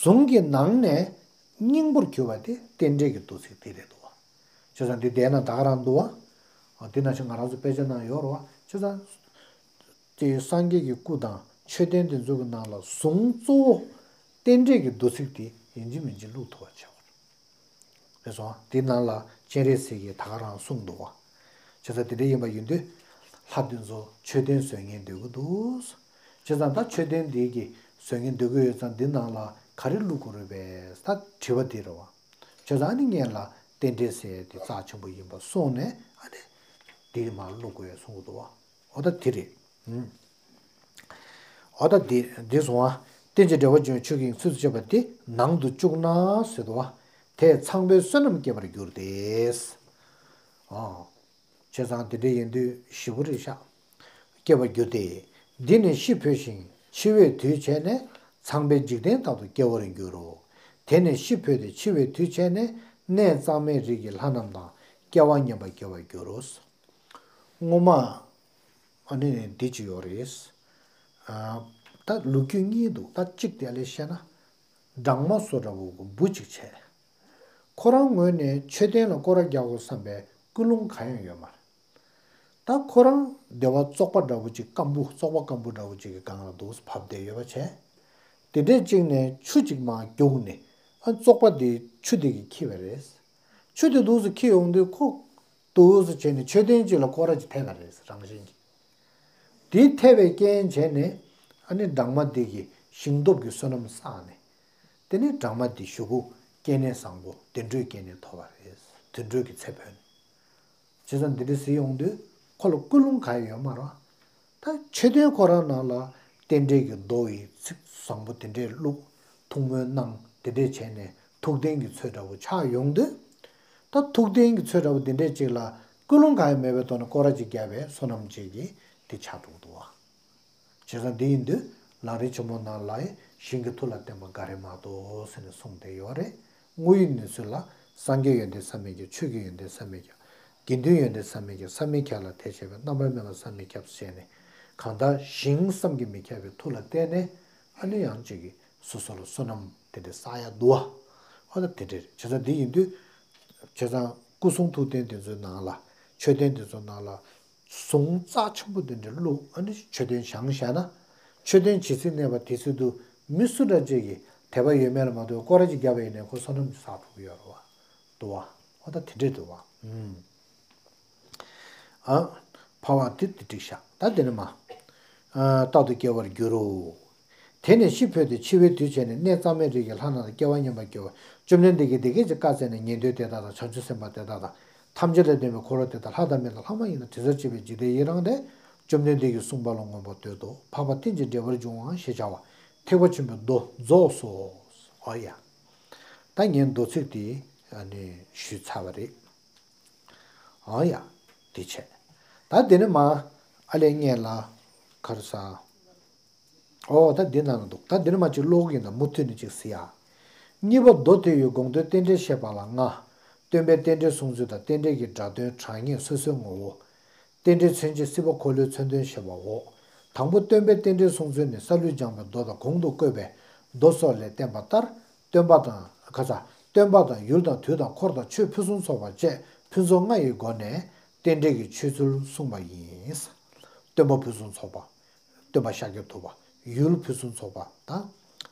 གཟུངས་ཀྱི་ནང་ནས་སྙིང་པོར་གྱུར་པ་དེ་རྟེན་འབྲེལ་གྱི་བསྡུ་ཚིག་དེ་རེད་འདུག་བ། བྱས་ཙང་འདི་བསྡད་ན་ད་ག་རང་འདུག་བ། དེ་ནང་བཞིན་ང་རང་ཚོ་དཔེ་ཆ་ནང་ཡོད་རེད་བ། བྱས་ཙང་། དེ་སངས་རྒྱས་ཀྱི་སྐུ་དང་མཆོད་རྟེན་དེ་ཚོ་གི་ནང་ལ་གཟུངས་གཙོ་བོ་རྟེན་འབྲེལ་གྱི་བསྡུ་ཚིག་དེ་ཡིན་གཅིག་མིན་གཅིག་བླུགས་ཐུབ་པ་བྱེད་དགོས། རེད་སོང་། དེ་ནང་ལ་སྤྱན་རས་གཟིགས་ཀྱིས་ད་ག་རང་གསུངས་འདུག་བ། བྱས་ཙང་དེ་འདྲ་ཡིན་པ་ཡིན་དུས། ལྷ་དེ་ཚོ་མཆོད་རྟེན་བཟོ་མཁན་འདོད་ཀྱི་འདུག། བྱས་ཙང་ད་མཆོད་རྟེན་འདི་གི་བཟོ་མཁན་འདོད་ཀྱི་ཡོད་ཙང་འདི་ནང་ལ་ག་རེ་བླུགས་དགོས་རེད་པས་ད་དྲི་བ་འདི་རེད་བ། བྱས་ཙང་ཨ་ནི་སྔོན་ལ་རྟེན་འབྲེལ་ཟེར་དེ་རྩ་ཆེན་པོ་ཡིན་པ་སོང་ནས་ཨ་ནི། འདི་མར་བླུགས་དགོས་གསུངས་འདུག་བ། འོ་ད་དེ་རེད། ཨུམ། འོ་ད་འདི་འདི་སོང་བ། རྟེན་ཅིང་འབྲེལ་བར་འབྱུང་བའི་ཆོས་ཀྱི་དབྱིངས་ཚིགས་སུ་བཅད་པ་དེ་ནང་དུ་བཅུག་ན་ཟེར་འདུག་བ། དེས་ཚངས་པའི་བསོད་ནམས་སྐྱེད་པར་འགྱུར་ཏེ། ཨོ། བྱས་ཙང་དེ་འདྲ་ཡིན་དུས་ཞེ་པོ་རེད་ཤག། སྐྱེ་བར་འགྱུར་ཏེ། འདི་ནས་ཤི་འཕོས་ཤིང་འཆི་བའི་དུས་བྱས་ནས་ཚངས་པའི་འཇིག་རྟེན་དག་ཏུ་སྐྱེ་བར་འགྱུར་རོ། དེ་ནས་ཤི་འཕོས་ཏེ་འཆི་བའི་དུས་བྱས་ནས་གནས་གཙང་མའི་རིས་ཀྱི་ལྷ་རྣམས་དང་སྐལ་བ་མཉམ་པར་སྐྱེ་བར་འགྱུར་རོ། སྔོན་མ། ཨ་ནི་འདི་ཅིག་ཡོད་རེད། ཨ། ད་ལོ་རྒྱུས་གཉིས་འདུག། ད་གཅིག་དེ་ལས་བཤད་ན། སྦྲང་མ་བཟོ་འདྲ་བོ་གི་འབུ་ཅིག་བྱས། ཁོ་རང་ངོས་ནས་མཆོད་རྟེན་ལ་སྐོར་ར་རྒྱག་དགོས་བསམ་པའི་ཀུན་སློང་གང་ཡང་ཡོད་མ་རེད། ད་ཁོ་རང་སྡེ་བ་བཙོག་པ་འདྲ་བོ་ཅིག་སྐམ་པོ་བཙོག་པ་སྐམ་པོ་འདྲ་བོ་ཅིག་གི་སྒང་ལ་འདུག་བབས་བསྡད་ཡོད་པ་བྱས། དེ་འདྲས་ཅིག་ནས་ཆུ་ཅིག་མར་རྒྱུགས་ནས་ཨ་བཙོག་པ་དེ་ཆུ་དེ་གིས་འཁྱེར་བ་རེད། ཆུ་དེ་འདུག་སེ་འཁྱེར་ཡོང་དུས་ཁོ། འདུག་སེ་བྱས་ནས་མཆོད་རྟེན་གཅིག་ལ་སྐོར་ར་ཅིག་ཐེབས་པ་རེད་རང་བཞིན་གྱིས། དེ་ཐེབས་པའི་རྐྱེན་བྱས་ནས་ཨ་ནི་སྦྲང་མ་འདི་གིས་ཞིང་སྟོབས་ཀྱི་བསོད་ནམས་བསགས་ནས། དེ་ནས་སྦྲང་མ་འདི་གཞུག་གུ་སྐྱེ་གནས་བཟང་པོ་བདེ་འགྲོའི་སྐྱེ་གནས་ཐོབ་པ་རེད། དུད་འགྲོ་གི་ཚེ་འཕོས་ནས། བྱས་ཙང་འདི་འདྲ་ཟེར་ཡོང་དུས་ཁོ་ལ་ཀུན་སློང་ག་ཡོད་མ་རེད། ད་མཆོད་རྟེན་ཁོ་རང་ནང་ལ་རྟེན་འབྲེལ་གྱི་མདོ་ཡི་ཚིག་བཟང་པོ་དེ་འདྲས་བླུགས། ཐུགས་སྨོན་གནང་དེ་འདྲས་བྱས་ནས་ཐུགས་རྟེན་གྱི་ཚོད་འདྲ་བོ་ཆགས་ཡོང་དུས། ད་ཐུགས་རྟེན་གྱི་ཚོད་འདྲ་བོ་དེ་འདྲས་ཅིག་ལ་ཀུན་སློང་གང་ཡང་མེད་པའི་ཐོག་ནས་སྐོར་ར་ཅིག་བརྒྱབ་པའི་བསོད་ནམས་ཅིག་གིས་དེ་ཆགས་འགྲོ་གི་འདུག་བ། བྱས་ཙང་འདི་ཡིན་དུས་ལམ་རིམ་ཆེན་མོ་ནང་ལ་ཡང་ཞིང་གི་མཐུ་ལ་བརྟེན་པ་འགའ་རེ་མ་གཏོགས་ཟེར་ནས་གསུངས་བསྡད་ཡོད་རེད། དངོས་ཡོད་གནས་ཚུལ་ལ་སངས་རྒྱས་ཡོན་ཏན་བསམ་མི་ཁྱབ། ཆོས་ཀྱི་ཡོན་ཏན་བསམ་མི་ཁྱབ། དགེ་འདུན་ཡོན་ཏན་བསམ་མི་ཁྱབ། བསམ་མི་ཁྱབ་ལ་དད་བྱས་པའི་རྣམ་པར་སྨིན་པ་བསམ་མི་ཁྱབ་བྱས་ནས་གང་ལྟར་ཞིང་བསམ་གྱིས་མི་ཁྱབ་པའི་མཐུ་ལ་བརྟེན་ནས་ཨ་ནི་ཡང་གཅིག་གིས་སོ་སོ་ལ་བསོད་ནམས་དེ་འདྲ་བསགས་ཡ་འདུག་བ། ཨ་ད་དེ་འདྲ་རེད། བྱས་ཙང་འདི་ཡིན་དུས་བྱས་ཙང་སྐུ་གསུང་ཐུགས་རྟེན་དེ་ཚོའི་ནང་ལ་མཆོད་རྟེན་དེ་ཚོའི་ནང་ལ། གཟུངས་རྩ་ཆེན་པོ་དེ་འདྲ་བླུགས་ཨ་ནི་མཆོད་རྟེན་བཞེངས་བཞག་ན། མཆོད་རྟེན་ཇི་སྲིད་གནས་པ་དེ་སྲིད་དུ་མི་སུ་འདྲ་ཅིག་གིས་དད་པ་ཡོད་མེད་ལ་མ་ལྟོས་སྐོར་ར་ཅིག་བརྒྱབ་པ་ཡིན་ནའི་ཁོ་བསོད་ནམས་ཅིག་བསགས་ཐུབ་ཀྱི་ཡོད་རེད་བ། འདུག་བ། ཨོ་ད་དེ་འདྲས་འདུག་བ། ཨུམ། ཨ། འཕགས་པ་དེ་དེ་འགྲིག་ཤག། ད་དེ་ནས་མ། ཨ། རྟག་ཏུ་སྐྱེ་བར་འགྱུར་རོ། དེ་ནས་ཤི་འཕོས་ཏེ་འཆི་བའི་དུས་བྱས་ནས་གནས་གཙང་མའི་རིས་ཀྱི་ལྷ་རྣམས་དང་སྐལ་བ་མཉམ་པར་སྐྱེ་བ། བཅོམ་ལྡན་འདས་ཀྱིས་འདི་སྐད་ཅེས་བཀའ་སྩལ་ནས། ཉན་ཐོས་དེ་དག་དང་བྱང་ཆུབ་སེམས་དཔའ་དེ་དག་དང་། ཐམས་ཅད་ལས་འདས་པའི་འཁོར་ལོ་དེ་དག་ལྷ་དང་མི་དང་ལྷ་མ་ཡིན་དང་དྲི་ཟར་བཅས་པའི་འཇིག་རྟེན་ཡི་རངས་ཏེ། བཅོམ་ལྡན་འདས་ཀྱིས་གསུངས་པ་ལ་མངོན་པར་བསྟོད་དོ། འཕགས་པ་རྟེན་ཅིང་འབྲེལ་བར་འབྱུང་བ་ཞེས་བྱ་བ་ཐེག་པ་ཆེན་པོའི་མདོ་རྫོགས་སོ། ཨོ་ཡ། ད་ངས་མདོ་ཚིག་དེ་ཨ་ནི་ཞུས་ཚར་བ་རེད། ཨོ་ཡ། དེ་བྱས། ད་དེ་ནས་མ་ཨ་ལས་སྔོན་ལ་ག་རེ་ཟ། ཨོ་ད་འདི་ནང་ལ་འདུག། ད་འདི་ནས་མ་ཅིག་ཀློག་གིན་ད་མུ་མཐུད་ནས་ཅིག་གཟིགས་ཨ། གཉིས་པ་མདོ་དེ་ཡི་དགོངས་དོན་རྟེན་འབྲེལ་བཤད་པ་ལ་ལྔ། སྟོན་པའི་རྟེན་འབྲེལ་གསུང་ཚུལ་དང་རྟེན་འབྲེལ་གྱི་སྒྲ་དོན་གྲངས་ངེས་སོ་སོའི་ངོ་བོ། རྟེན་འབྲེལ་མཚོན་བྱེད་སྲིད་པ་འཁོར་ལོའི་མཚོན་དོན་བཤད་པའོ། དང་པོ་སྟོན་པའི་རྟེན་འབྲེལ་གསུང་ཚུལ་ནི་ས་ལུས་སྦྱངས་པའི་མདོ་དང་གོང་དུ་བཀོད་པའི་མདོ་སོགས་ལས་བསྟན་པ་ལྟར་སྟོན་པ་དང་ཁ་ས་སྟོན་པ་དང་ཡུལ་དང་དུས་དང་འཁོར་དང་ཆོས་ཕུན་སུམ་ཚོགས་པ་བཅས་ཕུན་ཚོགས་ལྔ་ཡི་སྒོ་ནས་རྟེན་འབྲེལ་གྱི་ཆོས་ཚུལ་གསུངས་པ་ཡིན། སྟོན་པ་ཕུན་སུམ་ཚོགས་པ། སྟོན་པ་ཤཱཀྱ་ཐུབ་པ། ཡུལ་ཕུན་སུམ་ཚོགས་པ་དང་།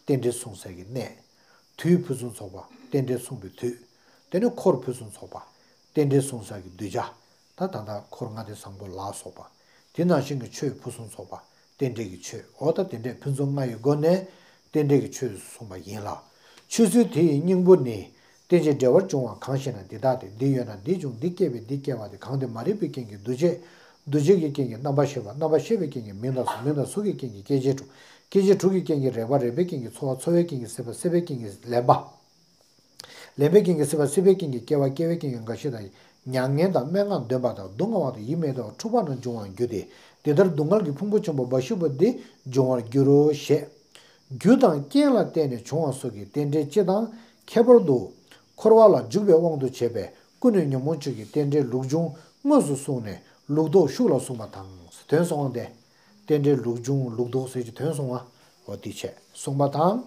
རྟེན་འབྲེལ་གསུང་སའི་གི་གནས། དུས་ཕུན་སུམ་ཚོགས་པ་རྟེན་འབྲེལ་གསུངས་པའི་དུས། དེ་ནས་འཁོར་ཕུན་སུམ་ཚོགས་པ་རྟེན་འབྲེལ་གསུང་སའི་གི་གདུལ་བྱ། ད་ད་ལྟ་འཁོར་ལྔ་སྡེ་བཟང་པོ་ལ་སོགས་པ། དེ་ནང་བཞིན་གྱི་ཆོས་ཕུན་སུམ་ཚོགས་པ་རྟེན་འབྲེལ་གྱི་ཆོས། འོ་ད་དེ་འདྲའི་ཕུན་ཚོགས་ལྔ་ཡི་སྒོ་ནས་རྟེན་འབྲེལ་གྱི་ཆོས་གསུངས་པ་ཡིན་ལ། ཆོས་ཚུལ་དེ་ཡི་སྙིང་པོ་ནི། རྟེན་ཅིང་འབྲེལ་བར་འབྱུང་བ་གང་ཞེ་ན། འདི་ལྟ་སྟེ། འདི་ཡོད་ན་འདི་འབྱུང་། འདི་སྐྱེས་པས་འདི་སྐྱེ་བ་སྟེ། གང་དེ་མ་རིག་པའི་རྐྱེན་གྱིས་འདུ་བྱེད། འདུ་བྱེད་ཀྱི་རྐྱེན་གྱིས་རྣམ་པར་ཤེས་པ། རྣམ་པར་ཤེས་པའི་རྐྱེན་གྱིས་མིང་དང་གཟུགས། མིང་དང་གཟུགས་ཀྱི་རྐྱེན་གྱིས་སྐྱེ་མཆེད་དྲུག། སྐྱེ་མཆེད་དྲུག་གི་རྐྱེན་གྱིས་རེག་པ། རེག་པའི་རྐྱེན་གྱིས་ཚོར་བ། ཚོར་བའི་རྐྱེན་གྱིས་སྲེད་པ། སྲེད་པའི་རྐྱེན་གྱིས་ལེན་པ། ལེན་པའི་རྐྱེན་གྱིས་སྲེད་པ། སྲེད་པའི་རྐྱེན་གྱིས་སྐྱེ་བ། སྐྱེ་བའི་རྐྱེན་གྱིས་རྒ་ཤི་དང་། མྱ་ངན་དང་སྨྲེ་སྔགས་འདོན་པ་དང་། སྡུག་བསྔལ་བ་དང་ཡིད་མི་བདེ་བ། འཁྲུག་པ་རྣམས་འབྱུང་བར་འགྱུར་ཏེ། འདི་ལྟར་སྡུག་བསྔལ་གྱི་ཕུང་པོ་ཆེན་པོ་འབའ་ཞིག་པོ་འདི་འབྱུང་བར་འགྱུར་རོ་ཞེས། རྒྱུ་དང་རྐྱེན་ལ་བརྟེན་ནས་བྱུང་བ་སོགས་ཀྱི་རྟེན་འབྲེལ་སྤྱི་དང་ཁྱད་པར་དུ། འཁོར་བ་ལ་འཇུག་པའི་དབང་དུ་བྱས་པའི་ཀུན་ནས་ཉོན་མོངས་ཆོས་ཀྱི་རྟེན་འབྲེལ་ལུགས་འབྱུང་དངོས་སུ་གསུངས་ནས་ལུགས་ལྡོག་ཤུགས་ལ་གསུངས་པ་དང་། དོན་གསུངས་པ་སྟེ། རྟེན་འབྲེལ་ལུགས་འབྱུང་ལུགས་ལྡོག་ཟེར་གྱི་དོན་གསུངས་པ། འོ་དེ་བྱས་གསུངས་པ་དང་།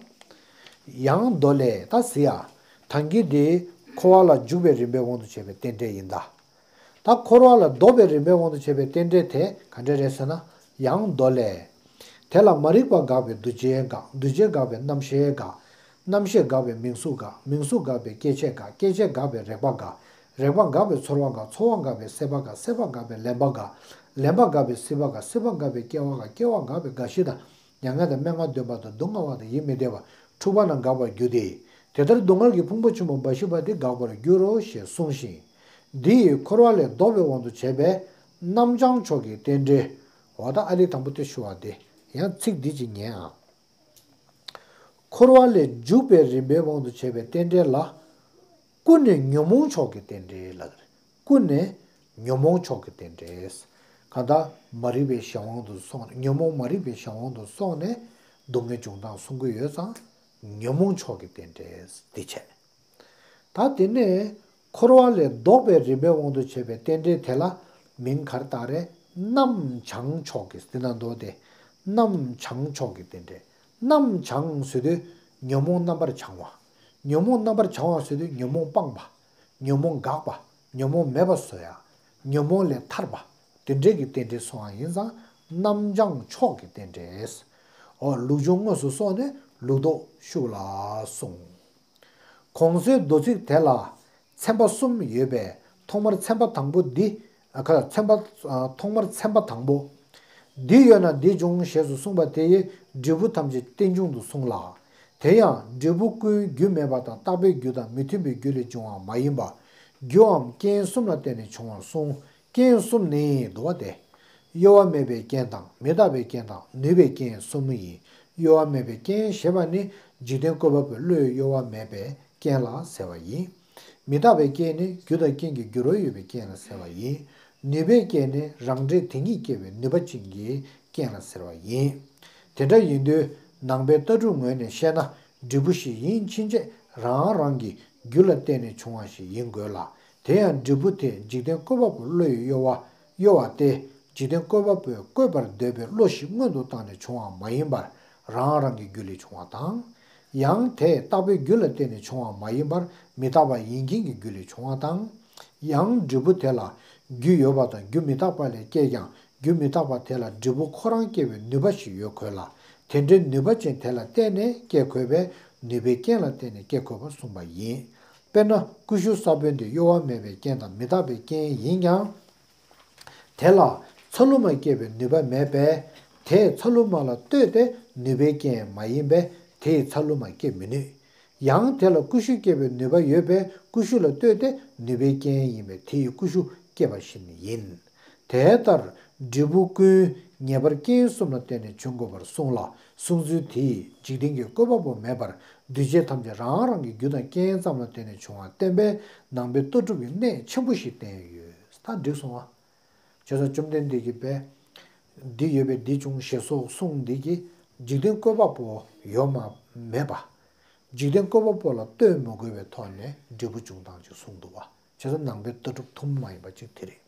ཡང་མདོ་ལས། ད་གཟིགས་ཨ། ད་གིན་དེ་འཁོར་བ་ལ་འཇུག་པའི་རིམ་པའི་དབང་དུ་བྱས་པའི་རྟེན་འབྲེལ་ཡིན་ད། ད་འཁོར་བ་ལ་ལྡོག་པའི་རིམ་པའི་དབང་དུ་བྱས་པའི་རྟེན་འབྲེལ་དེ་ག་འདྲ་རེད་ཟེར་ན། ཡང་མདོ་ལས། དེ་ལ་མ་རིག་པ་འགགས་པས་འདུ་བྱེད་འགག་འདུ་བྱེད་འགགས་པས་རྣམ་ཤེས་འགག་རྣམ་ཤེས་འགགས་པས་མིང་གཟུགས་འགག་མིང་གཟུགས་འགགས་པས་སྐྱེ་མཆེད་འགག་སྐྱེ་མཆེད་འགགས་པས་རེག་པ་འགག་རེག་པ་འགགས་པས་ཚོར་བ་འགག་ཚོར་བ་འགགས་པས་སྲེད་པ་འགག་སྲེད་པ་འགགས་པས་ལེན་པ་འགག་ལེན་པ་འགགས་པས་སྲིད་པ་འགག་སྲིད་པ་འགགས་པས་སྐྱེ་བ་འགག་སྐྱེ་བ་འགགས་པས་རྒ་ཤི་དང་། མྱ་ངན་དང་སྨྲེ་སྔགས་འདོན་པ་དང་། སྡུག་བསྔལ་བ་དང་ཡིད་མི་བདེ་བ། འཁྲུག་པ་རྣམས་འགག་པར་འགྱུར་ཏེ། དེ་ལྟར་སྡུག་བསྔལ་གྱི་ཕུང་པོ་ཆེན་པོ་འབའ་ཞིག་པ་དེ་འགག་པར་འགྱུར་རོ་ཞེས་གསུངས་ཤིང་། འདི་ཡི་འཁོར་བ་ལས་ལྡོག་པའི་དབང་དུ་བྱས་པའི་རྣམ་བྱང་ཕྱོགས་ཀྱི་རྟེན་འབྲེལ། འོ་ད་ཨ་ལི་དང་པོ་དེ་ཞུ་བ་དེ། ཡང་ཚིག་འདི་ཅིག་ཉན་ཨ། འཁོར་བ་ལས་འཇུག་པའི་རིམ་པའི་དབང་དུ་བྱས་པའི་རྟེན་འབྲེལ་ལ། ཀུན་ནས་ཉོན་མོངས་ཕྱོགས་ཀྱི་རྟེན་འབྲེལ་ལབ་ཀྱི་རེད། ཀུན་ནས་ཉོན་མོངས་ཕྱོགས་ཀྱི་རྟེན་འབྲེལ། གང་ལྟར་མ་རིག་པའི་གཞན་དབང་དུ་སོང་ནས་ཉོན་མོངས་མ་རིག་པའི་གཞན་དབང་དུ་སོང་ནས་སྡུག་བསྔལ་འབྱུང་སྟངས་གསུང་གི་ཡོད་ཙང་། ཉོན་མོངས་ཕྱོགས་ཀྱི་རྟེན་འབྲེལ་འདི་བྱས། ད་དེ་ནས་འཁོར་བ་ལས་ལྡོག་པའི་རིམ་པའི་དབང་དུ་བྱས་པའི་རྟེན་འབྲེལ་དེ་ལ་མིང་ག་རེ་བཏགས་རེད། རྣམ་བྱང་ཕྱོགས་ཀྱི་འདི་ན་མདོ་སྟེ། རྣམ་བྱང་ཕྱོགས་ཀྱི་རྟེན་འབྲེལ། རྣམ་བྱང་ཟེར་དུས་ཉོན་མོངས་རྣམ་པར་བྱང་བ། ཉོན་མོངས་རྣམ་པར་བྱང་བ་ཟེར་དུས་ཉོན་མོངས་སྤངས་པ། ཉོན་མོངས་འགགས་པ། ཉོན་མོངས་མེད་པ་བཟོ་ཡ། ཉོན་མོངས་ལས་ཐར་པ། དེ་འདྲའི་གི་རྟེན་འབྲེལ་སོང་བ་ཡིན་ཙང་། རྣམ་བྱང་ཕྱོགས་ཀྱི་རྟེན་འབྲེལ། འོ་ལུགས་འབྱུང་དངོས་སུ་གསུངས་ནས་ལུགས་ལྡོག་ཤུགས་ལ་གསུངས། གོང་གསལ་མདོ་ཚིག་དེ་ལ་ཚན་པ་གསུམ་ཡོད་པས། ཐོག་མར་ཚན་པ་དང་པོ་འདི། ཨ་ཁ་ཚན་པ། ཨ་ཐོག་མར་ཚན་པ་དང་པོ། འདི་ཡོད་ན་འདི་འབྱུང་ཞེས་སུ་གསུངས་པ་དེ་ཡི་འབྲས་བུ་ཐམས་ཅད་རྟེན་འབྱུང་དུ་གསུངས་ལ། དེ་ཡང་འབྲས་བུ་ཀུན་རྒྱུ་མེད་པ་དང་། རྟག་པའི་རྒྱུ་དང་མི་མཐུན་པའི་རྒྱུ་ལས་བྱུང་བ་མ་ཡིན་པར། རྒྱུའམ་རྐྱེན་གསུམ་ལ་བརྟེན་ནས་བྱུང་བར་གསུངས། རྐྱེན་གསུམ་ནི་འདུག་པ་སྟེ། གཡོ་བ་མེད་པའི་རྐྱེན་དང་། མི་རྟག་པའི་རྐྱེན་དང་། ནུས་པའི་རྐྱེན་གསུམ་ཡིན། གཡོ་བ་མེད་པའི་རྐྱེན་ཞེས་པ་ནི་འཇིག་རྟེན་བཀོད་པ་པོའི་བློས་གཡོ་བ་མེད་པའི་རྐྱེན་ལ་ཟེར་བ་ཡིན། མི་རྟག་པའི་རྐྱེན་ནི་རྒྱུ་དང་རྐྱེན་གྱི་འགྱུར་བ་ཡོད་པའི་རྐྱེན་ལ་ཟེར་བ་ཡིན། ནུས་པའི་རྐྱེན་ནི་རང་འབྲས་དེ་ཉིད་སྐྱེ་བའི་ནུས་པ་ཅན་གྱི་རྐྱེན་ལ་ཟེར་བ་ཡིན། དེ་འདྲ་ཡིན་དུས་ནང་པའི་ལྟ་གྲུབ་ངོས་ནས་བཤད་ན། འབྲས་བུ་ཞིག་ཡིན་ཕྱིན་ཆད་རང་རང་གི་རྒྱུ་ལ་བརྟེན་ནས་བྱུང་བ་ཞིག་ཡིན་དགོས་ལ། དེ་ཡང་འབྲས་བུ་དེ་འཇིག་རྟེན་བཀོད་པ་པོའི་བློ་ཡིས་གཡོ་བ། གཡོ་བ་སྟེ། འཇིག་རྟེན་བཀོད་པ་པོས་བཀོད་པར་འདོད་པའི་བློ་ཞིག་སྔོན་དུ་བཏང་ནས་བྱུང་བ་མ་ཡིན་པར་རང་རང་གི་རྒྱུ་ལས་བྱུང་བ་དང་། ཡང་དེ་རྟག་པའི་རྒྱུ་ལ་བརྟེན་ནས་བྱུང་བ་མ་ཡིན་པར་མི་རྟག་པ་ཡིན་མཁན་གྱི་རྒྱུ་ལས་བྱུང་བ་དང་། ཡང་འབྲས་བུ་དེ་ལ་རྒྱུ་ཡོད་པ་དང་རྒྱུ་མི་རྟག་པ་ལས་སྐྱེས་ཀྱང་། རྒྱུ་མི་རྟག་པ་དེ་ལ་འབྲས་བུ་ཁོ་རང་སྐྱེ་བའི་ནུས་པ་ཞིག་ཡོད་དགོས་ལ། དེ་འདྲའི་ནུས་པ་ཅན་དེ་ལ་བརྟེན་ནས་སྐྱེ་དགོས་པས། ནུས་པའི་རྐྱེན་ལ་བརྟེན་ནས་སྐྱེ་དགོས་པར་གསུངས་པ་ཡིན། དཔེར་ན་ཀུ་ཤུ་ས་བོན་དེ་གཡོ་བ་མེད་པའི་རྐྱེན་དང་མི་རྟག་པའི་རྐྱེན་ཡིན་ཀྱང་། དེ་ལ་ཚ་ལུ་མ་སྐྱེ་བའི་ནུས་པ་མེད་པས། དེས་ཚ་ལུ་མ་ལ་ལྟོས་ཏེ་ནུས་པའི་རྐྱེན་མ་ཡིན་པས། དེས་ཚ་ལུ་མ་སྐྱེ་མི་ནུས། ཡང་དེ་ལ་ཀུ་ཤུ་སྐྱེ་བའི་ནུས་པ་ཡོད་པས། ཀུ་ཤུ་ལ་ལྟོས་ཏེ་ནུས་པའི་རྐྱེན་ཡིན་པས། དེ་ཡིས་ཀུ་ཤུ་སྐྱེ་བ་བཞིན་ཡིན། དེ་ལྟར་འབྲས་བུ་ཀུན་ངེས་པར་རྐྱེན་གསུམ་ལ་བརྟེན་ནས་བྱུང་དགོས་པར་གསུངས་ལ། གསུངས་ཚུལ་དེས་འཇིག་རྟེན་གྱི་བཀོད་པ་པོ་མེད་པར་འདུས་བྱས་ཐམས་ཅད་རང་རང་གི་རྒྱུ་དང་རྐྱེན་ཙམ་ལ་བརྟེན་ནས་བྱུང་བར་བསྟན་པས་ནང་པའི་ལྟ་གྲུབ་ཀྱི་གནད་ཆེན་པོ་ཞིག་བསྟན་ཡོད། ད་འགྲིག་སོང་ང་། བྱས་ཙང་བཅོམ་ལྡན་འདས་ཀྱིས་པས། འདི་ཡོད་པས་འདི་འབྱུང་ཞེས་སོགས་གསུངས་འདི་གིས་འཇིག་རྟེན་བཀོད་པ་པོ་ཡོད་མ་མེད་པ། འཇིག་རྟེན་བཀོད་པ་པོ་ལ་ལྟོས་མི་དགོས་པའི་ཐོག་ནས་འབྲས་བུ་འབྱུང་སྟངས་ཅིག་གསུངས་འདུག་བ། བྱས་ཙང་ནང་པའི་ལྟ་གྲུབ་ཐུན་མོང་མ་ཡིན་པ་ཅིག་དེ་རེད།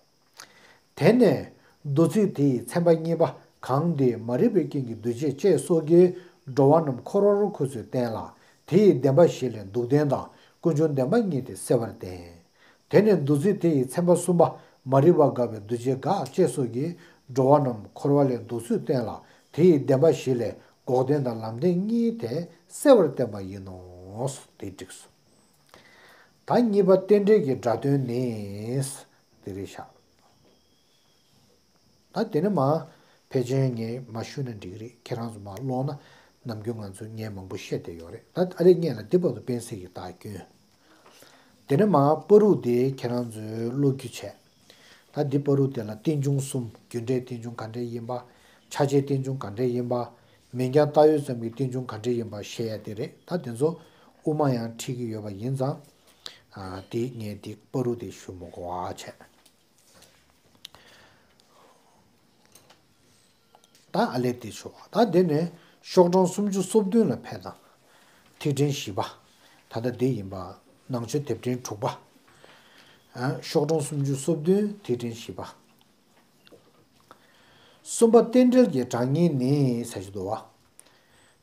དེ་ནས་མདོ་ཚིག་དེ་ཡི་ཚན་པ་གཉིས་པ། གང་དེ་མ་རིག་པའི་རྐྱེན་གྱིས་འདུ་བྱེད་ཅེས་སོགས་ཀྱིས་འགྲོ་བ་རྣམས་འཁོར་བར་འཁོར་ཚུལ་བསྟན་ལ། དེ་ཡི་བདེན་པ་བཞི་ལས་སྡུག་བདེན་དང་ཀུན་འབྱུང་བདེན་པ་གཉིས་ཏེ་གསལ་བར་བསྟན། དེ་ནས་མདོ་ཚིག་དེ་ཡི་ཚན་པ་གསུམ་པ། མ་རིག་པ་འགགས་པས་འདུ་བྱེད་འགག་ཅེས་སོགས་ཀྱིས་འགྲོ་བ་རྣམས་འཁོར་བ་ལས་ལྡོག་ཚུལ་བསྟན་ལ། དེ་ཡི་བདེན་པ་བཞི་ལས་འགོག་བདེན་དང་ལམ་བདེན་གཉིས་ཏེ་གསལ་བར་བསྟན་པ་ཡིན་ནོ། དེ་འགྲིགས་སོ། ད་གཉིས་པ་རྟེན་འབྲེལ་གྱི་སྒྲ་དོན་ནི། དེ་རེད་ཤག་ད་དེ་ནས་མ། ཕལ་ཆེར་ངས་མ་ཞུས་ན་འགྲིག་གི་རེད། ཁྱེད་རང་ཚོ་མ་ཀློག་ན་ནམ་རྒྱུན་ང་ཚོས་ངས་མང་པོ་བཤད་བསྡད་ཡོད་རེད། ད་ཨ་ལེ་ངས་ལ་འདི་བར་དུ་སྤེན་སྲིད་ཀྱི་རྟགས་བསྐྱོན། དེ་ནས་མ་པ་རུག་དེ་ཁྱེད་རང་ཚོས་ཀློག་རྒྱུ་བྱས། ད་འདི་པ་རུག་དེ་ལ་རྟེན་འབྱུང་གསུམ། རྒྱུ་འབྲས་རྟེན་འབྱུང་ག་འདྲས་ཡིན་པ། ཆ་བྱད་རྟེན་འབྱུང་ག་འདྲས་ཡིན་པ། མིང་རྐྱང་བཏགས་ཡོད་ཙམ་གྱི་རྟེན་འབྱུང་ག་འདྲ་ཡིན་པ་བཤད་ཡ་དེ་རེད། ད་དེ་ཚོ་དབུ་མ་ཡང་ཁྲིད་ཀྱི་ཡོད་པ་ཡིན་ཙང་། ཨ། དེ་ངས་དེ་བར་དུ་དེ་ཞུ་མི་དགོས་པ་བྱས། ད་ཨ་ལས་དེ་ཞུ་བ། ད་དེ་ནས་ཤོག་གྲངས་སུམ་ཅུ་སོ་བདུན་ལ་ཕེབས་དང་། ཐིག་ཕྲེང་བཞི་པ། ད་ལྟ་འདི་ཡིན་པ། ནང་ཆོས་དེབ་ཕྲེང་དྲུག་པ། ཨ། ཤོག་གྲངས་སུམ་ཅུ་སོ་བདུན། ཐིག་ཕྲེང་བཞི་པ། གསུམ་པ་རྟེན་འབྲེལ་གྱི་གྲངས་སྙེད་ནི་ཟེར་གྱི་འདུག་བ།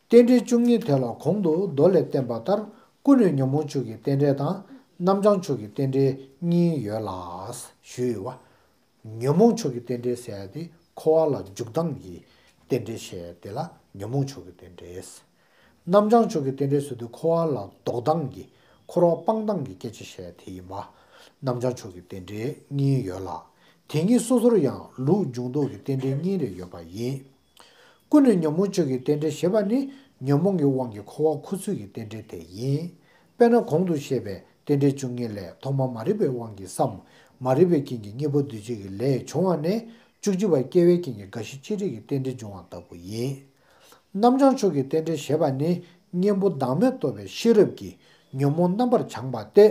རྟེན་འབྲེལ་བཅུ་གཉིས་དེ་ལ་གོང་དུ་མདོ་ལས་བསྟན་པ་ལྟར་ཀུན་ནས་ཉོན་མོངས་ཆོས་ཀྱི་རྟེན་འབྲེལ་དང་རྣམ་བྱང་ཆོས་ཀྱི་རྟེན་འབྲེལ་གཉིས་ཡོད་ལ། ཞུས་ཡོད་བ། ཉོན་མོངས་ཆོས་ཀྱི་རྟེན་འབྲེལ་ཟེར་ཡ་དེ་འཁོར་བ་ལ་འཇུག་ལྡང་གི་རྟེན་འབྲེལ་བཤད་ཡ་དེ་ལ་ཉོན་མོངས་ཆོས་ཀྱི་རྟེན་འབྲེལ། རྣམ་བྱང་ཆོས་ཀྱི་རྟེན་འབྲེལ་ཟེར་དུས་འཁོར་བ་ལ་ལྡོག་ལྡང་གི། འཁོར་བ་སྤང་ལྡང་གི་སྐད་ཆ་བཤད་ཡ་དེ་ཡིན་པ། རྣམ་བྱང་ཆོས་ཀྱི་རྟེན་འབྲེལ་གཉིས་ཡོད་ལ། དེ་གཉིས་སོ་སོར་ཡང་ལུགས་འབྱུང་ལྡོག་གི་རྟེན་འབྲེལ་གཉིས་རེ་ཡོད་པ་ཡིན། ཀུན་ནས་ཉོན་མོངས་ཆོས་ཀྱི་རྟེན་འབྲེལ་ཞེས་པ་ནི་ཉོན་མོངས་ཀྱི་དབང་གིས་འཁོར་བ་འཁོར་ཚུལ་གྱི་རྟེན་འབྲེལ་དེ་ཡིན། དཔེར་ན་གོང་དུ་བཤད་པའི་རྟེན་འབྲེལ་བཅུ་གཉིས་ལས་ཐོག་མར་མ་རིག་པའི་དབང་གིས་སམ། མ་རིག་པའི་རྐྱེན་གྱིས་གཉེན་པོ་འདུ་བྱེད་ཀྱི་ལས་བྱུང་བ་ནས་བཅུ་གཅིག་པ་སྐྱེ་བའི་རྐྱེན་གྱིས་རྒ་ཤི་ཅི་རིགས་ཀྱི་རྟེན་འབྲེལ་འབྱུང་བ་ལྟ་བུ་ཡིན། རྣམ་བྱང་ཆོས་ཀྱི་རྟེན་འབྲེལ་ཞེས་པ་ནི་གཉེན་པོ་བདག་མེད་རྟོགས་པའི་ཤེས་རབ་ཀྱིས་ཉོན་མོངས་རྣམ་པར་སྦྱངས་པ་སྟེ་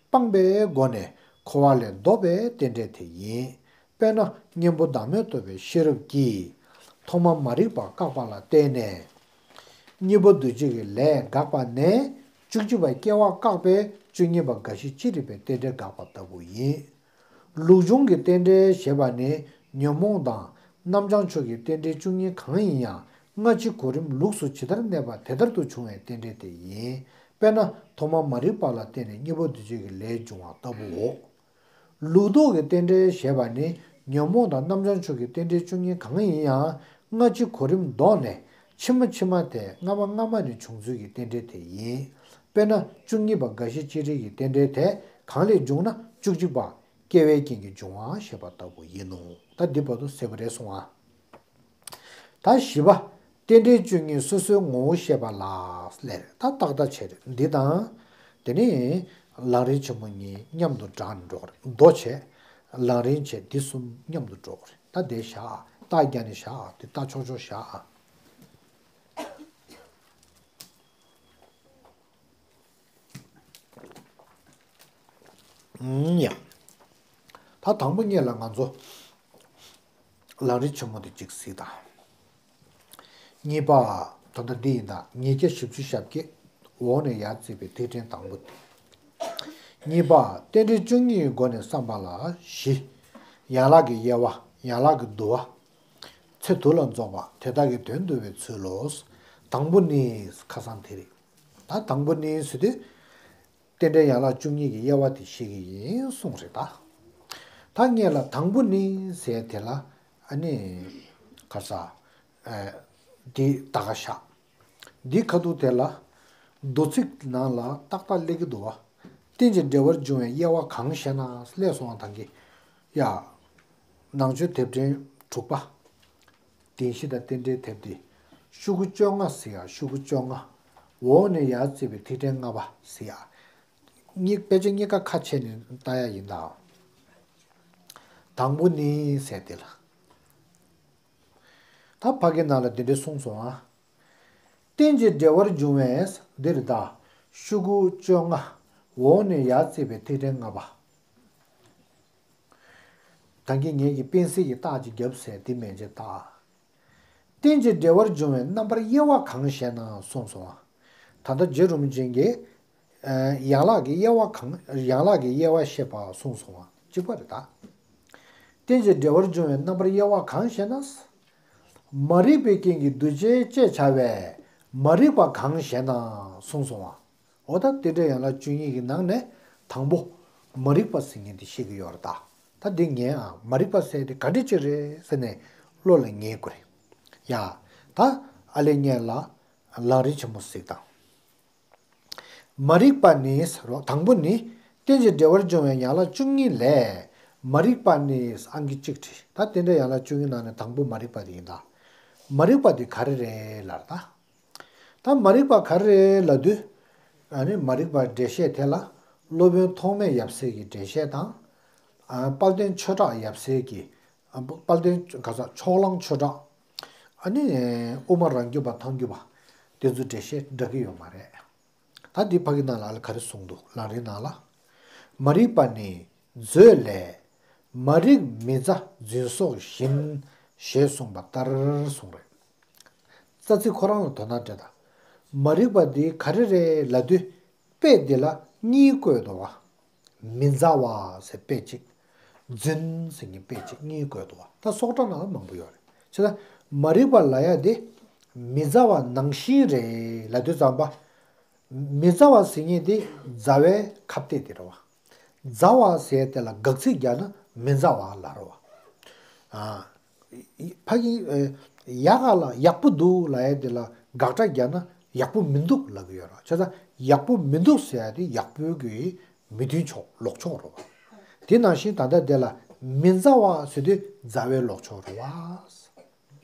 སྤངས་པའི་སྒོ་ནས་འཁོར་བ་ལས་ལྡོག་པའི་རྟེན་འབྲེལ་དེ་ཡིན། དཔེར་ན་གཉེན་པོ་བདག་མེད་རྟོགས་པའི་ཤེས་རབ་ཀྱིས་ཐོག་མར་མ་རིག་པ་བཀག་པ་ལ་བརྟེན་ནས། གཉེན་པོ་འདུ་བྱེད་ཀྱི་ལས་འགགས་པ་ནས་བཅུ་གཅིག་པ་སྐྱེ་བ་བཀག་པའི་བཅུ་གཉིས་པ་རྒ་ཤི་ཅི་རིགས་པའི་རྟེན་འབྲེལ་འགགས་པ་ལྟ་བུ་ཡིན། ལུགས་འབྱུང་གི་རྟེན་འབྲེལ་ཞེས་པ་ནི་ཉོན་མོངས་དང་རྣམ་བྱང་ཆོས་ཀྱི་རྟེན་འབྲེལ་བཅུ་གཉིས་གང་ཡིན་ཡང་སྔ་ཕྱི་གོ་རིམ་ལུགས་སུ་ཇི་ལྟར་གནས་པ་དེ་ལྟར་དུ་འབྱུང་བའི་རྟེན་འབྲེལ་དེ་ཡིན། དཔེར་ན་ཐོག་མར་མ་རིག་པ་ལ་བརྟེན་ནས་གཉེན་པོ་འདུ་བྱེད་ཀྱི་ལས་འབྱུང་བ་ལྟ་བུའོ། ལུགས་ལྡོག་གི་རྟེན་འབྲེལ་ཞེས་པ་ནི་ཉོན་མོངས་དང་རྣམ་བྱང་ཆོས་ཀྱི་རྟེན་འབྲེལ་བཅུ་གཉིས་གང་ཡིན་ཡང་སྔ་ཕྱི་གོ་རིམ་བཟློག་ནས་ཕྱི་མ་ཕྱི་མ་དེ་སྔ་མ་སྔ་མ་ནས་བྱུང་ཚུལ་གྱི་རྟེན་འབྲེལ་དེ་ཡིན། དཔེར་ན་བཅུ་གཉིས་པ་རྒ་ཤི་ཅི་རིགས་ཀྱི་རྟེན་འབྲེལ་དེ་གང་ལས་འབྱུང་ན་བཅུ་གཅིག་པ་སྐྱེ་བའི་རྐྱེན་གྱིས་འབྱུང་བ་ཞེས་པ་ལྟ་བུ་ཡིན་ནོ། ད་འདི་བར་དུ་གསལ་པོ་རེད་སོང་ཨ། ད་བཞི་པ། རྟེན་འབྲེལ་བཅུ་གཉིས་སོ་སོའི་ངོ་བོ་བཤད་པ་ལ་ལས། ད་ཏག་ཏག་བྱས་རེད། འདི་དང་། དེ་ནས་ལམ་རིམ་ཆེན་མོ་གཉིས་མཉམ་དུ་སྦྲགས་ནས་འགྲོ་གི་རེད། མདོ་བྱས། ལམ་རིམ་བྱས། འདི་གསུམ་མཉམ་དུ་འགྲོ་གི་རེད། ད་དེ་བཞག་རྟགས་རྒྱག་ནས་བཞག་དེ་རྟགས་ཆོག་ཆོག་བཞག་ཨུམ། ཡ། ད་དང་པོ་ཉིད་ལ་ང་ཚོ་ལམ་རིམ་ཆེན་མོ་དེ་གཅིག་གཟིགས་དང་། གཉིས་པ། ད་ལྟ་འདི་ཡིན་ད། ཉིས་བརྒྱ་བཞི་བཅུ་ཞེ་བརྒྱད། འོག་ནས་ཡར་བརྩིས་པའི་ཐིག་ཕྲེང་དང་པོ་དེ། གཉིས་པ། རྟེན་འབྲེལ་བཅུ་གཉིས་ཀྱི་སྒོ་ནས་བསམ་པ་ལ་བཞི། ཡན་ལག་གི་དབྱེ་བ། ཡན་ལག་གི་བསྡུ་བ། ཚེ་དུ་ལ་རྫོགས་པ་དེ་དག་གི་དོན་བསྡུ་བའི་ཚུལ་ལོ། དང་པོ་ནི། ཁ་སང་དེ་རེད། ད་དང་པོ་ནི་ཟེར་དུས། རྟེན་འབྲེལ་ཡན་ལག་བཅུ་གཉིས་ཀྱི་དབྱེ་བ་དེ་བཤད་ཀྱི་ཡིན་གསུངས་རེད་ད། ད་ངས་ལ་དང་པོ་ནི་ཟེར་དེ་ལ་ཨ་ནི་ག་ས་ཨ་འདི་ད་ག་ཤག་འདི་ཁ་ཐུག་དེ་ལ་མདོ་ཚིག་ནང་ལ་ཏག་ཏག་སླེབས་ཀྱི་འདུག་བ། རྟེན་ཅིང་འབྲེལ་བར་འབྱུང་བའི་དབྱེ་བ་གང་ཞེ་ན་སླེབས་སོང་བ་དང་གི། ཡ། ནང་ཆོས་དེབ་ཕྲེང་དྲུག་པ། བདེན་བཞི་དང་རྟེན་འབྲེལ་དེབ་དེ། ཤོག་གུ་བཅོ་ལྔ་ཟེར་ཡ། ཤོག་གུ་བཅོ་ལྔ། འོག་ནས་ཡར་བརྩིས་པའི་ཐིག་ཕྲེང་ལྔ་པ་ཟེར་ཡ། གཉིས་དཔེ་ཆ་གཉིས་ཀ་ཁ་ཕྱེ་ནས་ལྟ་ཡ་ཡིན་ད། དང་པོ་ནི་ཟེར་དེ་ལ། ད་ཕ་གི་ནང་ལ་འདི་འདྲས་གསུངས་སོང་ཨ། རྟེན་ཅིང་འབྲེལ་བར་འབྱུང་བའི་འདིར་ད། ཤོག་གུ་བཅོ་ལྔ། འོག་ནས་ཡར་བརྩིས་པའི་ཐིག་ཕྲེང་ལྔ་པ། ད་གིན་ངེད་ཀྱིས་པེན་སིལ་གྱི་རྟགས་ཅིག་བརྒྱབ་ཟེར་དེ་མན་ཆད་ད། རྟེན་ཅིང་འབྲེལ་བར་འབྱུང་བའི་རྣམ་པར་དབྱེ་བ་གང་ཞེ་ན་གསུངས་སོང་བ། ད་ལྟ་རྗེ་རིན་པོ་ཆེ་གིས་ཡན་ལག་གི་དབྱེ་བ་གང་ཡན་ལག་གི་དབྱེ་བ་བཤད་པ་གསུངས་སོང་བ་གཅིག་པ་རེད་ད། རྟེན་ཅིང་འབྲེལ་བར་འབྱུང་བའི་རྣམ་པར་དབྱེ་བ་གང་ཞེ་ན། མ་རིག་པའི་རྐྱེན་གྱིས་འདུ་བྱེད་ཅེས་བྱ་བའི་མ་རིག་པ་གང་ཞེ་ན་གསུངས་སོང་བ། འོ་ད་རྟེན་འབྲེལ་ཡན་ལག་བཅུ་གཉིས་ཀྱི་ནང་ནས་དང་པོ་མ་རིག་པ་ཟེར་མཁན་དེ་བཤད་ཀྱི་ཡོད་རེད་ད། ད་འདི་ངས་ཨ་མ་རིག་པ་ཟེར་དེ་ག་འདྲ་ཅིག་རེད་ཟེར་ནས་བློ་ལ་ངེས་དགོས་རེད། ཡ། ད་ཨ་ལས་ངས་ལ་ལམ་རིམ་ཆེན་མོ་གཟིགས་དང་། མ་རིག་པ་ནི་ཟེར་རོ། དང་པོ་ནི་རྟེན་ཅིང་འབྲེལ་བར་འབྱུང་བའི་ཡན་ལག་བཅུ་གཉིས་ལས་མ་རིག་པ་ནི་ཨང་ཀི་གཅིག་བྲིས། ད་རྟེན་འབྲེལ་ཡན་ལག་བཅུ་གཉིས་ནང་ནས་དང་པོ་མ་རིག་པ་དེ་ཡིན་ད། མ་རིག་པ་དེ་ག་རེ་རེད་ལབ་ད། ད་མ་རིག་པ་ག་རེ་རེད་ལབ་དུས། ཨ་ནི་མ་རིག་པ་འགྲེལ་བཤད་དེ་ལ་སློབ་དཔོན་ཐོགས་མེད་ཡབ་སྲས་ཀྱི་འགྲེལ་བཤད་དང་། ཨ། དཔལ་ལྡན་ཆོས་གྲགས་ཡབ་སྲས་ཀྱི། ཨ། དཔལ་ལྡན་ག་ས་ཕྱོགས་གླང་ཆོས་གྲགས། ཨ་ནི་དབུ་མ་རང་རྒྱུད་པ་ཐལ་འགྱུར་བ་དེ་ཚོ་འགྲེལ་བཤད་འདྲ་གི་ཡོད་མ་རེད། ད་འདི་ཕ་གི་ནང་ལ་ཨ་ལ་ག་རེ་གསུངས་འདུག་ལམ་རིམ་ནང་ལ། མ་རིག་པ་ནི་མཛོད་ལས། མ་རིག་མི་མཛའ་རྫུན་སོགས་བཞིན། ཞེས་གསུངས་པ་ལྟར་གསུངས་རེད། རྩ་ཚིག་ཁོ་རང་ལ་དོ་སྣང་སྤྲད་དང་། མ་རིག་པ་འདི་ག་རེ་རེད་ལབ་དུས། དཔེ་འདི་ལ་གཉིས་བཀོད་འདུག་བ། མི་མཛའ་བ་ཟེར་དཔེ་གཅིག་རྫུན་ཟེར་མཁན་དཔེ་གཅིག་གཉིས་བཀོད་འདུག་བ། ད་སོགས་སྒྲ་ནང་ལ་མང་པོ་ཡོད་རེད། བྱས་ཙང་མ་རིག་པ་ལབ་ཡ་དེ་མི་མཛའ་བ་ནང་བཞིན་རེད་ལབ་དུས་ཙམ་པ། མི་མཛའ་བ་ཟེར་མཁན་དེ་མཛའ་བའི་ཁ་གཏད་དེ་རེད་བ། མཛའ་བ་ཟེར་དེ་ལ་དགག་ཚིག་རྒྱག་ན་མི་མཛའ་བ་ལབ་རེད་བ། ཨ། ཕ་གི་ཨ། ཡག་ག་ལ་ཡག་པོ་འདུག་ལབ་ཡ་དེ་ལ་དགག་སྒྲ་རྒྱག་ན་ཡག་པོ་མི་འདུག་ལབ་ཀྱི་ཡོད་རེད། བྱས་ཙང་ཡག་པོ་མི་འདུག་ཟེར་ཡ་དེ་ཡག་པོའི་གི་མི་མཐུན་ཕྱོགས་ལོག་ཕྱོགས་རེད་བ། དེ་ནང་བཞིན་ད་ལྟ་དེ་ལ་མི་མཛའ་བ་ཟེར་དུས་མཛའ་བའི་ལོག་ཕྱོགས་རེད་བ།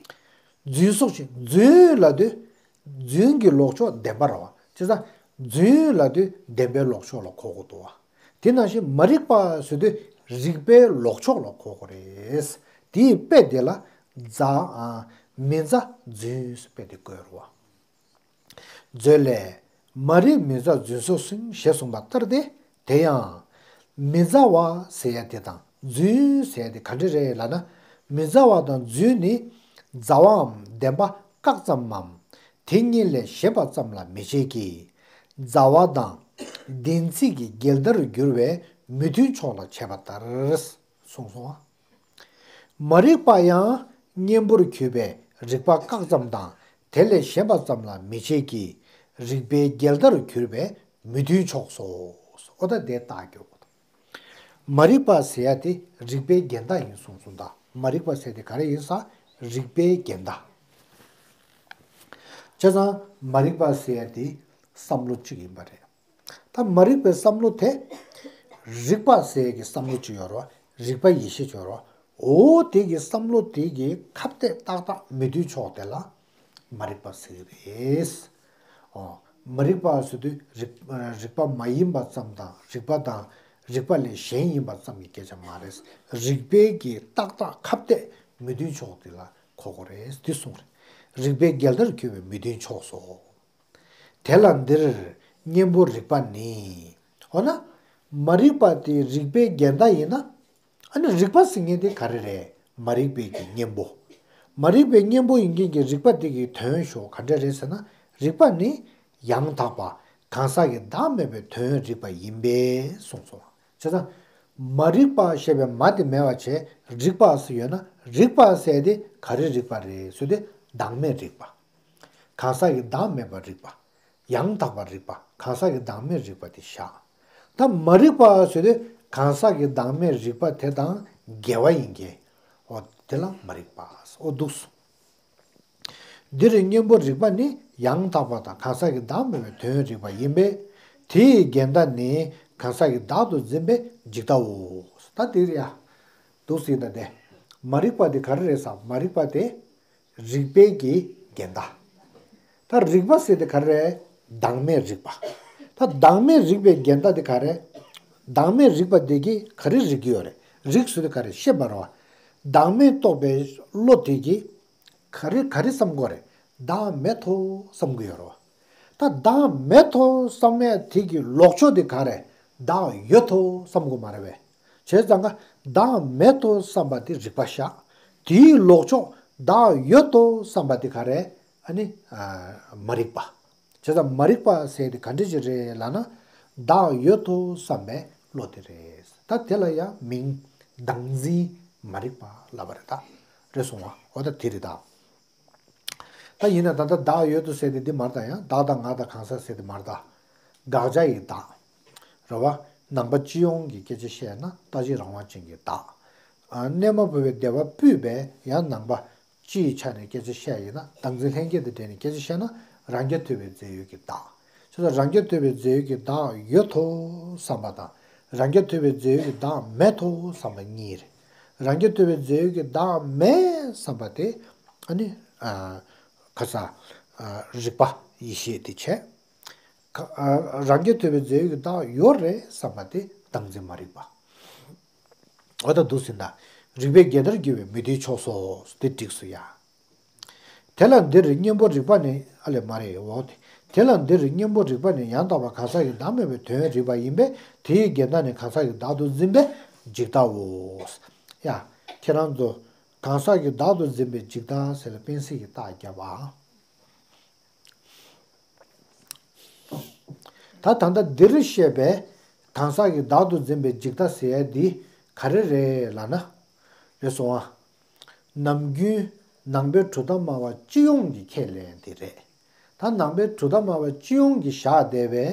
རྫུན་སོགས་ཀྱི་རྫུན་ལབ་དུས་རྫུན་གྱི་ལོག་ཕྱོགས་བདེན་པ་རེད་བ། བྱས་ཙང་རྫུན་ལབ་དུས་བདེན་པའི་ལོག་ཕྱོགས་ལ་གོ་དགོས་འདུག་བ། དེ་ནང་བཞིན་མ་རིག་པ་ཟེར་དུས་རིག་པའི་ལོག་ཕྱོགས་ལ་གོ་དགོས་རེད། དེའི་དཔེ་དེ་ལ་མཛའ། ཨ། མི་མཛའ་རྫུན་ཟེར་དཔེ་དེ་བཀོད་རེད་བ། མཛོད་ལས། མ་རིག་མི་མཛའ་རྫུན་སོགས་བཞིན། ཞེས་གསུངས་པ་ལྟར་ཏེ། དེ་ཡང་། མི་མཛའ་བ་ཟེར་ཡ་དེ་དང་རྫུན་ཟེར་ཡ་དེ་ག་འདྲ་རེད་ལབ་ན། མི་མཛའ་བ་དང་རྫུན་ནི་མཛའ་བའམ་བདེན་པ་བཀག་ཙམ་མམ། དེ་གཉིས་ལས་གཞན་པ་ཙམ་ལ་མི་བྱེད་ཀྱི། མཛའ་བ་དང་བདེན་ཚིག་གི་འགལ་ཟླར་གྱུར་པའི་མི་མཐུན་ཕྱོགས་ལ་བྱེད་པ་ལྟར། གསུངས་སོ། མ་རིག་པ་ཡང་གཉེན་པོར་གྱུར་པའི་རིགས་པ་བཀག་ཙམ་དང་དེ་ལས་གཞན་པ་ཙམ་ལ་མི་བྱེད་ཀྱི། རིགས་པའི་འགལ་ཟླར་གྱུར་པའི་མི་མཐུན་ཕྱོགས་སོ། ཨོ་ད་དེ་རྟགས་ཀྱི་འོག་ཏུ། མ་རིག་པ་ཟེར་ཡ་དེ་རིགས་པའི་འགལ་ཟླ་ཡིན་གསུངས་སོང་ད། མ་རིག་པ་ཟེར་དེ་ག་རེ་ཡིན་ས། རིགས་པའི་འགལ་ཟླ། བྱས་ཙང་མ་རིག་པ་ཟེར་ཡ་དེ་བསམ་བློ་གཅིག་ཡིན་པ་རེད། ད་མ་རིག་པའི་བསམ་བློ་དེ། རིག་པ་ཟེར་གྱི་བསམ་བློ་ཅིག་ཡོད་རེད་བ། རིག་པ་ཡེ་ཤེས་ཅིག་ཡོད་རེད་བ། འོ་དེ་གི་བསམ་བློ་དེ་གི་ཁ་གཏད་ཏག་ཏག་མི་མཐུན་ཕྱོགས་དེ་ལ་མ་རིག་པ་ཟེར་གྱི་རེད། ཨོ། མ་རིག་པ་ཟེར་དུས་རིག་རིག་པ་མ་ཡིན་པ་ཙམ་དང་རིག་པ་དང་རིག་པ་ལས་གཞན་ཡིན་པ་ཙམ་གྱི་སྐད་ཆ་མ་རེད། རིག་པའི་གི་ཏག་ཏག་ཁ་གཏད་མི་མཐུན་ཕྱོགས་དེ་ལ་གོ་དགོས་རེད་དེ་གསུངས་རེད། རིགས་པའི་འགལ་ཟླར་གྱུར་པའི་མི་མཐུན་ཕྱོགས་སོ། དེ་ལ་འདིར་གཉེན་པོ་རིགས་པ་ནི། འོ་ན། མ་རིག་པ་དེ་རིགས་པའི་འགལ་ཟླ་ཡིན་ན། ཨ་ནི་རིགས་པ་ཟེར་མཁན་དེ་ག་རེ་རེད། མ་རིག་པའི་གི་གཉེན་པོ། མ་རིག་པའི་གཉེན་པོ་ཡིན་མཁན་གྱི་རིགས་པ་དེ་གི་དོན་ཞོག་ག་འདྲ་རེད་ཟེར་ན། རིགས་པ་ནི་ཡང་དག་པ་གང་ཟག་གི་བདག་མེད་པའི་དོན་རིག་པ་ཡིན་པས་གསུངས་སོ། བྱས་ཙང་། མ་རིག་པ་ཞེས་པའི་མ་དེ་མེད་པ་བྱས་རིགས་པ་ཟེར་ཡོད་ན། རིགས་པ་ཟེར་དེ་ག་རེ་རིགས་པ་རེད་ཟེར་དུས་བདག་མེད་རིགས་པ། གང་ཟག་གི་བདག་མེད་པ་རིགས་པ། ཡང་དག་པ་རིགས་པ། གང་ཟག་གི་བདག་མེད་རིགས་པ་དེ་བཞག་ད་མ་རིག་པ་ཟེར་དུས་གང་ཟག་གི་བདག་མེད་རིགས་པ་དེ་དང་འགལ་བ་ཡིན་གྱི། འོ་དེ་ལ་མ་རིག་པ། འོ་འདུག་སོ། འདིར་གཉེན་པོ་རིགས་པ་ནི་ཡང་དག་པ་དང་གང་ཟག་གི་བདག་མེད་པའི་དོན་རིག་པ་ཡིན་པས། དེའི་འགལ་ཟླ་ནི་གང་ཟག་གི་བདག་ཏུ་འཛིན་པའི་འཇིག་ལྟའོ། ད་དེ་རེད་ཡ། འདུག་སེ་ཡིན་ད་དེ། མ་རིག་པ་དེ་ག་རེ་རེད་ཟེར། མ་རིག་པ་དེ་རིགས་པའི་གི་འགལ་ཟླ། ད་རིགས་པ་ཟེར་དེ་ག་རེ་རེད། བདག་མེད་རིགས་པ། ད་བདག་མེད་རིགས་པའི་འགལ་ཟླ་དེ་ག་རེ། བདག་མེད་རིགས་པ་དེ་གིས་ག་རེ་རིག་གི་ཡོད་རེད། རིགས་ཟེར་དེ་ག་རེ་ཤེས་པ་རེད་བ། བདག་མེད་རྟོགས་པའི་བློ་དེ་གིས། ག་རེ་ག་རེ་བསམ་དགོས་རེད། བདག་མེད་དོ་བསམ་གྱི་ཡོད་རེད་བ། ད་བདག་མེད་དོ་བསམ་ཡས་དེ་གི་ལོག་ཕྱོགས་དེ་ག་རེ། བདག་ཡོད་དོ་བསམ་དགོས་མ་རེད་བས། བྱས་ཙང་ཀ་བདག་མེད་དོ་བསམ་པ་དེ་རིགས་པ་བཞག་དེའི་ལོག་ཕྱོགས་བདག་ཡོད་དོ་བསམ་པ་དེ་ག་རེ། ཨ་ནི། ཨ། མ་རིག་པ། བྱས་ཙང་མ་རིག་པ་ཟེར་དེ་ག་འདྲ་ཅིག་རེད་ལབ་ན། བདག་ཡོད་དོ་བསམ་པའི་བློ་དེ་རེད། ད་དེ་ལ་ཡང་མིང་བདག་འཛིན་མ་རིག་པ་ལབ་པ་རེད་ད། རེད་སོང་བ། འོ་ད་དེ་རེད་ད། ད་ཡིན་ན་ད་ལྟ་བདག་ཡོད་དོ་ཟེར་དེ་འདི་མ་རེད་ད། ཡང་བདག་དང་ང་དང་གང་ཟག་ཟེར་དེ་མ་རེད་ད། དགག་བྱ་ཡི་བདག་རེད་བ། ནང་པ་སྤྱི་ཡོངས་ཀྱི་སྐད་ཆ་བཤད་ན་ལྟ་བྱེད་རང་དབང་ཅན་གྱི་བདག་ཨ། གནས་མ་བབས་པའི་བདེ་བ་སྤུད་པའི་ཡང་ནང་པ་སྤྱིའི་ཆ་ནས་སྐད་ཆ་བཤད་ཡིན་ན། བདག་འཛིན་ལྷན་སྐྱེས་དང་འབྲེལ་ནས་སྐད་ཆ་བཤད་ན་རང་རྐྱ་ཐུབ་པའི་རྫས་ཡོད་ཀྱི་བདག་བྱས་ཙང་རང་རྐྱ་ཐུབ་པའི་རྫས་ཡོད་ཀྱི་བདག་ཡོད་དོ་བསམ་པ་དང་། རང་རྐྱ་ཐུབ་པའི་རྫས་ཡོད་ཀྱི་བདག་མེད་དོ་བསམ་པ་གཉིས་རེད། རང་རྐྱ་ཐུབ་པའི་རྫས་ཡོད་ཀྱི་བདག་མེད་བསམ་པ་དེ་ཨ་ནི། ཨ། ཁ་ས། ཨ། རིགས་པ་ཡེ་ཤེས་དེ་བྱས། ཁ། ཨ། རང་རྐྱ་ཐུབ་པའི་རྫས་ཡོད་ཀྱི་བདག་ཡོད་རེད་བསམ་པ་དེ་བདག་འཛིན་མ་རིག་པ། འོ་ད་འདུག་ཟིན་ན། རིགས་པའི་འགལ་ཟླར་གྱུར་པའི་མི་མཐུན་ཕྱོགས་སོ། དེ་འགྲིགས་སོ་ཡ། དེ་ལ་འདིར་གཉེན་པོ་རིག་པ་ནི། ཨ་ལས་མ་རེད། འོ་དེ། དེ་ལ་འདིར་གཉེན་པོ་རིག་པ་ནི་ཡང་དག་པར་གང་ཟག་གི་བདག་མེད་པའི་དོན་རིག་པ་ཡིན་པས། དེ་ཡི་འགལ་ཟླ་ནི་གང་ཟག་གི་བདག་ཏུ་འཛིན་པའི་འཇིག་ལྟའོ། ཡ། ཁྱེད་རང་ཚོ་གང་ཟག་གི་བདག་ཏུ་འཛིན་པའི་འཇིག་ལྟ་ཟེར་ལ་དཔེ་གཟིགས་ཀྱི་རྟགས་བརྒྱབ་པ། ད་ད་ལྟ་འདིར་བཤད་པའི་གང་ཟག་གི་བདག་ཏུ་འཛིན་པའི་འཇིག་ལྟ་ཟེར་ཡ་འདི་ག་རེ་རེད་ལབ་ན། རེད་སོང་ཨ། ནམ་རྒྱུན་ནང་པའི་གྲུབ་མཐའ་སྨྲ་བ་སྤྱི་ཡོངས་ཀྱི་ཁས་ལེན་དེ་རེད། ད་ནང་པའི་གྲུབ་མཐའ་སྨྲ་བ་སྤྱི་ཡོངས་ཀྱིས་བཞག་བསྡད་པའི།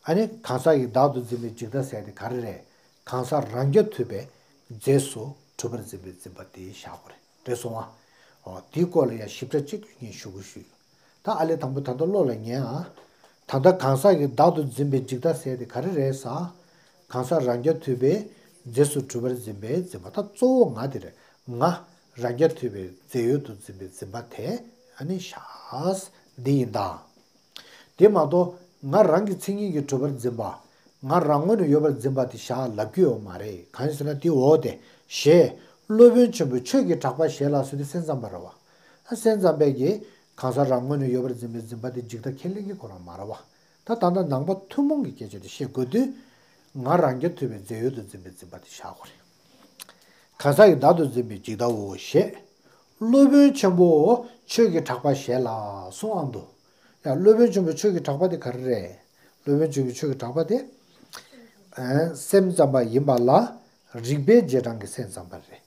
ཨ་ནི་གང་ཟག་གི་བདག་ཏུ་འཛིན་པའི་འཇིག་ལྟ་ཟེར་དེ་ག་རེ་རེད། གང་ཟག་རང་རྐྱ་ཐུབ་པའི་རྫས་སུ་གྲུབ་པར་འཛིན་པའི་འཛིན་པ་དེ་བཞག་པ་རེད། རེད་སོང་ཨ། འོ་དེའི་སྐོར་ལ་ཡང་ཞིབ་ཕྲ་གཅིག་ངས་ཞུ་གི་ཞུ། ད་ཨ་ལས་དང་པོ་ད་ལྟ་བློ་ལ་ངེས་ཨ། ད་ལྟ་གང་ཟག་གི་བདག་ཏུ་འཛིན་པའི་འཇིག་ལྟ་ཟེར་དེ་ག་རེ་རེད་ཟེར། གང་ཟག་རང་རྐྱ་ཐུབ་པའི་རྫས་སུ་གྲུབ་པར་འཛིན་པའི་འཛིན་པ། ད་གཙོ་བོ་ང་དེ་རེད། ང་རང་རྐྱ་ཐུབ་པའི་རྫས་ཡོད་དུ་འཛིན་པའི་འཛིན་པ་དེ་ཨ་ནི་བཞག་འདི་ཡིན་ད། དེ་མ་གཏོགས་ང་རང་གི་མཚན་ཉིད་ཀྱིས་གྲུབ་པར་འཛིན་པ། ང་རང་ངོས་ནས་ཡོད་པར་འཛིན་པ་དེ་བཞག་ལབ་རྒྱུ་ཡོད་མ་རེད། གང་ཡིན་ཟེར་ན་དེ་འོ་དེ་ཞེས་སློབ་དཔོན་ཆེན་པོས་ཆོས་ཀྱི་གྲགས་པ་བཞེས་ལ་སོགས་ཏེ་སེམས་ཙམ་པ་རེད་བ། ཨ་སེམས་ཙམ་པས་ཀྱིས་གང་ཟག་རང་ངོས་ནས་ཡོད་པར་འཛིན་པའི་འཛིན་པ་དེ་འཇིག་ལྟ་ཁས་ལེན་གྱི་ཁོ་རང་མ་རེད་བ། ད་ད་ལྟ་ནང་པ་ཐུན་མོང་གི་སྐད་ཆ་དེ་བཤད་དགོས་དུས། ང་རང་རྐྱ་ཐུབ་པའི་རྫས་ཡོད་དུ་འཛིན་པའི་འཛིན་པ་དེ་བཞག་དགོས་རེད། གང་ཟག་གི་བདག་ཏུ་འཛིན་པའི་འཇིག་ལྟའོ་ཞེས། སློབ་དཔོན་ཆེན་པོ་ཆོས་ཀྱི་གྲགས་པ་བཞེས་ལ་གསུངས་ཨ་འདུག་ཡ་སློབ་དཔོན་ཆེན་པོ་ཆོས་ཀྱི་གྲགས་པ་དེ་ག་རེ་རེད། སློབ་དཔོན་ཆེན་པོ་ཆོས་ཀྱི་གྲགས་པ་དེ། ཨ་སེམས་ཙམ་པ་ཡིན་པ་ལ་རིགས་པའི་རྗེས་འབྲང་གི་སེམས་ཙམ་པ་རེད།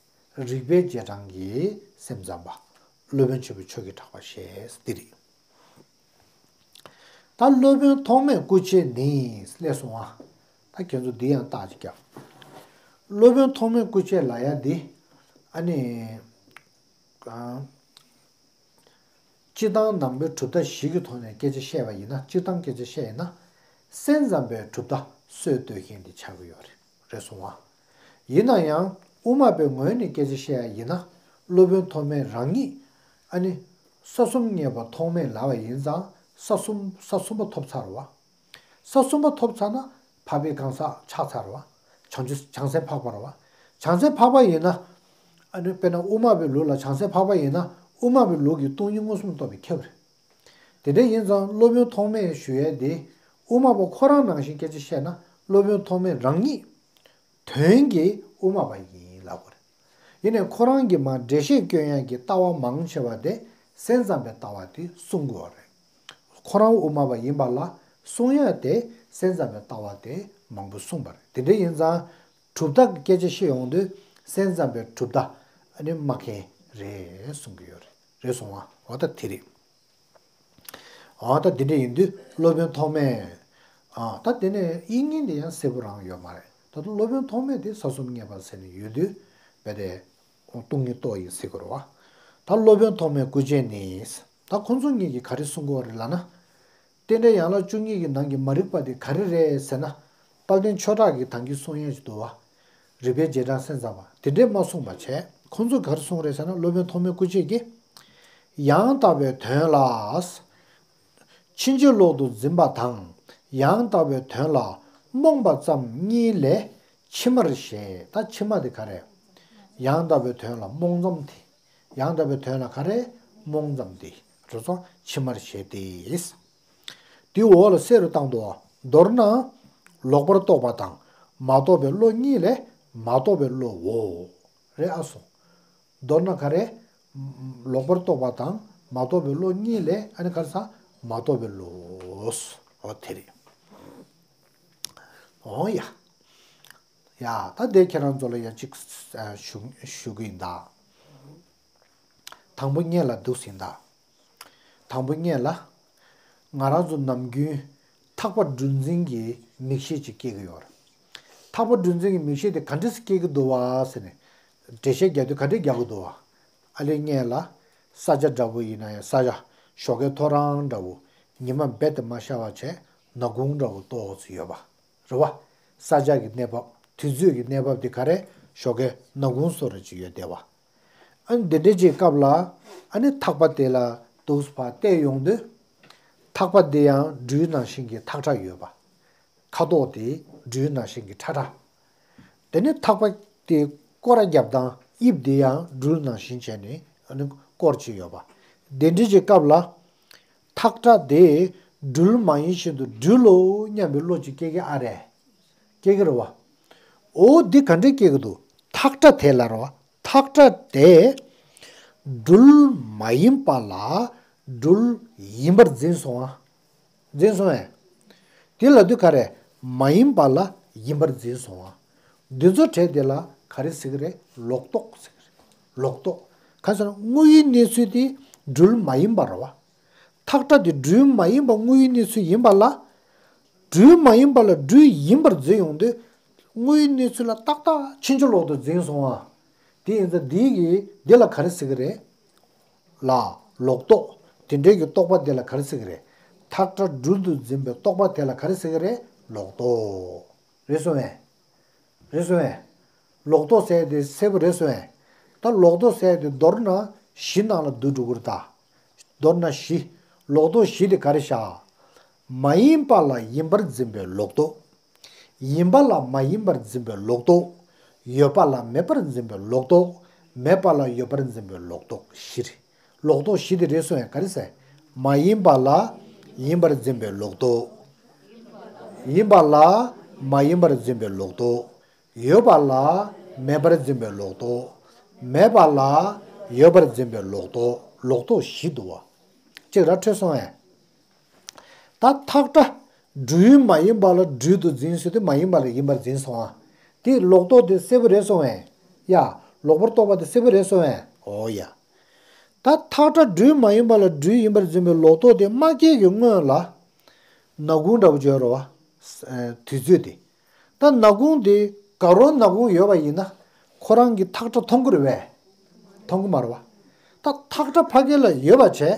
རིགས་པའི་རྗེས་འབྲང་གི་སེམས་ཙམ་པ། སློབ་དཔོན་ཆེན་པོ་ཆོས་ཀྱི་གྲགས་པ་ཞེས་འདི་རེད། ད་སློབ་དཔོན་ཐོགས་མེད་སྐུ་མཆེད་ནི་སླེབས་སོང་ཨ། ད་ཁྱེད་ཚོ་འདི་ཡང་རྟགས་ཅིག་རྒྱབ། སློབ་དཔོན་ཐོགས་མེད་སྐུ་མཆེད་ལབ་ཡ་འདི། ཨ་ནི། གང་། སྤྱིར་བཏང་ནང་པའི་གྲུབ་མཐའ་བཞི་གི་ཐོག་ནས་སྐད་ཆ་བཤད་པ་ཡིན་ན། སྤྱིར་བཏང་སྐད་ཆ་བཤད་ཡིན་ན། སེམས་ཙམ་པའི་གྲུབ་མཐའ་སྲོལ་གཏོད་མཁན་དེ་ཆགས་ཀྱི་ཡོད་རེད། རེད་སོང་ཨ། ཡིན་ན་ཡང་དབུ་མ་པའི་ངོས་ནས་སྐད་ཆ་བཤད་ཡ་ཡིན་ན། སློབ་དཔོན་ཐོགས་མེད་རང་ཉིད། ཨ་ནི། ས་གསུམ་བརྙེས་པ་ཐོགས་མེད་ལབ་པ་ཡིན་ཙང་ས་གསུམ་ས་གསུམ་པ་ཐོབ་ཚར་བ། ས་གསུམ་པ་ཐོབ་ཚར་ན་འཕགས་པའི་གང་ཟག་ཆགས་ཚར་བ། བྱང་ཆུབ་བྱང་སེམས་འཕགས་པ་རེད་བ། བྱང་སེམས་འཕགས་པ་ཡིན་ན། ཨ་ནི་དཔེར་ན་དབུ་མ་པའི་ལུགས་ལ་བྱང་སེམས་འཕགས་པ་ཡིན་ན་དབུ་མ་པའི་ལུགས་ཀྱི་སྟོང་ཉིད་མངོན་སུམ་རྟོགས་པའི་ཁྱབ་རེད། དེ་འདྲ་ཡིན་ཙང་སློབ་དཔོན་ཐོགས་མེད་ཞུ་ཡས་དེ་དབུ་མ་པ་ཁོ་རང་ནང་བཞིན་སྐད་ཆ་བཤད་ན་སློབ་དཔོན་ཐོགས་མེད་རང་ཉིད་དོན་གྱི་དབུ་མ་པ་ཡིན་ལབ་དགོས་རེད། ཡིན་ནའི་ཁོ་རང་གིས་མར་འགྲེལ་བཤད་སྐྱོན་ཡག་གི་ལྟ་བ་མང་ཆེ་བ་དེ་སེམས་ཙམ་པའི་ལྟ་བ་དེ་གསུང་དགོས་པ་རེད། ཁོ་རང་དབུ་མ་པ་ཡིན་པ་ལ་གསུང་ཡག་དེ་སེམས་ཙམ་པའི་ལྟ་བ་དེ་མང་པོ་གསུངས་པ་རེད། དེ་འདྲ་ཡིན་ཙང་གྲུབ་མཐའ་གི་སྐད་ཆ་བཤད་ཡོང་དུས་སེམས་ཙམ་པའི་གྲུབ་མཐའ་ཨ་ནི་སྨྲ་མཁན་རེད་གསུང་གི་ཡོད་རེད། རེད་སོང་བ། འོ་ད་དེ་རེད། འོ་ད་འདི་འདྲ་ཡིན་དུས་སློབ་དཔོན་ཐོགས་མེད། ཨ་ད་དེ་ནས་དབྱིག་གཉེན་དེ་ཡང་གསལ་པོ་རང་ཡོད་མ་རེད། ད་དུང་སློབ་དཔོན་ཐོགས་མེད་དེ་ས་གསུམ་བརྙེས་པ་ཟེར་ནས་ཡོད་དུས་རྦད་དེ་སྟོང་ཉིད་རྟོགས་ཡིན་ཟེར་དགོས་རེད་བ། ད་སློབ་དཔོན་ཐོགས་མེད་སྐུ་མཆེད་ནི། ད་ཁོང་ཚོ་གཉིས་ཀྱིས་ག་རེ་གསུང་གི་ཡོད་རེད་ལབ་ན། རྟེན་འབྲེལ་ཡན་ལག་བཅུ་གཉིས་ཀྱི་ནང་གི་མ་རིག་པ་དེ་ག་རེ་རེད་ཟེར་ན། དཔལ་ལྡན་ཆོས་གྲགས་ཀྱིས་ད་གིན་གསུང་ཡས་ཅིག་འདུག་བ། རིགས་པའི་རྗེས་འབྲང་སེམས་ཙམ་པ་དེ་འདྲས་མ་གསུངས་པ་བྱས། ཁོང་ཚོས་ག་རེ་གསུངས་རེད་ཟེར་ན། སློབ་དཔོན་ཐོགས་མེད་སྐུ་མཆེད་ཀྱིས། ཡང་དག་པའི་དོན་ལ། ཕྱིན་ཅི་ལོག་ཏུ་འཛིན་པ་དང་། ཡང་དག་པའི་དོན་ལ་རྨོངས་པ་ཙམ་གཉིས་ལས་ཕྱི་མར་བཞེད། ད་ཕྱི་མ་དེ་ག་རེ། ཡང་དག་པའི་དོན་ལ་རྨོངས་ཙམ་དེ། ཡང་དག་པའི་དོན་ལ་ག་རེ། རྨོངས་ཙམ་དེ། རེད་སོང་། ཕྱི་མར་བཞེད་དེ། དེའི་འོག་ལ་གསལ་རུ་བཏང་དོ། མདོར་ན། ལོག་པར་རྟོག་པ་དང་མ་རྟོགས་པའི་བློ་གཉིས་ལས་མ་རྟོགས་པའི་བློའོ། རེད་ཨ་སོང་། མདོར་ན་ག་རེ། ལོག་པར་རྟོག་པ་དང་མ་རྟོགས་པའི་བློ་གཉིས་ལས་ཨ་ནི་ག་རེ་ཟེར། མ་རྟོགས་པའི་བློའོ། འོ་དེ་རེད། འོ་ཡ། ཡ་ད་དེ་ཁྱེད་རང་ཚོ་ལ་ཡ་གཅིག་ཞུ་ཞུ་གི་ཡིན་ད། དང་པོ་ཉིད་ལ་འདུག་ཟིན་ད། དང་པོ་ཉིད་ལ། ང་རང་ཚོ་ནམ་རྒྱུན་ཐེག་པ་གྲུ་འཛིན་གྱི་མིག་ཤེས་ཅིག་སྐྱེ་གི་ཡོད་རེད། ཐེག་པ་གྲུ་འཛིན་གྱི་མིག་ཤེས་དེ་ག་འདྲས་སེ་སྐྱེ་གི་འདུག་བ་ཟེར་ནས། འགྲེལ་བཤད་རྒྱག་དུས་ག་འདྲས་རྒྱག་གི་འདུག་བ། ཨ་ལས་ཉིད་ལ། ས་ཆ་འདྲ་པོ་ཡིན་ན་ཡང་ས་ཆ་ཞོགས་ཀའི་ཐོ་རངས་འདྲ་པོ། ཉི་མ་རྦད་དེ་མ་ཤར་བ་བྱས་ནག་ཁུང་འདྲ་པོ་ཏོག་ཙམ་ཡོད་པ། རེད་བ། ས་ཆ་གི་གནས་བབ་དུས་ཚོད་ཀྱི་གནས་བབ་དེ་ག་རེ། ཞོགས་ཀའི་ནག་ཁུང་བཟོ་འདྲ་ཅིག་ཡོད་བསྡད་པ། ཨ་ནི་འདི་འདྲ་ཅིག་སྐབས་ལ་ཨ་ནི་ཐེག་པ་དེ་ལ་འདུག་སེ་ཕར་བལྟས་ཡོང་དུས། ཐེག་པ་འདི་ཡང་སྦྲུལ་ནང་བཞིན་གྱི་ཐག་ཁྲ་ཡོད་པ། ཁ་དོག་དེ་སྦྲུལ་ནང་བཞིན་གྱི་ཁྲ་ཁྲ། དེ་ནས་ཐེག་པ་དེ་སྐོར་ར་རྒྱབ་དང་དབྱིབས་དེ་ཡང་སྦྲུལ་ནང་བཞིན་བྱས་ནས་ཨ་ནི་སྐོར་བྱས་ཡོད་པ། དེ་འདྲའི་གི་སྐབས་ལ། ཐག་ཁྲ་དེ་སྦྲུལ་མ་ཡིན་བཞིན་དུ་སྦྲུལ་ལོ་སྙམ་པའི་བློ་ཅིག་སྐྱེ་གི་ཨ་རེད། སྐྱེ་གི་རེད་བ། འོ་འདི་ག་འདྲས་སྐྱེ་གི་འདུག་ཐག་ཁྲ་དེ་ལ་རེད་བ། ཐག་ཁྲ་དེ་སྦྲུལ་མ་ཡིན་པ་ལ་སྦྲུལ་ཡིན་པར་འཛིན་སོང་ཨ། འཛིན་སོང་ཨེ། དེ་ལ་དུས་ག་རེ། མ་ཡིན་པ་ལ་ཡིན་པར་འཛིན་སོང་ཨ། འདི་ཚོ་གྲས་དེ་ལ་ག་རེ་ཟེར་གི་རེད། ལོག་རྟོག་ཟེར་གི་རེད། ལོག་རྟོག་གང་ཟེར་ན་དངོས་ཡུལ་གནས་ཚུལ་དེ་སྦྲུལ་མ་ཡིན་པ་རེད་བ། ཐག་ཁྲ་དེ་སྦྲུལ་མ་ཡིན་པ་དངོས་ཡུལ་གནས་ཚུལ་ཡིན་པ་ལ། སྦྲུལ་མ་ཡིན་པ་ལ་སྦྲུལ་ཡིན་པར་འཛིན་ཡོང་དུས། དངོས་ཡུལ་གནས་ཚུལ་ལ་ཏག་ཏག་ཕྱིན་ཅི་ལོག་ཏུ་འཛིན་སོང་ཨ། དེ་ཡིན་ཙང་འདི་གི་འདི་ལ་ག་རེ་ཟེར་གི་རེད། ལ། ལོག་རྟོག་དེ་འདྲའི་གི་རྟོག་པ་དེ་ལ་ག་རེ་ཟེར་གི་རེད། ཐག་ཁྲ་སྦྲུལ་དུ་འཛིན་པའི་རྟོག་པ་དེ་ལ་ག་རེ་ཟེར་གི་རེད། ལོག་རྟོག་རེད་སོང་ངས། རེད་སོང་ངས། ལོག་རྟོག་ཟེར་དེ་གསལ་པོ་རེད་སོང་ངས། ད་ལོག་རྟོག་ཟེར་དེ་མདོར་ན་བཞི་ནང་ལ་བསྡུ་འགྲོ་གི་རེད་ད། མདོར་ན་བཞི། ལོག་རྟོག་བཞི་དེ་ག་རེ་བཞག་མ་ཡིན་པ་ལ་ཡིན་པར་འཛིན་པའི་ལོག་རྟོག་ཡིན་པ་ལ་མ་ཡིན་པར་འཛིན་པའི་ལོག་རྟོག་ཡོད་པ་ལ་མེད་པར་འཛིན་པའི་ལོག་རྟོག་མེད་པ་ལ་ཡོད་པར་འཛིན་པའི་ལོག་རྟོག་བཞི་རེད། ལོག་རྟོག་བཞི་དེ་རེད་སོང་ངས། ག་རེ་ཟེར། མ་ཡིན་པ་ལ་ཡིན་པར་འཛིན་པའི་ལོག་རྟོག་ཡིན་པ་ལ་མ་ཡིན་པར་འཛིན་པའི་ལོག་རྟོག་ཡོད་པ་ལ་མེད་པར་འཛིན་པའི་ལོག་རྟོག་མེད་པ་ལ་ཡོད་པར་འཛིན་པའི་ལོག་རྟོག་ལོག་རྟོག་བཞི་འདུག་བ། གཅིག་ར་འཕྲོད་སོང་ངས། ད་ཐག་ཁྲ། སྦྲུལ་མ་ཡིན་པ་ལ་སྦྲུལ་དུ་འཛིན་ཟེར་དུས་མ་ཡིན་པ་ལ་ཡིན་པར་འཛིན་སོང་ཨ། དེ་ལོག་རྟོག་དེ་གསལ་པོ་རེད་སོང་ངས། ཡ། ལོག་པར་རྟོག་པ་དེ་གསལ་པོ་རེད་སོང་ངས། འོ་ཡ། ད་ཐག་ཁྲ་སྦྲུལ་མ་ཡིན་པ་ལ་སྦྲུལ་ཡིན་པར་འཛིན་པའི་ལོག་རྟོག་དེ་མ་སྐྱེས་ཀྱི་སྔོན་ལ། ནག་ཁུང་འདྲ་པོ་བརྗོད་རོ་བ། དུས་ཚོད་དེ། ད་ནག་ཁུང་དེ་ག་རོ་ནག་ཁུང་ཡོད་པ་ཡིན་ན། ཁོ་རང་གི་ཐག་ཁྲ་མཐོང་གི་རེད་བས། མཐོང་གི་མ་རེད་བ། ད་ཐག་ཁྲ་ཕ་གི་ལ་ཡོད་པ་བྱས།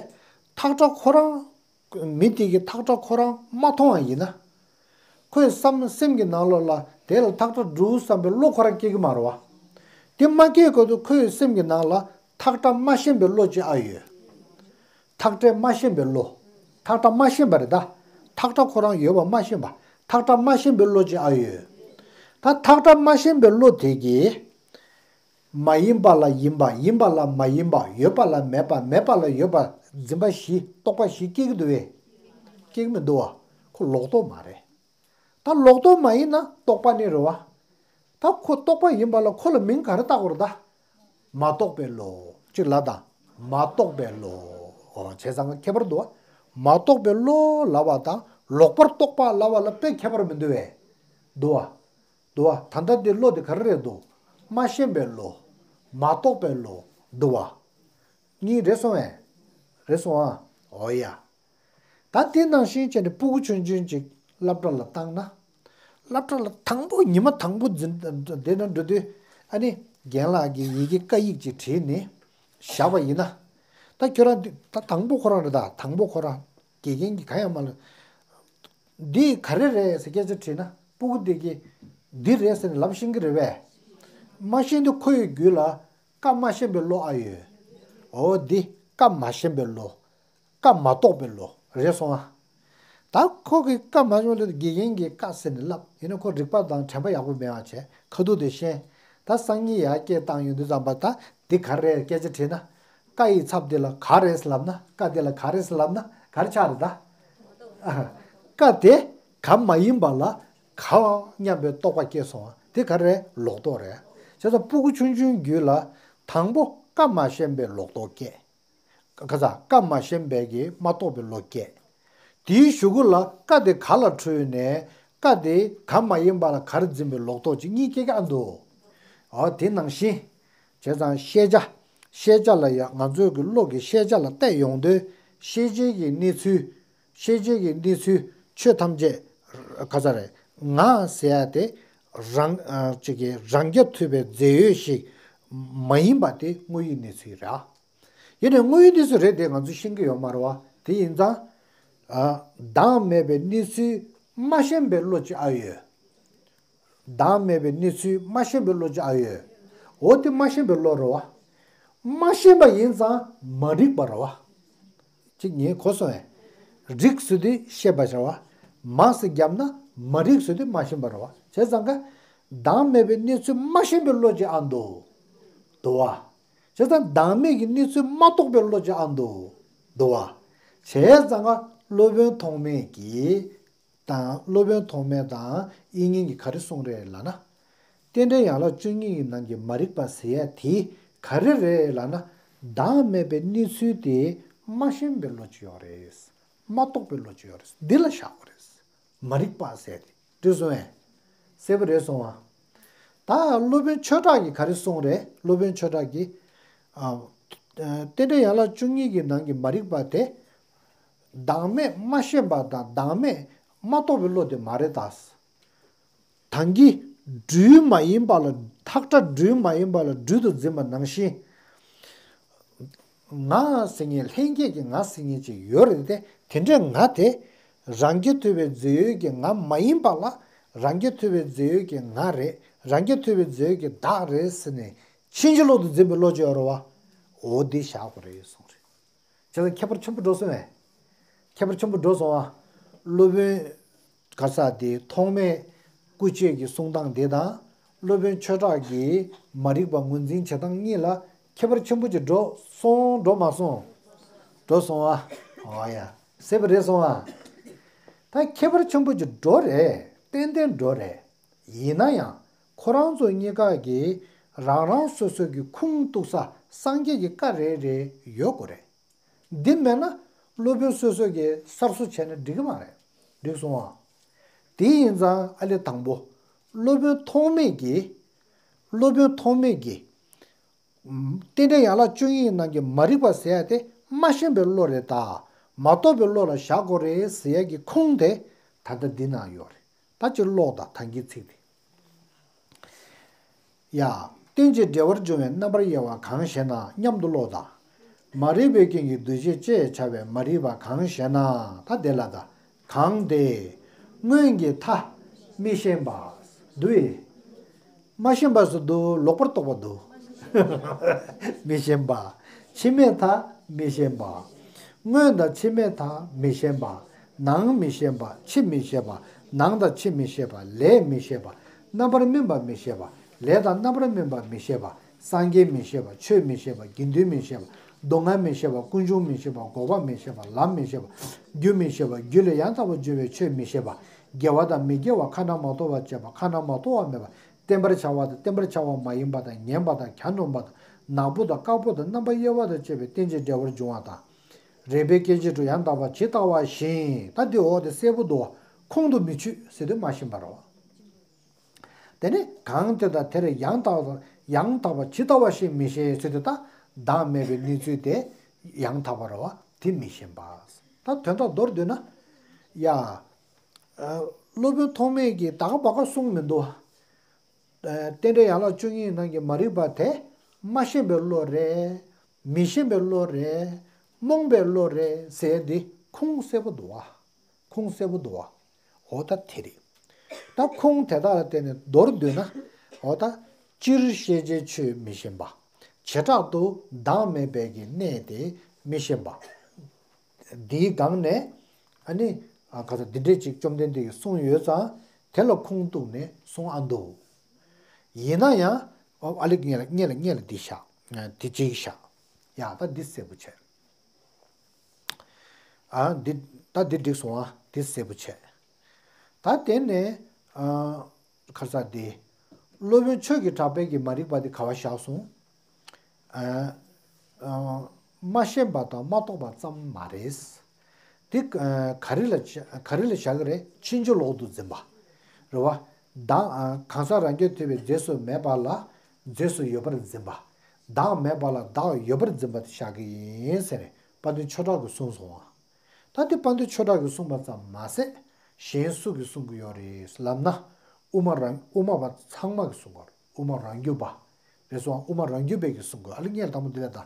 ཐག་ཁྲ་ཁོ་རང་། མི་དེ་གིས་ཐག་ཁྲ་ཁོ་རང་མ་མཐོང་བ་ཡིན་ན། ཁོའི་བསམ་སེམས་ཀྱི་ནང་ལོགས་ལ་དེ་ལ་ཐག་ཁྲ་འདུག་བསམ་པའི་བློ་ཁོ་རང་སྐྱེ་གི་མ་རེད་བ། དེ་མ་སྐྱེས་གོང་དུ་ཁོའི་སེམས་ཀྱི་ནང་ལ་ཐག་ཁྲ་མ་ཤེས་པའི་བློ་ཅིག་ཨ་ཡོད། ཐག་ཁྲ་མ་ཤེས་པའི་བློ། ཐག་ཁྲ་མ་ཤེས་པ་རེད་ད། ཐག་ཁྲ་ཁོ་རང་ཡོད་པ་མ་ཤེས་པ། ཐག་ཁྲ་མ་ཤེས་པའི་བློ་ཅིག་ཨ་ཡོད། ད་ཐག་ཁྲ་མ་ཤེས་པའི་བློ་དེ་གིས། མ་ཡིན་པ་ལ་ཡིན་པ། ཡིན་པ་ལ་མ་ཡིན་པ། ཡོད་པ་ལ་མེད་པ། མེད་པ་ལ་ཡོད་པ། འཛིན་པ་བཞི། རྟོག་པ་བཞི་སྐྱེ་གི་འདུག་བས། སྐྱེ་གི་མི་འདུག་བ། ཁོ་ལོག་རྟོག་མ་རེད། ད་ལོག་རྟོག་མ་ཡིན་ན་རྟོག་པ་ནི་རེད་བ། ད་ཁོ་རྟོག་པ་ཡིན་པ་ལ་ཁོ་ལ་མིང་ག་རེ་བཏགས་དགོས་རེད་ད། མ་རྟོགས་པའི་བློ། གཅིག་ལབ་དང་། མ་རྟོགས་པའི་བློ། ཨོ་བྱས་ཙང་ཁྱད་པར་འདུག་བ། མ་རྟོགས་པའི་བློ་ལབ་པ་དང་ལོག་པར་རྟོག་པ་ལབ་པ་ལ་དཔེ་ཁྱད་པར་མི་འདུག་བས། འདུག་བ། འདུག་བ། ད་ལྟ་འདི་བློ་དེ་ག་རེ་རེད་འདུག་མ་ཤེས་པའི་བློ། མ་རྟོགས་པའི་བློ། འདུག་བ། གཉིས་རེད་སོང་ངས། རེད་སོང་ཨ། འོ་ཡ། ད་དེ་ནང་བཞིན་བྱས་ནས་སྤུ་གུ་ཆུང་ཆུང་ཅིག་སློབ་གྲྭ་ལ་བཏང་ན། སློབ་གྲྭ་ལ་དང་པོ་ཉི་མ་དང་པོ་འཛིན་དེ་ན་འགྲོ་དུས་ཨ་ནི་རྒན་ལགས་ཀྱིས་ཡི་གེ་བཀའ་ཡིག་ཅིག་བྲིས་ནས་བཞག་པ་ཡིན་ན། ད་ཁྱོད་རང་འདི་ད་དང་པོ་ཁོ་རང་རེད་ད། དང་པོ་ཁོ་རང་དགེ་རྒན་གྱིས་གང་ཡང་མ་ལབ། འདི་ག་རེ་རེད་ཟེར་སྐད་ཆ་དྲིས་ན་སྤུ་གུ་དེ་གིས་འདི་རེད་ཟེར་ནས་ལབ་ཤེས་ཀྱི་རེད་པས། མ་ཤེས་དུས་ཁོ་ཡི་རྒྱུད་ལ་བཀའ་མ་ཤེས་པའི་བློ་ཨ་ཡོད། འོ་འདི་བཀའ་མ་ཤེས་པའི་བློ། བཀའ་མ་རྟོགས་པའི་བློ་རེད་སོང་ཨ། ད་ཁོ་གིས་བཀའ་མ་ཤེས་པའི་བློ་དེ་དགེ་རྒན་གྱིས་བཀའ་ཟེར་ནས་ལབ་ཡིན་ན་ཁོ་རིག་པ་དང་དྲན་པ་ཡག་པོ་མེད་པ་བྱས་ཁ་ཐུག་དེ་ཤེས། ད་སང་ཉིན་ཡར་སྐད་བཏང་ཡོང་དུས་ཙམ་པ་ད་འདི་ག་རེ་རེད་སྐད་ཆ་དྲིས་ན། བཀའ་ཡི་ཚབ་དེ་ལ་ག་རེ་ལབ་ན། བཀའ་དེ་ལ་ག་རེ་ལབ་ན་ག་རེ་ཆགས་རེད་ད། བཀའ་དེ་ག་མ་ཡིན་པ་ལ་ག་སྙམ་པའི་རྟོག་པ་སྐྱེས་སོང་བ་དེ་ག་རེ་ལོག་རྟོག་རེད། བྱས་ཙང་སྤུ་གུ་ཆུང་ཆུང་རྒྱུད་ལ་དང་པོ་བཀའ་མ་ཤེས་པའི་ལོག་རྟོག་སྐྱེས། ག་ས་བཀའ་མ་ཤེས་པའི་གི་མ་རྟོགས་པའི་བློ་སྐྱེས། དེའི་གཞུག་གུ་ལ་བཀའ་དེ་ག་ལ་འཁྲུལ་ནས་བཀའ་དེ་ག་མ་ཡིན་པ་ལ་ག་རེ་འཛིན་པའི་ལོག་རྟོག་ཅིག་གཉིས་སྐྱེ་གི་ཨ་འདུག་ཨོ་དེ་ནང་བཞིན། བྱས་ཙང་ཤེས་བྱ། ཤེས་བྱ་ལ་ཡང་ང་ཚོའི་གི་བློ་གི་ཤེས་བྱ་ལ་བལྟས་ཡོང་དུས་ཤེས་བྱའི་གི་གནས་ཚུལ། ཤེས་བྱའི་གི་གནས་ཚུལ་ཆོས་ཐམས་ཅད་ག་ས་རེད་ང་ཟེར་ཡ་དེ་རང་ཅིག་གི་རང་རྐྱ་ཐུབ་པའི་རྫས་ཡོད་ཞིག་མ་ཡིན་པ་དེ་དངོས་ཡོད་གནས་ཚུལ་རེད། ཡིན་ནའི་དངོས་ཡོད་གནས་ཚུལ་རེད་དེ་ང་ཚོས་ཤེས་ཀྱི་ཡོད་མ་རེད་བ། དེ་ཡིན་ཙང་། བདག་མེད་པའི་གནས་ཚུལ་མ་ཤེས་པའི་བློ་ཅིག་ཨ་ཡོད། བདག་མེད་པའི་གནས་ཚུལ་མ་ཤེས་པའི་བློ་ཅིག་ཨ་ཡོད། འོ་དེ་མ་ཤེས་པའི་བློ་རེད་བ། མ་ཤེས་པ་ཡིན་ཙང་མ་རིག་པ་རེད་བ། ཅིག་ངས་གོ་སོང་ངས། རིག་ཟེར་དུས་ཤེས་པ་བྱ་བ། མ་ཟེར་བརྒྱབ་ན་མ་རིག་ཟེར་དུས་མ་ཤེས་པ་རེད་བ། བྱས་ཙང་ཀ་བདག་མེད་པའི་གནས་ཚུལ་མ་ཤེས་པའི་བློ་ཅིག་ཨ་འདུག་འདུག་བ། བྱས་ཙང་བདག་མེད་ཀྱི་གནས་ཚུལ་མ་རྟོགས་པའི་བློ་ཅིག་ཨ་འདུག་འདུག་བ། བྱས་ཙང་ཀ་སློབ་དཔོན་ཐོགས་མེད་ཀྱིས་དང་སློབ་དཔོན་ཐོགས་མེད་དང་དབྱིག་གཉེན་གྱིས་ག་རེ་གསུངས་རེད་ལབ་ན། རྟེན་འབྲེལ་ཡན་ལག་བཅུ་གཉིས་ཀྱི་ནང་གི་མ་རིག་པ་ཟེར་ཡ་དེ་ག་རེ་རེད་ལབ་ན། བདག་མེད་པའི་གནས་ཚུལ་དེ་མ་ཤེས་པའི་བློ་ཅིག་ཡོད་རེད། མ་རྟོགས་པའི་བློ་ཅིག་ཡོད་རེད། འདི་ལ་བཞག་དགོས་རེད། མ་རིག་པ་ཟེར་ཏེ། འགྲིག་སོང་ངས། གསལ་པོ་རེད་སོང་ང་། ད་སློབ་དཔོན་ཆོས་གྲགས་ཀྱིས་ག་རེ་གསུངས་རེད། སློབ་དཔོན་ཆོས་གྲགས་ཀྱིས། ཨ། རྟེན་འབྲེལ་ཡན་ལག་བཅུ་གཉིས་ཀྱི་ནང་གི་མ་རིག་པ་དེ། བདག་མེད་མ་ཤེས་པ་དང་བདག་མེད་མ་རྟོགས་པའི་བློ་དེ་མ་རེད་ད། ད་གིན་སྦྲུལ་མ་ཡིན་པ་ལ་ཐག་ཁྲ་སྦྲུལ་མ་ཡིན་པ་ལ་སྦྲུལ་དུ་འཛིན་པ་ནང་བཞིན། ང་ཟེར་མཁན་ལྷན་སྐྱེས་ཀྱི་ང་ཟེར་མཁན་ཅིག་ཡོད་རེད་དེ། དེ་འདྲའི་ང་དེ་རང་རྐྱ་ཐུབ་པའི་རྫས་ཡོད་ཀྱི་ང་མ་ཡིན་པ་ལ་རང་རྐྱ་ཐུབ་པའི་རྫས་ཡོད་ཀྱི་ང་རེད། རང་རྐྱ་ཐུབ་པའི་རྫས་ཡོད་ཀྱི་བདག་རེད་ཟེར་ནས་ཕྱིན་ཅི་ལོག་ཏུ་འཛིན་པའི་བློ་ཅིག་ཡོད་རེད་བ། འོ་འདི་བཞག་དགོས་རེད་གསུངས་རེད། བྱས་ཙང་ཁྱད་པར་ཆེན་པོ་འགྲོ་སོང་བས། ཁྱད་པར་ཆེན་པོ་འགྲོ་སོང་བ། སློབ་དཔོན་ག་ས་དེ་ཐོགས་མེད་སྐུ་མཆེད་ཀྱི་གསུང་སྟངས་དེ་དང་། སློབ་དཔོན་ཆོས་གྲགས་ཀྱི་མ་རིག་པ་ངོས་འཛིན་བྱེད་སྟངས་གཉིས་ལ་ཁྱད་པར་ཆེན་པོ་ཅིག་འགྲོ་སོང་འགྲོ་མ་སོང་། འགྲོ་སོང་བ། ཨོ་ཡ། གསལ་པོ་རེད་སོང་བ། ད་ཁྱད་པར་ཆེན་པོ་ཅིག་འགྲོ་རེད། ཏན་ཏན་འགྲོ་རེད། ཡིན་ན་ཡང་ཁོ་རང་ཚོ་གཉིས་ཀ་གིས་རང་རང་སོ་སོ་གི་ཁུངས་གཏུགས་ས་སངས་རྒྱས་ཀྱི་བཀའ་རེ་རེ་ཡོད་དགོས་རེད། འདི་མེད་ན་སློབ་དཔོན་སོ་སོ་གིས་གསར་བཟོ་བྱས་ན་འགྲིག་གི་མ་རེད། འགྲིག་སོང་ཨ། དེ་ཡིན་ཙང་ཨ་ལེ་དང་པོ། སློབ་དཔོན་ཐོགས་མེད་ཀྱིས། སློབ་དཔོན་ཐོགས་མེད་ཀྱིས། རྟེན་འབྲེལ་ཡན་ལག་བཅུ་གཉིས་ནང་གི་མ་རིག་པ་ཟེར་ཡ་དེ་མ་ཤེས་པའི་བློ་རེད་ད། མ་རྟོགས་པའི་བློ་ལ་བཞག་དགོས་རེད་ཟེར་ཡ་གི་ཁུངས་དེ་ད་ལྟ་འདི་ན་ཡོད་རེད། ད་ཅིག་ཀློག་དང་ད་གིན་ཚིག་དེ། ཡ། རྟེན་ཅིང་འབྲེལ་བར་འབྱུང་བའི་རྣམ་པར་དབྱེ་བ་གང་ཞེ་ན་སྙམ་དུ་ཀློག་དང་། མ་རིག་པའི་རྐྱེན་གྱིས་འདུ་བྱེད་ཅེས་བྱ་བའི་མ་རིག་པ་གང་ཞེ་ན། ད་དེ་ལ་ད། གང་དེ། སྔོན་གྱི་མཐའ་མི་ཤེས་པ། འདུ་ཡི། མ་ཤེས་པ་སུ་འདུ་ལོག་པར་རྟོག་པ་འདུ། མི་ཤེས་པ། ཕྱི་མའི་མཐའ་མི་ཤེས་པ། སྔོན་དང་ཕྱི་མའི་མཐའ་མི་ཤེས་པ། ནང་མི་ཤེས་པ། ཕྱི་མི་ཤེས་པ། ནང་དང་ཕྱི་མི་ཤེས་པ། ལས་མི་ཤེས་པ། རྣམ་པར་སྨིན་པ་མི་ཤེས་པ། ལས་དང་རྣམ་པར་སྨིན་པ་མི་ཤེས་པ། སངས་རྒྱས་མི་ཤེས་པ། ཆོས་མི་ཤེས་པ། དགེ་འདུན་མི་ཤེས་པ། སྡུག་བསྔལ་མི་ཤེས་པ། ཀུན་འབྱུང་མི་ཤེས་པ། འགོག་པ་མི་ཤེས་པ། ལམ་མི་ཤེས་པ། རྒྱུ་མི་ཤེས་པ། རྒྱུ་ལས་ཡང་དག་པར་འབྱུང་བའི་ཆོས་མི་ཤེས་པ། དགེ་བ་དང་མི་དགེ་བ། ཁ་ན་མ་ཐོ་བ་བྱས་པ། ཁ་ན་མ་ཐོ་བ་མེད་པ། བརྟེན་པར་བྱ་བ་དང་བརྟེན་པར་བྱ་བ་མ་ཡིན་པ་དང་ངན་པ་དང་གྱ་ནོམ་པ་དང་ནག་པོ་དང་དཀར་པོ་དང་རྣམ་པར་དབྱེ་བ་དང་བཅས་པའི་རྟེན་ཅིང་འབྲེལ་བར་འབྱུང་བ་དང་། རེག་པའི་སྐད་ཅིག་དྲུག་ཡང་དག་པ་ཇི་ལྟ་བ་བཞིན། ད་འདི་འོག་དེ་གསལ་པོ་འདུག་ཁོང་དུ་མི་ཆུད་ཟེར་དུས་མ་ཤེས་པ་རེད་བ། དེ་ནས་གང་དེ་དག་དེར་ཡང་དག་ཡང་དག་པ་ཇི་ལྟ་བ་བཞིན་མི་ཤེས་ཟེར་དུས་ད་བདག་མེད་པའི་གནས་ཚུལ་དེ་ཡང་དག་པ་རེད་བ་དེ་མི་ཤེས་པ། ད་དོན་དག་མདོར་བསྡུས་ན། ཡ། སློབ་དཔོན་ཐོགས་མེད་ཀྱིས་ད་ག་བ་ག་གསུངས་མི་འདུག་རྟེན་འབྲེལ་ཡན་ལག་བཅུ་གཉིས་ནང་གི་མ་རིག་པ་དེ་མ་ཤེས་པའི་བློ་རེད། མི་ཤེས་པའི་བློ་རེད། རྨོངས་པའི་བློ་རེད་ཟེར་འདི་ཁུངས་གསལ་པོ་འདུག་བ། ཁུངས་གསལ་པོ་འདུག་བ། འོ་ད་དེ་རེད། ད་ཁུངས་དེ་དག་ལ་བརྟེན་ནས་མདོར་བསྡུས་ན། འོ་ད། སྤྱིར་ཤེས་བྱའི་ཆོས་མི་ཤེས་པ། བྱེ་བྲག་ཏུ་བདག་མེད་པའི་གི་གནས་དེ་མི་ཤེས་པ། འདིའི་སྒང་ནས་ཨ་ནི་ཨ་ག་ས་འདི་འདྲས་ཅིག་བཅོམ་ལྡན་འདས་ཀྱིས་གསུངས་ཡོད་ཙང་དེ་ལ་ཁུངས་གཏུགས་ནས་གསུང་ཨ་འདུག་ཡིན་ན་ཡང་ཨ་ལེ་ངས་ལ་ངས་ལ་ངས་ལ་འདི་བཞག་དེ་གཅིག་བཞག་ཡ་ད་འདི་གསལ་པོ་བྱས། ཨ་འདི་ད་འདི་འགྲིག་སོང་ཨ་འདི་གསལ་པོ་བྱས། ད་དེ་ནས་ཨ་ཁར་ས་དེ་སློབ་དཔོན་ཆོས་ཀྱི་གྲགས་པའི་གི་མ་རིག་པ་དེ་ག་བ་བཞག་སོང་། ཨ་ཨ་མ་ཤེས་པ་དང་མ་རྟོགས་པ་ཙམ་མ་རེད། དེ་ཨ་ག་རེ་ལ་ག་རེ་ལ་བཞག་གི་རེད། ཕྱིན་ཅི་ལོག་ཏུ་འཛིན་པ་རེད་བ། བདག་ཨ་གང་ཟག་རང་རྐྱ་ཐུབ་པའི་རྫས་སུ་མེད་པ་ལ་རྫས་སུ་ཡོད་པར་འཛིན་པ། བདག་མེད་པ་ལ་བདག་ཡོད་པར་འཛིན་པ་དེ་བཞག་གི་ཡིན་ཟེར་ནས་དཔལ་ལྡན་ཆོས་གྲགས་ཀྱིས་གསུངས་སོང་བ། ད་དེ་དཔལ་ལྡན་ཆོས་གྲགས་ཀྱིས་གསུངས་པ་ཙམ་མ་ཟད་གཞན་སུ་གིས་གསུང་གི་ཡོད་རེད་ལབ་ན། དབུ་མ་རང་དབུ་མ་པ་ཚང་མ་གིས་གསུང་གི་ཡོད་རེད། དབུ་མ་རང་རྒྱུད་པ་རེད་སོང་། དབུ་མ་རང་རྒྱུད་པས་ཀྱིས་གསུང་གི་ཡོད། ཨ་ལེ་ངས་དང་པོ་འདི་ལ་ད།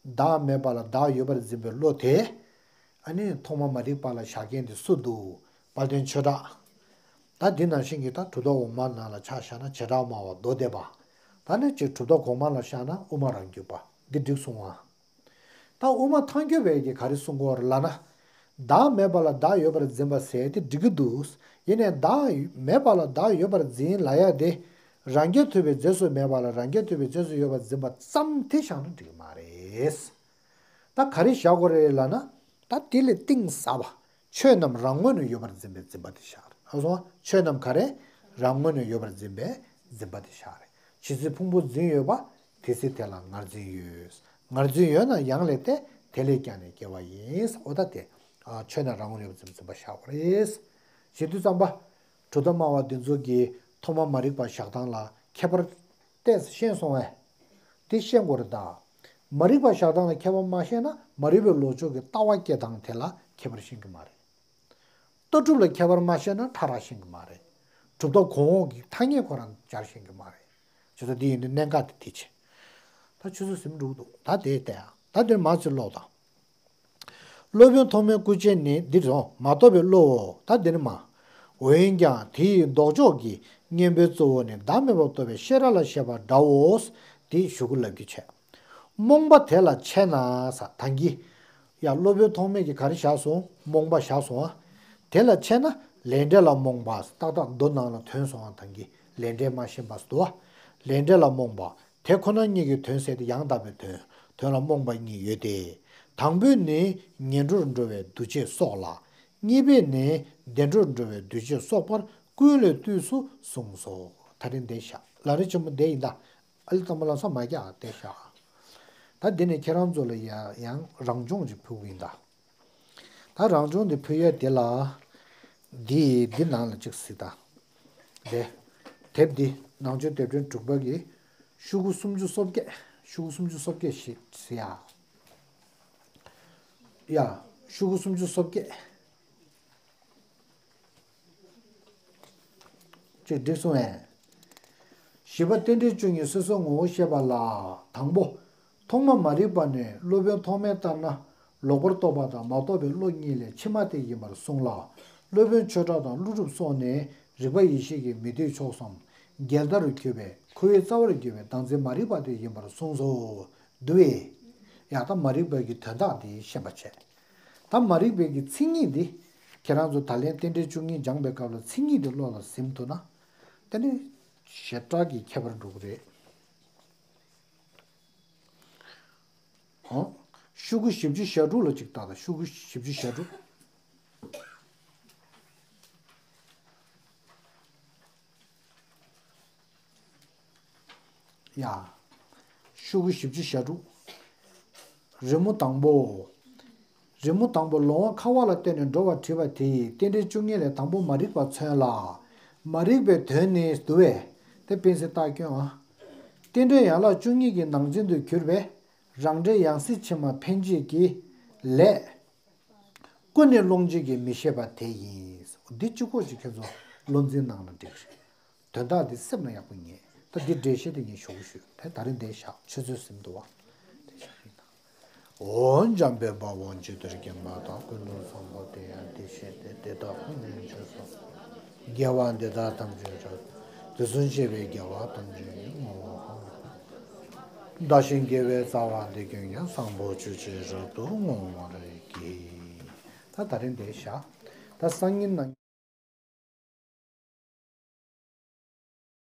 བདག་མེད་པ་ལ་བདག་ཡོད་པར་འཛིན་པའི་བློ་དེ། ཨ་ནི་ཐོག་མ་མ་རིག་པ་ལ་བཞག་མཁན་དེ་སུ་འདུག་དཔལ་ལྡན་ཆོས་གྲགས། ད་འདི་ནང་བཞིན་གྱི་ད་གྲུབ་མཐའ་འོག་མ་ནང་ལ་ཆ་བཞག་ན་བྱེ་བྲག་སྨྲ་བ་མདོ་སྡེ་པ། ད་ནི་ཅིག་གྲུབ་མཐའ་གོང་མ་ལ་བཞག་ན་དབུ་མ་རང་རྒྱུད་པ་འདི་འགྲིག་སོང་ང་། ད་དབུ་མ་ཐལ་འགྱུར་བས་ཀྱིས་ག་རེ་གསུང་གི་ཡོད་རེད་ལབ་ན། བདག་མེད་པ་ལ་བདག་ཡོད་པར་འཛིན་པ་ཟེར་དེ་འགྲིག་གི་འདུག་ཡིན་ནའི་བདག་མེད་པ་ལ་བདག་ཡོད་པར་འཛིན་ལབ་ཡ་དེ། རང་རྐྱ་ཐུབ་པའི་རྫས་སུ་མེད་པ་ལ་རང་རྐྱ་ཐུབ་པའི་རྫས་སུ་ཡོད་པར་འཛིན་པ་ཙམ་དེ་བཞག་ན་འགྲིག་གི་མ་རེད། ད་ག་རེ་བཞག་དགོས་རེད་ལབ་ན། ད་དེ་ལས་གཏིང་ཟབ་པ། ཆོས་རྣམས་རང་ངོས་ནས་ཡོད་པར་འཛིན་པའི་འཛིན་པ་དེ་བཞག་རེད། ཨ་སོང་། ཆོས་རྣམས་ག་རེ་རང་ངོས་ནས་ཡོད་པར་འཛིན་པའི་འཛིན་པ་དེ་བཞག་རེད། ཇི་སྲིད་ཕུང་པོ་འཛིན་ཡོད་པ། དེ་སྲིད་དེ་ལ་ངར་འཛིན་ཡོད། ངར་འཛིན་ཡོད་ན་ཡང་ལས་ཏེ། དེ་ལས་ཀྱང་ནི་སྐྱེ་བ་ཡིན། འོ་ད་དེ། ཨ། ཆོས་རྣམས་རང་ངོས་ནས་ཡོད་པར་འཛིན་པའི་འཛིན་པ་བཞག་པ་རེད། བྱེད་དུས་ཙམ་པ། གྲུབ་མཐའ་སྨྲ་བ་འདི་ཚོ་གིས་ཐོག་མར་མ་རིག་པ་བཞག་སྟངས་ལ་ཁྱད་པར་ཏོག་ཙམ་ཤེས་སོང་བས། དེ་ཤེས་དགོས་རེད་ད། མ་རིག་པ་བཞག་སྟངས་ལ་ཁྱད་པར་མ་ཤེས་ན། མ་རིག་པའི་ལོག་ཕྱོགས་ཀྱི་ལྟ་བ་སྐྱེ་སྟངས་དེ་ལ་ཁྱད་པར་ཤེས་ཀྱི་མ་རེད། ལྟ་གྲུབ་ལ་ཁྱད་པར་མ་ཤེས་ན་ཕྲ་རགས་ཤེས་ཀྱི་མ་རེད། གྲུབ་མཐའ་གོང་འོག་གི་ཐ་སྙད་ཁོ་རང་སྦྱར་ཤེས་ཀྱི་མ་རེད། བྱས་ཙང་འདི་ཡིན་དུས་གནད་འགག་དེ་དེ་བྱེད། ད་ཆུ་ཚོད་ཟིན་འགྲོ་གི་འདུག་ད་དེ་ལྟ་ཡ། ད་འདིར་མ་ཚུར་ཀློག་དང་། སློབ་དཔོན་ཐོགས་མེད་སྐུ་མཆེད་ནི། འདིར་སོང་མ་རྟོགས་པའི་བློའོ། ད་འདིར་མ། འོན་ཀྱང་དེ་ཡི་ལྡོག་ཕྱོགས་ཀྱི་གཉེན་པོའི་གཙོ་བོ་ནི་བདག་མེད་པར་རྟོགས་པའི་ཤེས་རབ་ལ་བཤད་པ་འདྲའོ། དེ་ཞུ་གུ་ལབ་རྒྱུ་བྱས། རྨོངས་པ་དེ་ལ་ཆེ་ན། ས་ཐང་གི། ཡ། སློབ་དཔོན་ཐོགས་མེད་ཀྱིས་ག་རེ་བཞག་སོང་། རྨོངས་པ་བཞག་སོང་ཨ། དེ་ལ་ཆེ་ན། ལས་འབྲས་ལ་རྨོངས་པ། ཏག་ཏག་མདོ་ནང་ལ་ཐོན་སོང་ཨ། ཐང་གི་ལས་འབྲས་མ་ཤེས་པ་སོ། ལས་འབྲས་ལ་རྨོངས་པ། དེ་ཁོ་ན་ཉིད་ཀྱི་དོན་ཟེར་ཏེ་ཡང་དག་པའི་དོན། དོན་ལ་རྨོངས་པ་གཉིས་ཡོད་དེ། དང་པོས་ནི་ངན་འགྲོར་འགྲོ་བའི་འདུ་བྱེད་སོགས་ལ། གཉིས་པས་ནི་བདེ་འགྲོར་འགྲོ་བའི་འདུ་བྱེད་སོགས་པར་ཀུན་ལས་བཏུས་སུ་གསུངས་སོ། ད་རིང་འདི་བཞག་ལམ་རིམ་ཆེན་མོ་འདི་ཡིན་ད། ཨ་ལི་དང་པོ་ལ་ས་མ་རྒྱག་དེ་བཞག་ད་འདི་ནས་ཁྱེད་རང་ཚོ་ལ་ཡ་ཡང་རང་སྦྱོང་ཅིག་ཕུལ་གི་ཡིན་ད། ད་རང་སྦྱོང་འདི་ཕུལ་ཡ་དེ་ལ། འདི་འདི་ནང་ལ་ཅིག་གཟིགས་ད། དེ། དེབ་འདི་ནང་ཆོས་དེབ་ཕྲེང་དྲུག་པ་གི་ཤོག་གུ་སུམ་ཅུ་སོ་བརྒྱད། ཤོག་གུ་སུམ་ཅུ་སོ་བརྒྱད་ཞིག་གཟིགས་ཡ། ཡ། ཤོག་གུ་སུམ་ཅུ་སོ་བརྒྱད། ཅིག་འགྲིག་སོང་ངས། བཞི་པ་རྟེན་འབྲེལ་བཅུ་གཉིས་སོ་སོའི་ངོ་བོ་བཤད་པ་ལ། དང་པོ། ཐོག་མ་མ་རིག་པ་ནས་སློབ་དཔོན་ཐོགས་མེད་ལྟར་ན། ལོག་པར་རྟོག་པ་དང་མ་རྟོགས་པའི་བློ་གཉིས་ལས་ཕྱི་མ་དེ་ཡིན་པར་གསུངས་ལ། སློབ་དཔོན་ཆོས་གྲགས་དང་ཀླུ་སྒྲུབ་སོགས་ནས་རིག་པ་ཡེ་ཤེས་ཀྱིས་མི་འདོད་ཕྱོགས་སམ། འགལ་ཟླར་གྱུར་པའི་ཁོ་བོའི་རྩ་བར་གྱུར་པའི་བདག་འཛིན་མ་རིག་པ་དེ་ཡིན་པར་གསུངས་སོ། འདུག་བས། ཡང་ད་མ་རིག་པའི་གི་དོན་དག་དེ་ཤེས་པ་བྱས། ད་མ་རིག་པའི་གི་མཚན་ཉིད་འདི། ཁྱེད་རང་ཚོ་ད་ལན་རྟེན་འབྲེལ་བཅུ་གཉིས་སྦྱངས་པའི་སྐབས་ལ་མཚན་ཉིད་དེ་བློ་ལ་ཟིན་ཐུབ་ན། དེ་ནི་ཞེ་དྲག་གི་ཁྱད་པར་འགྲོ་གི་རེད། ཨོ། ཤོག་གུ་བཞི་བཅུ་ཞེ་དྲུག་ལ་ཅིག་ལྟ་དང་། ཤོག་གུ་བཞི་བཅུ་ཞེ་དྲུག་ཡ། ཤོག་གུ་བཞི་བཅུ་ཞེ་དྲུག་རི་མོ་དང་པོ། རི་མོ་དང་པོ་ལོང་བ་ཁ་བ་ལ་བརྟེན་ནས་འགྲོ་བར་བྲིས་པ་དེ་ཡིས་རྟེན་འབྲེལ་བཅུ་གཉིས་ལས་དང་པོ་མ་རིག་པ་མཚོན་ལ། མ་རིག་པའི་དོན་ནི་འདུག་བས། དེ་སྤེན་ཚེ་རྟགས་སྐྱོན་ཨ། རྟེན་འབྲེལ་ཡན་ལག་བཅུ་གཉིས་ཀྱི་ནང་ཚན་དུ་གྱུར་པའི་རང་འབྲས་ཡང་སྲིད་ཕྱི་མ་འཕེན་བྱེད་ཀྱི་ལས། ཀུན་ནས་སློང་བྱེད་ཀྱི་མི་ཤེས་པ་དེ་ཡིན། འདི་གཅིག་པོ་ཅིག་ཁྱེད་ཚོ་བློ་འཛིན་གནང་ན་འགྲིག་རེད། དོན་དག་འདི་སེམས་ལ་ཡག་པོ་ངེས། ད་འདི་འགྲེལ་བཤད་དེ་ངས་ཞུ་གི་ཞུ། དེ་ད་རིང་འདི་བཞག་ཆུ་ཚོད་ཟིན་འདུག་བ། འདི་བཞག་ཡིན་ན། འོ་འཇམ་དཔལ་དཔའ་བོས་ཇི་ལྟར་མཁྱེན་པ་དང་། ཀུན་ཏུ་བཟང་པོ་དེ་ཡང་དེ་བཞིན་ཏེ། དེ་དག་ཀུན་ནས་བྱོས་སོ། དགེ་བ་འདི་དག་ཐམས་ཅད་ཀྱང་། དུས་གསུམ་གཤེགས་པའི་རྒྱལ་བ་ཐམས་ཅད་ཀྱི། ངོ་བོ་ཧཱུྃ། བདག་གཞན་དགེ་བའི་རྩ་བ་འདི་ཀུན་ཀྱང་། བཟང་པོ་སྤྱོད་ཕྱིར་རབ་ཏུ་བསྔོ་བར་བགྱི། ད་ད་རིང་འདི་བཞག་ད་སང་ཉིན་ནང་།